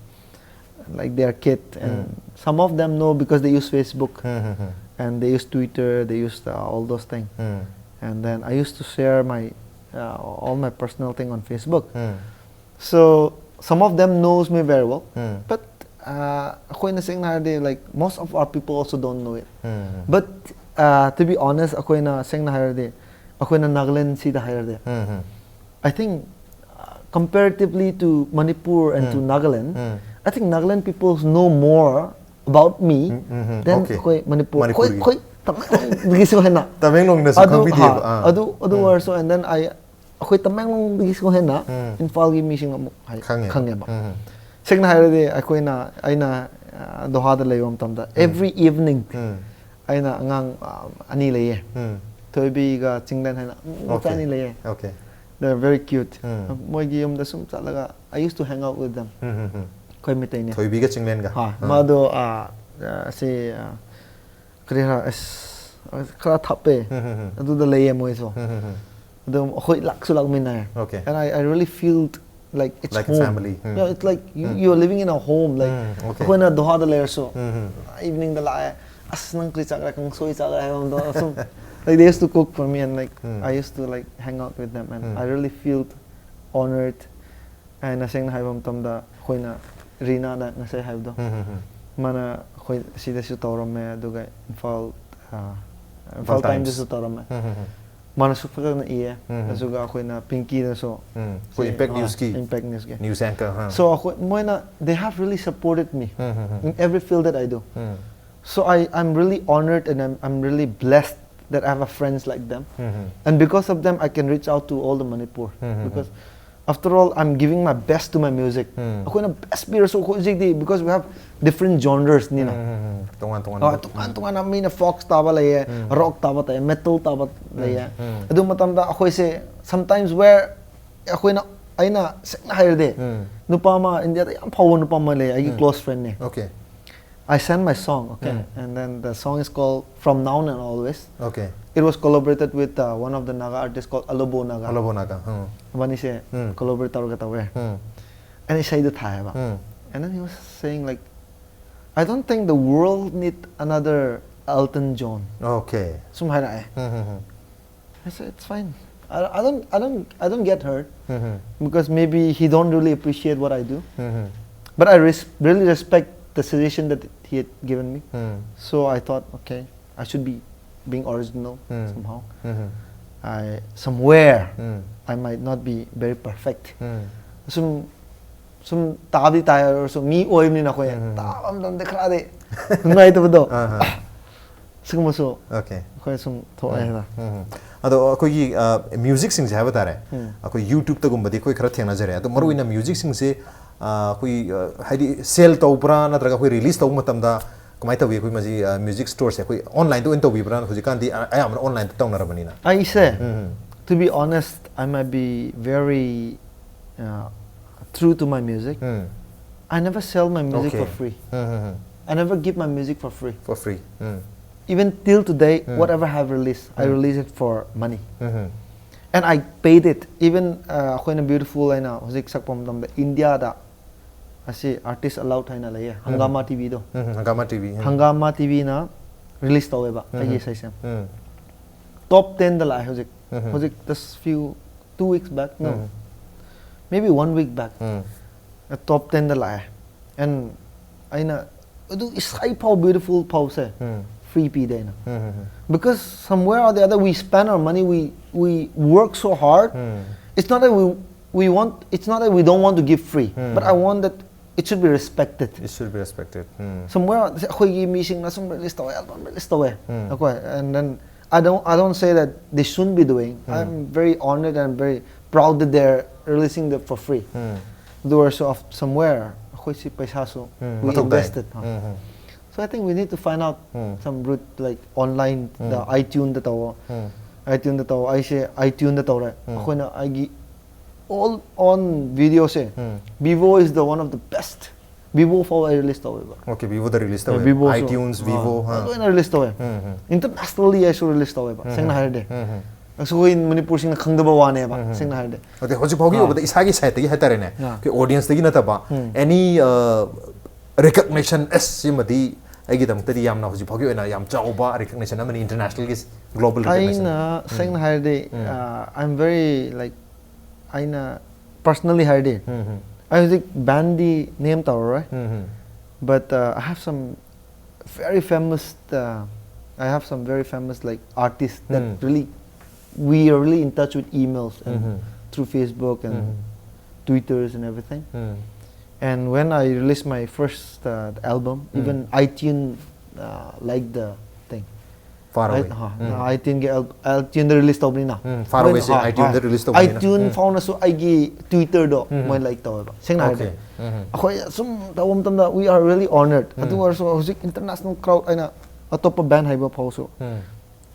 like they're kid and some of them know because they use Facebook and they use Twitter, they use uh, all those things. And then I used to share my uh, all my personal thing on Facebook. So some of them knows me very well, but ꯑꯩꯈꯣꯏꯅ ꯁꯦꯡꯅ ꯍꯥꯏꯔꯗꯤ, like, most of our people also don't know it. But uh, to be honest, ꯑꯩꯈꯣꯏꯅ ꯁꯦꯡꯅ ꯍꯥꯏꯔꯗꯤ, ꯑꯩꯈꯣꯏꯅ ꯅꯥꯒꯥꯂꯦꯟ ꯁꯤꯗ ꯍꯥꯏꯔꯗꯤ, I think uh, comparatively to Manipur and to Nagaland, I think Nagaland people know more about me than ꯑꯩꯈꯣꯏ ꯃꯅꯤꯄꯨꯔ, ꯑꯩꯈꯣꯏ ꯑꯩꯈꯣꯏ ꯇꯃꯦꯡꯂꯣꯡꯗꯒꯤꯁꯨ ꯍꯦꯟꯅ. ꯇꯃꯦꯡꯂꯣꯡꯗꯁꯨ ꯑꯗꯨ ꯈꯪꯕꯤꯗꯦꯕ꯫ ꯑꯗꯨ ꯑꯗꯨ ꯑꯣꯏꯔꯁꯨ, and then I ꯑꯩꯈꯣꯏ ꯇꯃꯦꯡꯂꯣꯡꯗꯒꯤꯁꯨ ꯍꯦꯟꯅ ꯏꯝꯐꯥꯜꯒꯤ ꯃꯤꯁꯤꯡ ꯑꯃꯨꯛ ꯈꯪꯉꯦꯕ꯫ ꯁꯦꯡꯅ ꯍꯥꯏꯔꯗꯤ, ꯑꯩꯈꯣꯏꯅ ꯑꯩꯅ ꯗꯣꯍꯥꯗ ꯂꯩꯕ ꯃꯇꯝꯗ, every evening ꯑꯩꯅ ꯑꯉꯥꯡ ꯑꯅꯤ ꯂꯩꯌꯦ, ꯊꯣꯏꯕꯤꯒ ꯆꯤꯡꯂꯦꯟ ꯍꯥꯏꯅ ꯃꯆꯥ ꯑꯅꯤ ꯂꯩꯌꯦ꯫ Okay. They're very cute. ꯃꯣꯏꯒꯤ ꯌꯨꯝꯗ ꯁꯨꯝ ꯆꯠꯂꯒ, I used to hang out with them. ꯑꯩꯈꯣꯏ ꯃꯩꯇꯩꯅꯦ꯫ ꯊꯣꯏꯕꯤꯒ ꯆꯤꯡꯂꯦꯟꯒ꯫ ꯍꯣꯏ, ꯃꯥꯗꯣ ꯑꯥ, ꯑꯥ, ꯁꯤ ꯑꯥ, ꯀꯔꯤ ꯍꯥꯏꯔ, ꯑꯁ, ꯈꯔ ꯊꯞꯄꯦ꯫ ꯑꯗꯨꯗ ꯂꯩꯌꯦ ꯃꯣꯏꯁꯨ꯫ ꯑꯗꯨꯝ ꯑꯩꯈꯣꯏ ꯂꯥꯛꯁꯨ ꯂꯥꯛꯃꯤꯟꯅꯩ꯫ Okay. And I, I really feel like it's Like a home. Family. Yeah, it's like you, you're living in a home. Like, Okay. ꯑꯩꯈꯣꯏꯅ ꯗꯣꯍꯥꯗ ꯂꯩꯔꯁꯨ, evening ꯗ ꯂꯥꯛꯑꯦ, ꯑꯁ, ꯅꯪ ꯀꯔꯤ ꯆꯥꯒ꯭ꯔꯥ, ꯀꯥꯡꯁꯣꯏ ꯆꯥꯒ꯭ꯔꯥ ꯍꯥꯏꯕ ꯃꯇꯝꯗ ꯁꯨꯝ, like, they used to cook for me, and, like, I used to, like, hang out with them, and I really feel honored. ꯑꯩꯅ ꯁꯦꯡꯅ ꯍꯥꯏꯕ ꯃꯇꯝꯗ, ꯑꯩꯈꯣꯏꯅ ꯔꯤꯅꯥꯅ ꯉꯁꯥꯏ ꯍꯥꯏꯕꯗꯣ, ꯃꯥꯅ ꯑꯩꯈꯣꯏ ꯁꯤꯗꯁꯨ ꯇꯧꯔꯝꯃꯦ, ꯑꯗꯨꯒ ꯏꯝꯐꯥꯜ, ꯑꯥ, ꯏꯝꯐꯥꯜ Times. ꯇꯥꯏꯝꯁꯇꯁꯨ ꯇꯧꯔꯝꯃꯦ꯫ ꯃꯥꯅꯁꯨ ꯐꯖꯅ ꯏꯌꯦ꯫ ꯑꯗꯨꯒ ꯑꯩꯈꯣꯏꯅ ꯄꯤꯡꯀꯤꯅꯁꯨ, ꯑꯩꯈꯣꯏ ꯁꯤ, Impact ꯑꯥ, Newsꯀꯤ Impact Newsꯀꯤ꯫ News anchor, ꯍꯥ꯫ So ꯑꯩꯈꯣꯏ, ꯃꯣꯏꯅ, they have really supported me in every field that I do. So I, I'm really honored, and I'm, I'm really blessed that I have a friends like them. And because of them, I can reach out to all the Manipur. Because after all, I'm giving my best to my music. ꯑꯩꯈꯣꯏꯅ best ꯄꯤꯔꯁꯨ, ꯑꯩꯈꯣꯏ ꯍꯧꯖꯤꯛꯇꯤ, because we have different genres ꯅꯤꯅ꯫ ꯇꯣꯉꯥꯟ ꯍꯣꯏ, ꯇꯣꯉꯥꯟꯕ꯫ ꯇꯣꯉꯥꯟ ꯇꯣꯉꯥꯟꯅ, ꯃꯤꯅ folk ꯇꯥꯕ ꯂꯩꯌꯦ, rock ꯇꯥꯕ ꯂꯩꯌꯦ, metal ꯇꯥꯕ ꯂꯩꯌꯦ꯫ ꯑꯗꯨ ꯃꯇꯝꯗ ꯑꯩꯈꯣꯏꯁꯦ, sometimes where ꯑꯩꯈꯣꯏꯅ, ꯑꯩꯅ ꯁꯦꯡꯅ ꯍꯥꯏꯔꯗꯤ, ꯅꯨꯄꯥ ꯑꯃ, ꯏꯟꯗꯤꯌꯥꯗ ꯌꯥꯝ ꯐꯥꯎꯕ ꯅꯨꯄꯥ ꯑꯃ ꯂꯩꯌꯦ, ꯑꯩꯒꯤ close friendꯅꯦ꯫ Okay. I sent my song, okay? And then the song is called From Now and Always. Okay. It was collaborated with uh, one of the Naga artists called Alobo Naga. Alobo Naga. Um. ꯃꯕꯥꯅꯤꯁꯦ collaborate ꯇꯧꯔꯒ ꯇꯧꯋꯦ꯫ ꯎꯝ. And ꯏꯁꯩꯗꯣ ꯊꯥꯏꯌꯦꯕ꯫ ꯎꯝ. And then he was saying, like, "I don't think the world need another Elton John." Okay. ꯁꯨꯝ ꯍꯥꯏꯔꯛꯑꯦ꯫ ꯎꯝ, ꯎꯝ, ꯎꯝ. I said, "It's fine. I, I don't, I don't, I don't get hurt um, um. because maybe he don't really appreciate what I do." Um, um. But I res- really respect the suggestion that he had given me. Um So I thought, okay, I should be being original Mm. somehow. Um I somewhere um I might not be very perfect. ꯎꯝ ꯁꯨꯝ ꯁꯨꯝ ꯇꯥꯕꯗꯤ ꯇꯥꯏ, ꯑꯣꯏꯔꯁꯨ ꯃꯤ ꯑꯣꯏꯕꯅꯤꯅ ꯑꯩꯈꯣꯏ ꯎꯝ. ꯇꯥꯕ ꯃꯇꯝꯗ ꯈꯔꯗꯤ ꯅꯨꯡꯉꯥꯏꯇꯕꯗꯣ ꯑꯍꯥ. ꯁꯤꯒꯨꯝꯕꯁꯨ Okay. ꯑꯩꯈꯣꯏ ꯁꯨꯝ ꯊꯣꯛꯑꯦ ꯍꯥꯏꯅ. ꯎꯝ. ꯑꯗꯣ ꯑꯩꯈꯣꯏꯒꯤ ꯃ꯭ꯌꯨꯖꯤꯛꯁꯤꯡꯁꯦ ꯍꯥꯏꯕ ꯇꯥꯔꯦ, ꯎꯝ. ꯑꯩꯈꯣꯏ ꯌꯨꯇ꯭ꯌꯨꯕꯇꯒꯨꯝꯕꯗꯤ ꯑꯩꯈꯣꯏ ꯈꯔ ꯊꯦꯡꯅꯖꯔꯦ, ꯑꯗꯣ ꯃꯔꯨꯑꯣꯏꯅ ꯃ꯭ꯌꯨꯖꯤꯛꯁꯤꯡꯁꯦ ꯑ, ꯑꯩꯈꯣꯏ ꯑ, ꯍꯥꯏꯗꯤ ꯁꯦꯜ ꯇꯧꯕ꯭ꯔꯥ, ꯅꯠꯇ꯭ꯔꯒ ꯑꯩꯈꯣꯏ ꯔꯤꯂꯤꯁ ꯇꯧꯕ ꯃꯇꯝꯗ ꯀꯃꯥꯏꯅ ꯇꯧꯋꯤ? ꯑꯩꯈꯣꯏ ꯃꯁꯤ ꯃ꯭ꯌꯨꯖꯤꯛ ꯁ꯭ꯇꯣꯔꯁꯦ ꯑꯩꯈꯣꯏ ꯑꯣꯟꯂꯥꯏꯟꯗ ꯑꯣꯏꯅ ꯇꯧꯕꯤꯕ꯭ꯔꯥ? ꯍꯧꯖꯤꯛꯀꯥꯟꯗꯤ ꯑ- ꯑꯌꯥꯝꯕꯅ ꯑꯣꯟꯂꯥꯏꯟꯗ ꯇꯧꯅꯔꯕꯅꯤꯅ. ꯑꯩꯁꯦ ꯎꯝ. To be honest, I might be very uh, true to my music. Um. I never sell my music Okay. for free. Um, um, um. I never give my music for free. For free. Um. Even till today, Mm. whatever I have released, I Mm. release it for money. Um. And I paid it. Even uh, ꯑꯩꯈꯣꯏꯅ Beautiful ꯍꯥꯏꯅ ꯍꯧꯖꯤꯛ ꯁꯛꯄ ꯃꯇꯝꯗ ꯏꯟꯗꯤꯌꯥꯗ ꯑꯁꯤ Artist Allowed ꯍꯥꯏꯅ ꯂꯩꯌꯦ, ꯍꯪꯒꯥꯃꯥ ꯇꯤꯚꯤꯗꯣ. ꯎꯝ. ꯍꯪꯒꯥꯃꯥ TV. ꯎꯝ. ꯍꯪꯒꯥꯃꯥ ꯇꯤꯚꯤꯅ release ꯇꯧꯋꯦꯕ ꯎꯝ. ꯑꯩꯒꯤ ꯏꯁꯩꯁꯦ. ꯎꯝ. ꯇꯣꯞ ꯇꯦꯟꯗ ꯂꯥꯛꯑꯦ ꯍꯧꯖꯤꯛ. ꯎꯝ. ꯍꯧꯖꯤꯛ just few two weeks back, no, ꯎꯝ. maybe one week back, ꯎꯝ. ꯇꯣꯞ ꯇꯦꯟꯗ ꯂꯥꯛꯑꯦ. And ꯑꯩꯅ ꯑꯗꯨ ꯏꯁꯩ ꯐꯥꯎ, Beautiful ꯐꯥꯎꯁꯦ ꯎꯝ. ꯐ꯭ꯔꯤ ꯄꯤꯗꯦ ꯑꯩꯅ. ꯎꯝ. Because somewhere or the other we spend our money, we we work so hard. Um. It's not that we we want it's not that we don't want to give free, Hmm. but I want that it should be respected. It should be respected. Um. Somewhere ꯑꯩꯈꯣꯏꯒꯤ ꯃꯤꯁꯤꯡꯅ ꯁꯨꯝ release ꯇꯧꯋꯦ, album release ꯇꯧꯋꯦ. Hmm. Okay, and then I don't I don't say that they shouldn't be doing. Hmm. I'm very honored and very proud that they're releasing them for free. ꯎꯝ. ꯑꯗꯨ ꯑꯣꯏꯔꯁꯨ of somewhere ꯑꯩꯈꯣꯏꯁꯤ ꯄꯩꯁꯥꯁꯨ ꯎꯝ. we ꯃꯊꯧ ꯇꯥꯏ. invested. ꯍꯥ. ꯎꯝ, ꯎꯝ. So I think we need to find out um. some route like online, um. the iTunes ꯗ ꯇꯧꯋꯣ. ꯎꯝ. iTunes ꯗ ꯇꯧꯋꯣ, ꯑꯩꯁꯦ iTunes ꯗ ꯇꯧꯔꯦ. ꯎꯝ. ꯑꯩꯈꯣꯏꯅ ꯑꯩꯒꯤ all on video say um. Vevo is the one of the best. Vevo ꯐꯥꯎ ꯑꯩ release ꯇꯧꯋꯦꯕ. Okay, Vevo ꯗ release Yeah, ꯇꯧꯋꯦ. Vevo ꯁꯨ. iTunes, ꯑꯥ, Vevo, ꯍꯥ. ꯂꯣꯏꯅ ꯔꯤꯂꯤꯁ ꯇꯧꯋꯦ. ꯎꯝ, ꯎꯝ. Internationally ꯑꯩꯁꯨ ꯔꯤꯂꯤꯁ ꯇꯧꯋꯦꯕ, ꯎꯝ, ꯁꯦꯡꯅ ꯎꯝ. ꯍꯥꯏꯔꯗꯤ. ꯎꯝ, ꯎꯝ. ꯑꯩꯈꯣꯏ ꯃꯅꯤꯄꯨꯔꯁꯤꯡꯅ ꯈꯪꯗꯕ ꯋꯥꯅꯦꯕ, ꯎꯝ, ꯎꯝ. ꯁꯦꯡꯅ ꯍꯥꯏꯔꯗꯤ. Okay, ꯍꯧꯖꯤꯛ ꯐꯥꯎꯒꯤ ꯑꯥ. ꯑꯣꯏꯕꯗ ꯏꯁꯥꯒꯤ ꯁꯥꯏꯠꯇꯒꯤ ꯍꯥꯏꯇꯥꯔꯦꯅꯦ, ꯑꯥ. ꯑꯩꯈꯣꯏ ꯑꯣꯗꯤꯌꯦꯟꯁꯇꯒꯤ ꯅꯠꯇꯕ, ꯎꯝ. any recognition, ꯑꯁ, ꯁꯤꯃꯗꯤ ꯑꯩꯒꯤꯗꯃꯛꯇꯗꯤ ꯌꯥꯝꯅ ꯍꯧꯖꯤꯛ ꯐꯥꯎꯒꯤ ꯑꯣꯏꯅ ꯌꯥꯝ ꯆꯥꯎꯕ recognition ꯑꯃꯅꯤ, international ꯒꯤ global recognition. ꯑꯩꯅ ꯎꯝ. ꯁꯦꯡꯅ ꯍꯥꯏꯔꯗꯤ, ꯎꯝ. uh, I'm very, like, ꯑꯩꯅ personally ꯍꯥꯏꯔꯗꯤ, ꯎꯝ, ꯎꯝ. ꯑꯩ ꯍꯧꯖꯤꯛ ꯕꯦꯟꯗꯤ ꯅꯦꯝ ꯇꯧꯔꯔꯣꯏ, but uh, I have some very famous uh, I have some very famous like artists that Hmm. really we are really in touch with emails and Mhm. through Facebook and Mhm. Twitters and everything. Hmm. And when I released my first uh, album, Hmm. even iTunes uh, liked the thing. Far away. I- ꯍꯥ, Hmm. iTunes ꯒꯤ L- iTunes ꯗ release ꯇꯧꯕꯅꯤꯅ. Hmm, Far Away ꯁꯦ iTunes ꯗ release ꯇꯧꯕꯅꯤꯅ. iTunes Hmm. ꯐꯥꯎꯅꯁꯨ ꯑꯩꯒꯤ Twitter ꯗꯣ Hmm. ꯃꯣꯏ like ꯇꯧꯋꯦꯕ, ꯁꯦꯡꯅ ꯍꯥꯏꯔꯗꯤ. Okay. Mhm. ꯑꯩꯈꯣꯏ ꯑꯁꯨꯝ ꯇꯧꯕ ꯃꯇꯝꯗ we are really honored. Hmm. ꯑꯗꯨ ꯑꯣꯏꯔꯁꯨ ꯍꯧꯖꯤꯛ international crowd ꯑꯩꯅ ꯑꯇꯣꯞꯄ ꯕꯦꯟ ꯍꯥꯏꯕ ꯐꯥꯎꯁꯨ Hmm.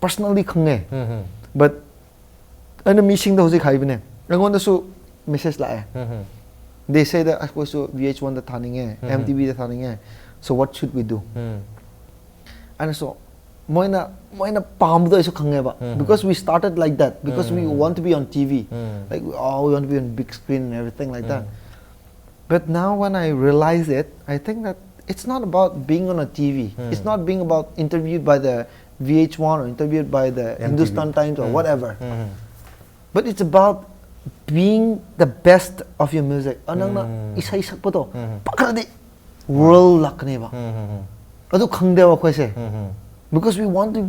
personally ꯈꯪꯉꯦ. Mhm. But ꯑꯩꯅ ꯃꯤꯁꯤꯡꯗ ꯍꯧꯖꯤꯛ ꯍꯥꯏꯕꯅꯦ, ꯑꯩꯉꯣꯟꯗꯁꯨ ꯃꯦꯁꯦꯖ ꯂꯥꯛꯑꯦ. Mhm. They say that ꯑꯩꯈꯣꯏꯁꯨ V H one the ꯊꯥꯅꯤꯡꯉꯦ, Mhm. M T V the ꯊꯥꯅꯤꯡꯉꯦ, so what should we do? Hmm. ꯑꯩꯅꯁꯨ ꯃꯣꯏꯅ ꯃꯣꯏꯅ ꯄꯥꯝꯕꯗꯣ ꯑꯩꯁꯨ ꯈꯪꯉꯦꯕ. Mhm. Because we started like that, because we Mhm. want to be on T V. Mhm. Like, oh, we want to be on big screen and everything like that. Mhm. But now when I realize it, I think that it's not about being on a T V. Hmm. It's not being about interviewed by the V H one or interviewed by the M T V. Hindustan Times or Hmm. Whatever. Hmm. But it's about being the best of your music. ꯑ, ꯅꯪꯅ Hmm. ꯏꯁꯩ ꯁꯛꯄꯗꯣ Hmm. ꯄꯥꯈꯠꯂꯗꯤ world ꯂꯥꯛꯀꯅꯦꯕ꯫ Hmm. ꯑꯗꯨ ꯈꯪꯗꯦꯕ ꯑꯩꯈꯣꯏꯁꯦ꯫ Hmm. Because we want to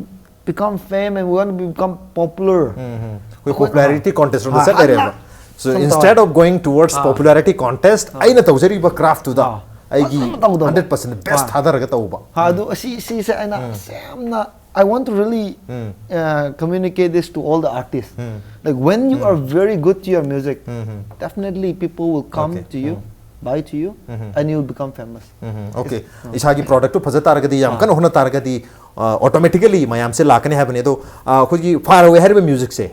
become fame and we want to become popular. Hmm. ꯑꯩꯈꯣꯏ popularity contest ꯔꯣꯝꯗ ꯍꯥ, ꯆꯠ ꯂꯩꯔꯦꯕ꯫ ꯍꯥ, So ꯁꯨꯝ instead ꯇꯧꯋꯦ꯫ of going towards ꯍꯥ꯫ popularity contest, ꯍꯥ꯫ ꯑꯩꯅ ꯇꯧꯖꯔꯤꯕ craft ꯇꯨꯗ ꯍꯥ꯫ ꯑꯩꯒꯤ ꯐꯖꯅ ꯇꯧꯗꯧꯕ꯫ hundred percent best ꯍꯥ꯫ ꯊꯥꯗꯔꯒ ꯇꯧꯕ꯫ ꯍꯥ, ꯑꯗꯨ ꯑꯁꯤ ꯁꯤꯁꯦ ꯑꯩꯅ ꯌꯥꯝꯅ I want to really Hmm. uh, communicate this to all the artists. Hmm. Like when you are very good to your music, Hmm. definitely people will come Okay. to you, Hmm. buy to you, Mhm. and you'll become famous. Mhm. Okay. ꯏꯁꯥꯒꯤ product two ꯐꯖ ꯇꯥꯔꯒꯗꯤ ꯌꯥꯝ ꯑꯥ꯫ ꯀꯟꯅ ꯍꯣꯠꯅ ꯇꯥꯔꯒꯗꯤ automatically ꯃꯌꯥꯝꯁꯦ ꯂꯥꯛꯀꯅꯤ ꯍꯥꯏꯕꯅꯤ꯫ ꯑꯗꯣ ꯑꯩꯈꯣꯏꯒꯤ Far Away ꯍꯥꯏꯔꯤꯕ music ꯁꯦ,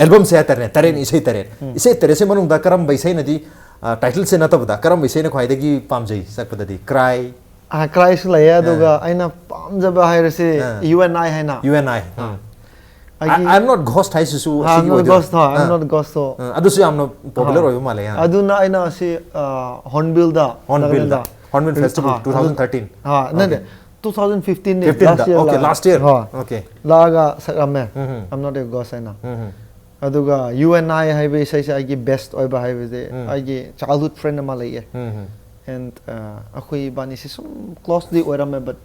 album ꯁꯦ ꯍꯥꯏꯇꯥꯔꯦ, ꯇꯔꯦꯠ ꯏꯁꯩ ꯇꯔꯦꯠ, ꯏꯁꯩ ꯇꯔꯦꯠꯁꯦ ꯃꯅꯨꯡꯗ ꯀꯔꯝꯕ ꯏꯁꯩꯅꯗꯤ title ꯁꯦ ꯅꯠꯇꯕꯗ ꯀꯔꯝꯕ ꯏꯁꯩꯅ ꯈ꯭ꯋꯥꯏꯗꯒꯤ ꯄꯥꯝꯖꯩ ꯁꯛꯄꯗꯗꯤ? Cry, Cry ꯁꯨ ꯂꯩꯌꯦ, ꯑꯗꯨꯒ ꯑꯩꯅ ꯄꯥꯝꯖꯕ ꯍꯥꯏꯔꯁꯤ ꯑꯥ꯫ You and I ꯍꯥꯏꯅ꯫ You and I. ꯎꯝ꯫ ꯑꯩꯒꯤ- I- I'm not Ghost ꯍꯥꯏꯁꯤꯁꯨ ꯍꯥ, ꯑꯁꯤꯒꯤ not ꯑꯣꯏꯗꯣꯏꯔꯥ? Ghost, ꯍꯥ, I'm ah. not Ghost, so ꯑꯥ, ꯑꯗꯨꯁꯨ ꯌꯥꯝꯅ popular ꯍꯥ꯫ ꯑꯣꯏꯕ ꯃꯥꯜꯂꯦ, ꯌꯥꯝ꯫ ꯑꯗꯨꯅ ꯑꯩꯅ ꯑꯁꯤ ꯑ, Hornbill ꯗ, Hornbill ꯗ꯫ ꯅꯥꯒꯥꯂꯦꯟꯗ꯫ Hornbill Festival ꯍꯥ, two thousand thirteen. ꯍꯥ, ꯅꯠꯇꯦ, Okay. two thousand fifteen ꯅꯦ, fifteen last ꯗ꯫ year Okay, ꯂꯥꯛꯑꯦ꯫ last year. ꯍꯥ꯫ Okay. ꯂꯥꯛꯑꯒ ꯁꯛꯂꯝꯃꯦ, ꯎꯝ꯫ I'm not a Ghost ꯍꯥꯏꯅ꯫ ꯎꯝ꯫ ꯑꯗꯨꯒ You and I ꯍꯥꯏꯕ ꯏꯁꯩꯁꯦ ꯑꯩꯒꯤ best ꯑꯣꯏꯕ ꯍꯥꯏꯕꯁꯦ ꯑꯩꯒꯤ childhood friend ꯑꯃ ꯂꯩꯌꯦ꯫ ꯎꯝ And ꯑꯩꯈꯣꯏ ꯏꯕꯥꯅꯤꯁꯦ ꯁꯨꯝ closely ꯑꯣꯏꯔꯝꯃꯦ, but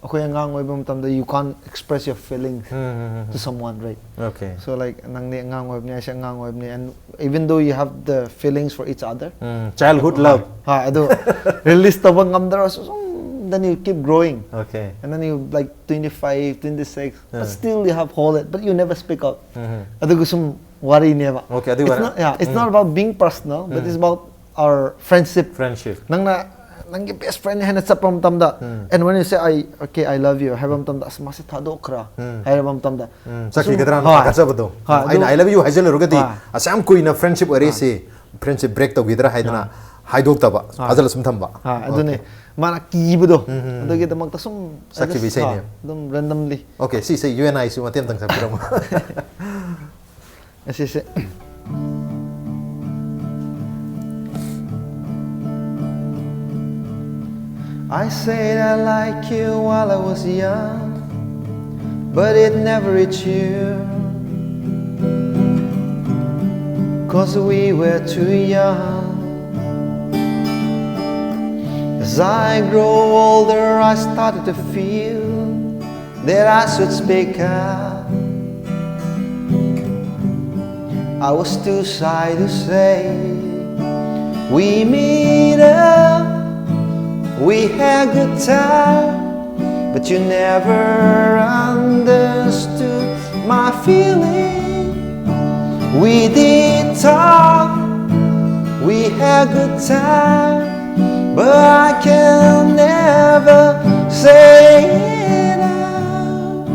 ꯑꯩꯈꯣꯏ ꯑꯉꯥꯡ ꯑꯣꯏꯕ ꯃꯇꯝꯗ you can't express your feelings um to someone, right? Okay. So like ꯅꯪꯗꯤ ꯑꯉꯥꯡ ꯑꯣꯏꯕꯅꯤ, ꯑꯩꯁꯦ ꯑꯉꯥꯡ ꯑꯣꯏꯕꯅꯤ, and even though you have the feelings for each other, um, childhood love. ꯍꯣꯏ, ꯑꯗꯨ release ꯇꯧꯕ ꯉꯝꯗ꯭ꯔꯁꯨ ꯁꯨꯝ, then you keep growing, Okay. And then you like twenty-five, twenty-six, Yeah. But still you have hold it, but you never speak out. ꯎꯝ ꯑꯗꯨꯒ ꯁꯨꯝ ꯋꯥꯔꯤꯅꯦꯕ. Okay, ꯑꯗꯨ It's ꯋꯥꯔꯤ. not, yeah, it's not about being personal, but it's about our friendship. Friendship. ꯅꯪꯅ ꯅꯪꯒꯤ best friend ꯍꯥꯏꯅ ꯆꯠꯄ ꯃꯇꯝꯗ, and when you say I, okay, I love you ꯍꯥꯏꯕ ꯃꯇꯝꯗ, ꯑꯁ, ꯃꯥꯁꯦ ꯊꯥꯗꯣꯛꯈ꯭ꯔꯥ ꯍꯥꯏꯔꯕ ꯃꯇꯝꯗ, ꯎꯝ, ꯆꯠꯈꯤꯒꯗ꯭ꯔꯥꯅ ꯍꯣꯏ. ꯄꯥꯈꯠꯆꯕꯗꯣ. ꯍꯣꯏ, ꯑꯩꯅ ꯑꯗꯨ- I love you ꯍꯥꯏꯖꯜꯂꯨꯔꯒꯗꯤ ꯍꯣꯏ. ꯑꯁ ꯌꯥꯝ ꯀꯨꯏꯅ friendship ꯑꯣꯏꯔꯛꯏꯁꯤ, friendship break ꯇꯧꯈꯤꯗ꯭ꯔꯥ ꯍꯥꯏꯗꯅ ꯍꯥꯏꯗꯣꯛꯇꯕ, ꯐꯥꯖꯜꯂ ꯁꯨꯝ ꯊꯝꯕ. ꯍꯣꯏ, ꯑꯗꯨꯅꯦ ꯃꯥꯅ ꯀꯤꯕꯗꯣ, ꯑꯗꯨꯒꯤꯗꯃꯛꯇ ꯁꯨꯝ ꯁꯛꯈꯤꯕ just, ꯏꯁꯩꯅꯦ. ꯍꯣꯏ, ꯑꯗꯨꯝ randomly. Okay, ꯁꯤ ꯏꯁꯩ You and I ꯁꯨ ꯃꯇꯦꯛ ꯑꯃꯇꯪ ꯁꯛꯄꯤꯔꯝꯃꯣ. ꯑꯁꯤꯁꯦ. I said I like you while I was young, but it never reached you, 'cause we were too young. As I grow older, I started to feel that I should speak up. I was too shy to say. We meet up, we had good time, but you never understood my feeling. We did talk, we had good time, but I can never say it out.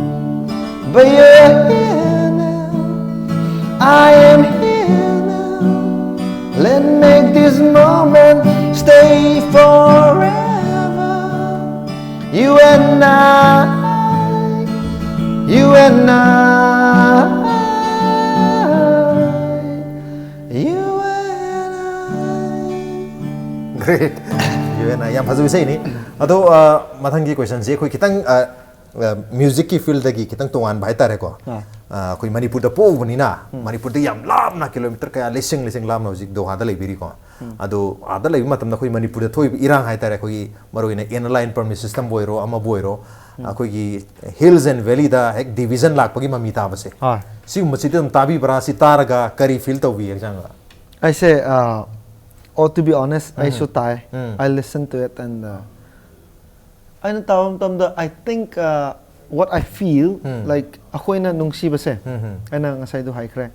But you're here now, I am here now. Let's make this moment stay forever. You and I, you and I, you and I. Great. You and I. ꯌꯥꯝ ꯐꯖꯕ ꯏꯁꯩꯅꯤ꯫ ꯑꯗꯣ, ꯑ, ꯃꯊꯪꯒꯤ question ꯁꯤ ꯑꯩꯈꯣꯏ ꯈꯤꯇꯪ, ꯑ, ꯑ, music ꯀꯤ field ꯗꯒꯤ ꯈꯤꯇꯪ ꯇꯣꯉꯥꯟꯕ ꯍꯥꯏꯇꯥꯔꯦꯀꯣ꯫ ꯑꯥ꯫ ꯑꯩꯈꯣꯏ ꯃꯅꯤꯄꯨꯔꯗ ꯄꯣꯛꯎꯕꯅꯤꯅ ꯃꯅꯤꯄꯨꯔꯗ ꯌꯥꯝ ꯂꯥꯞꯅ, ꯀꯤꯂꯣꯃꯤꯇꯔ ꯀꯌꯥ, ꯂꯤꯁꯤꯡ ꯂꯤꯁꯤꯡ ꯂꯥꯞꯅ ꯍꯧꯖꯤꯛ ꯗꯣꯍꯥꯗ ꯂꯩꯕꯤꯔꯤꯀꯣ꯫ ꯑꯗꯣ ꯑꯥꯗ ꯂꯩꯕ ꯃꯇꯝꯗ ꯑꯩꯈꯣꯏ ꯃꯅꯤꯄꯨꯔꯗ ꯊꯣꯛꯏꯕ ꯏꯔꯥꯡ ꯍꯥꯏꯇꯥꯔꯦ, ꯑꯩꯈꯣꯏꯒꯤ ꯃꯔꯨꯑꯣꯏꯅ Inner Line Permit Systemꯕꯨ ꯑꯣꯏꯔꯣ, ꯑꯃꯕꯨ ꯑꯣꯏꯔꯣ, ꯑꯩꯈꯣꯏꯒꯤ Hills and Valleyꯗ ꯍꯦꯛ division ꯂꯥꯛꯄꯒꯤ ꯃꯃꯤ ꯇꯥꯕꯁꯦ, ꯍꯣꯏ꯫ ꯁꯤꯒꯨꯝꯕꯁꯤꯗꯤ ꯑꯗꯨꯝ ꯇꯥꯕꯤꯕ꯭ꯔꯥ? ꯁꯤ ꯇꯥꯔꯒ ꯀꯔꯤ feel ꯇꯧꯕꯤ ꯍꯛꯆꯥꯡꯗ? ꯑꯩꯁꯦ, uh, oh, to be honest, ꯑꯩꯁꯨ ꯇꯥꯏ꯫ ꯎꯝ꯫ I listen to it and, uh, ꯑꯩꯅ ꯇꯥꯕ ꯃꯇꯝꯗ, I think, uh, what I feel, um. like, ꯑꯩꯈꯣꯏꯅ ꯅꯨꯡꯁꯤꯕꯁꯦ, ꯎꯝ, ꯎꯝ꯫ ꯑꯩꯅ ꯉꯁꯥꯏꯗꯣ ꯍꯥꯏꯈ꯭ꯔꯦ,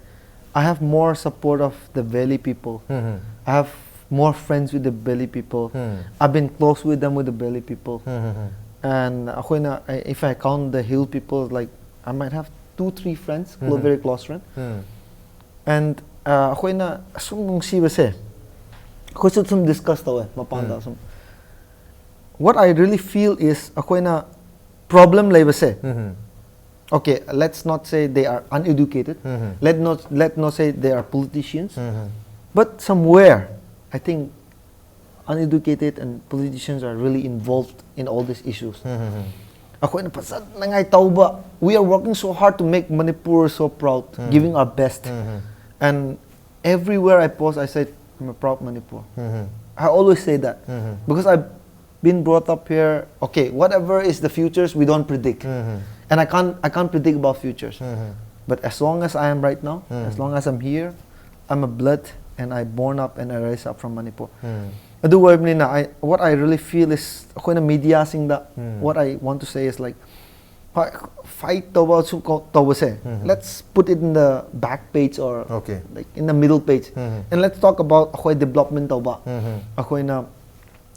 I have more support of the valley people. Um, um. I have more friends with the valley people. Um. I've been close with them with the valley people. Um, um, um. And ꯑꯩꯈꯣꯏꯅ, I, if I count the hill people, like, I might have two, three friends, clo- um. very close friend. Um. And uh, ꯑꯩꯈꯣꯏꯅ ꯑꯁꯨꯝ ꯅꯨꯡꯁꯤꯕꯁꯦ, ꯑꯩꯈꯣꯏꯁꯨ ꯁꯨꯝ discuss ꯇꯧꯋꯦ ꯃꯄꯥꯟꯗ ꯎꯝ꯫ ꯁꯨꯝ꯫ What I really feel is ꯑꯩꯈꯣꯏꯅ problem ꯂꯩꯕꯁꯦ, ꯎꯝ, ꯎꯝ꯫ Okay, let's not say they are uneducated. Mhm. Let not, let not say they are politicians. Mhm. But somewhere, I think uneducated and politicians are really involved in all these issues. Mhm. ꯑꯩꯈꯣꯏꯅ ꯐꯖꯅꯉꯥꯏ ꯇꯧꯕ, we are working so hard to make Manipur so proud, Mhm. giving our best. Mhm. And everywhere I post, I said, "I'm a proud Manipur." Mhm. I always say that Mhm. because I've been brought up here. Okay, whatever is the futures, we don't predict, Mhm. and I can't, I can't predict about futures. Mhm. But as long as I am right now, Mhm. as long as I'm here, I'm a blood, and I born up and I rise up from Manipur. Mhm. ꯑꯗꯨ ꯑꯣꯏꯕꯅꯤꯅ, I, what I really feel is, ꯑꯩꯈꯣꯏꯅ mediaꯁꯤꯡꯗ, Mhm. what I want to say is, like, ꯍꯣꯏ, fight ꯇꯧꯕꯁꯨ ꯀꯣ-, ꯇꯧꯕꯁꯦ, Mhm. let's put it in the back page or, Okay. like, in the middle page. Mhm. And let's talk about ꯑꯩꯈꯣꯏ development ꯇꯧꯕ꯫ Mhm. ꯑꯩꯈꯣꯏꯅ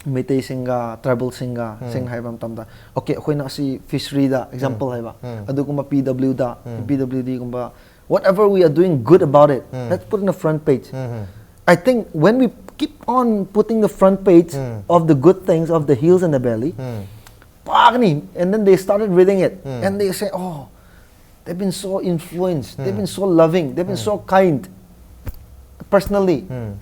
ꯃꯩꯇꯩꯁꯤꯡꯒ, tribalꯁꯤꯡꯒ, Mhm. ꯁꯦꯡꯅ ꯍꯥꯏꯕ ꯃꯇꯝꯗ, okay, ꯑꯩꯈꯣꯏꯅ ꯑꯁꯤ fisheryꯗ example Mhm. ꯍꯥꯏꯕ, Mhm. ꯑꯗꯨꯒꯨꯝꯕ P W the, Mhm. P W Dꯒꯨꯝꯕ, whatever we are doing good about it, Mhm. let's put in the front page. Mhm. I think when we keep on putting the front page Mhm. of the good things of the hills and the valley, Mhm. ꯄꯥꯒꯅꯤ, and then they started reading it, Mm. and they say, "Oh, they've been so influenced, they've Mm. been so loving, they've been Mm. so kind." Personally, Mm.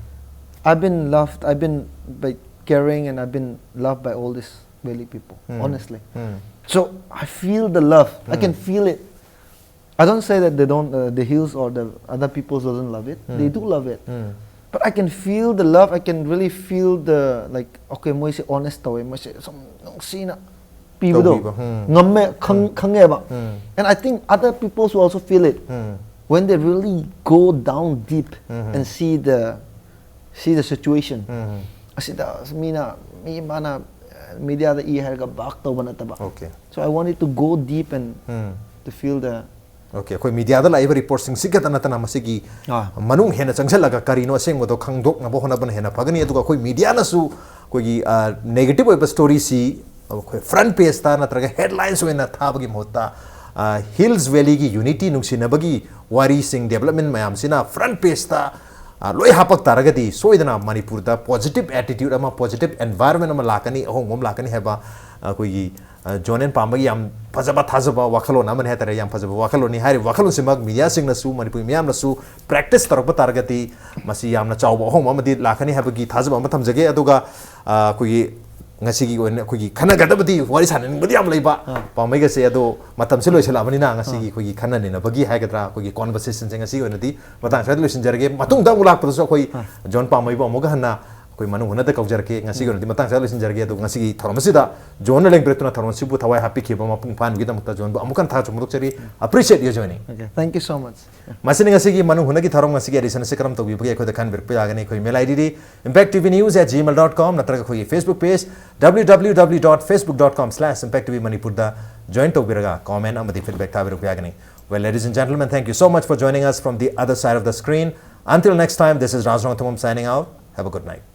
I've been loved, I've been by caring, and I've been loved by all these valley people, Mm. honestly. Mm. So I feel the love. I can Mm. feel it. I don't say that they don't, uh, the Hills or the other peoples doesn't love it. They do love it. But I can feel the love. I can really feel the, like, okay, ꯃꯣꯏꯁꯦ honest ꯇꯧꯋꯦ, ꯃꯣꯏꯁꯦ ꯁꯨꯝ ꯅꯨꯡꯁꯤꯅ ꯄꯤꯕꯗꯣ ꯇꯧꯕꯤꯕ, ꯎꯝ. ꯉꯝꯃꯦ, ꯈꯪ- ꯈꯪꯉꯦꯕ. ꯎꯝ. And I think other peoples will also feel it um. when they really go down deep um. and see the see the situation. ꯎꯝ. ꯑꯁꯤꯗ ꯃꯤꯅ, ꯃꯤ ꯃꯥꯅ ꯃꯤꯗꯤꯌꯥꯗ ꯏ ꯍꯥꯏꯔꯒ ꯕꯥꯛ ꯇꯧꯕ ꯅꯠꯇꯕ. Okay. So I want it to go deep and um. to feel the Okay, ꯑꯩꯈꯣꯏ ꯃꯤꯗꯤꯌꯥꯗ ꯂꯥꯛꯏꯕ ꯔꯤꯄꯣꯔꯠꯁꯤꯡꯁꯤ ꯈꯛꯇ ꯅꯠꯇꯅ ꯃꯁꯤꯒꯤ ꯑꯥ. ꯃꯅꯨꯡ ꯍꯦꯟꯅ ꯆꯪꯁꯤꯜꯂꯒ ꯀꯔꯤꯅꯣ ꯑꯁꯦꯡꯕꯗꯣ ꯈꯪꯗꯣꯛꯅꯕ ꯍꯣꯠꯅꯕꯅ ꯍꯦꯟꯅ ꯐꯒꯅꯤ꯫ ꯑꯗꯨꯒ ꯑꯩꯈꯣꯏ ꯃꯤꯗꯤꯌꯥꯅꯁꯨ ꯑꯩꯈꯣꯏꯒꯤ ꯅꯦꯒꯦꯇꯤꯚ ꯑꯣꯏꯕ ꯁ꯭ꯇꯣꯔꯤꯁꯤ ꯑꯩꯈꯣꯏ ꯐ꯭ꯔꯟ ꯄꯦꯖꯇ ꯅꯠꯇ꯭ꯔꯒ ꯍꯦꯗꯂꯥꯏꯟꯁ ꯑꯣꯏꯅ ꯊꯥꯕꯒꯤ ꯃꯍꯨꯠꯇ ꯍꯤꯜꯁ ꯚꯦꯂꯤꯒꯤ ꯌꯨꯅꯤꯇꯤ ꯅꯨꯡꯁꯤꯅꯕꯒꯤ ꯋꯥꯔꯤꯁꯤꯡ, ꯗꯦꯕꯂꯞꯃꯦꯟ ꯃꯌꯥꯝꯁꯤꯅ ꯐ꯭ꯔꯟ ꯄꯦꯖꯇ ꯂꯣꯏ ꯍꯥꯄꯛ ꯇꯥꯔꯒꯗꯤ ꯁꯣꯏꯗꯅ ꯃꯅꯤꯄꯨꯔꯗ ꯄꯣꯖꯤꯇꯤꯚ ꯑꯦꯇꯤꯇ꯭ꯌꯨꯠ ꯑꯃ, ꯄꯣꯖꯤꯇꯤꯚ ꯑꯦꯟꯚꯥꯏꯔꯟꯃꯦꯟ ꯑꯃ ꯂꯥꯛꯀꯅꯤ, ꯑꯍꯣꯡꯕ ꯑꯃ ꯂꯥꯛꯀꯅꯤ ꯍꯥꯏꯕ ꯑꯩꯈꯣꯏꯒꯤ ꯖꯣꯟ ꯑꯦꯟ ꯄꯥꯝꯕꯒꯤ ꯌꯥꯝ ꯐꯖꯕ ꯊꯥꯖꯕ ꯋꯥꯈꯜꯂꯣꯟ ꯑꯃꯅꯤ ꯍꯥꯏꯇꯥꯔꯦ꯫ ꯌꯥꯝ ꯐꯖꯕ ꯋꯥꯈꯜꯂꯣꯟꯅꯤ꯫ ꯍꯥꯏꯔꯤꯕ ꯋꯥꯈꯜꯂꯣꯟꯁꯤꯃꯛ ꯃꯤꯗꯤꯌꯥꯁꯤꯡꯅꯁꯨ, ꯃꯅꯤꯄꯨꯔꯤ ꯃꯤꯌꯥꯝꯅꯁꯨ ꯄ꯭ꯔꯦꯛꯇꯤꯁ ꯇꯧꯔꯛꯄ ꯇꯥꯔꯒꯗꯤ ꯃꯁꯤ ꯌꯥꯝꯅ ꯆꯥꯎꯕ ꯑꯍꯣꯡꯕ ꯑꯃꯗꯤ ꯂꯥꯛꯀꯅꯤ ꯍꯥꯏꯕꯒꯤ ꯊꯥꯖꯕ ꯑꯃ ꯊꯝꯖꯒꯦ꯫ ꯑꯗꯨꯒ ꯑ, ꯑꯩꯈꯣꯏꯒꯤ ꯉꯁꯤꯒꯤ ꯑꯣꯏꯅ ꯑꯩꯈꯣꯏꯒꯤ ꯈꯟꯅꯒꯗꯕꯗꯤ, ꯋꯥꯔꯤ ꯁꯥꯟꯅꯅꯤꯡꯕꯗꯤ ꯌꯥꯝ ꯂꯩꯕ ꯑꯥ. ꯄꯥꯝꯕꯩꯒꯁꯦ, ꯑꯗꯣ ꯃꯇꯝꯁꯦ ꯂꯣꯏꯁꯤꯜꯂꯛꯑꯕꯅꯤꯅ ꯉꯁꯤꯒꯤ ꯑꯩꯈꯣꯏꯒꯤ ꯈꯟꯅ ꯅꯩꯅꯕꯒꯤ ꯍꯥꯏꯒꯗ꯭ꯔꯥ, ꯑꯩꯈꯣꯏꯒꯤ ꯀꯣꯟꯚꯔꯁꯦꯁꯟꯁꯦ ꯉꯁꯤꯒꯤ ꯑꯣꯏꯅꯗꯤ ꯃꯇꯥꯡ ꯁ꯭ꯋꯥꯏꯗ ꯂꯣꯏꯁꯤꯟꯖꯔꯒꯦ꯫ ꯃꯇꯨꯡꯗ ꯑꯃꯨꯛ ꯂꯥꯛꯄꯗꯁꯨ ꯑꯩꯈꯣꯏ ꯖꯣꯟ ꯄꯥꯝꯕꯩꯕꯨ ꯑꯃꯨꯛ ꯍꯟꯅ ꯑꯩꯈꯣꯏ ꯃꯅꯨꯡ ꯍꯨꯠꯅꯗ ꯀꯧꯖꯔꯛꯀꯦ꯫ ꯉꯁꯤꯒꯤ ꯑꯣꯏꯅꯗꯤ ꯃꯇꯥꯡ ꯁ꯭ꯋꯥꯏꯗ ꯂꯣꯏꯁꯤꯟꯖꯔꯒꯦ꯫ ꯑꯗꯣ ꯉꯁꯤꯒꯤ ꯊꯧꯔꯝ ꯑꯁꯤꯗ ꯖꯣꯟꯅ ꯂꯦꯡꯕꯤꯔꯛꯇꯨꯅ ꯊꯧꯔꯝ ꯑꯁꯤꯕꯨ ꯊꯋꯥꯏ ꯍꯥꯞꯄꯤꯈꯤꯕ ꯃꯄꯨꯡ ꯐꯥꯍꯟꯕꯒꯤꯗꯃꯛꯇ ꯖꯣꯟꯕꯨ ꯑꯃꯨꯛ ꯍꯟꯅ ꯊꯥꯒꯠꯆꯕ ꯐꯣꯡꯗꯣꯛꯆꯔꯤ꯫ Appreciate you joining. Okay, thank you so much. ꯃꯁꯤꯅ ꯉꯁꯤꯒꯤ ꯃꯅꯨꯡ ꯍꯨꯠꯅꯒꯤ ꯊꯧꯔꯝ ꯉꯁꯤꯒꯤ ꯑꯦꯗꯤꯁꯟ ꯑꯁꯤ ꯀꯔꯝ ꯇꯧꯕꯤꯕꯒꯦ ꯑꯩꯈꯣꯏꯗ ꯈꯟꯕꯤꯔꯛꯄ ꯌꯥꯒꯅꯤ꯫ ꯑꯩꯈꯣꯏ email I ꯗꯤꯗꯤ impact T V news at gmail dot com ꯅꯠꯇ꯭ꯔꯒ ꯑꯩꯈꯣꯏꯒꯤ Facebook page W W W dot facebook dot com slash impact T V Manipurꯗ join ꯇꯧꯕꯤꯔꯒ comment ꯑꯃꯗꯤ feedback ꯊꯥꯕꯤꯔꯛꯄ ꯌꯥꯒꯅꯤ꯫ Well, ladies and gentlemen, thank you so much for joining us from the other side of the screen. Until next time, this is Raj Rongthumam signing out. Have a good night.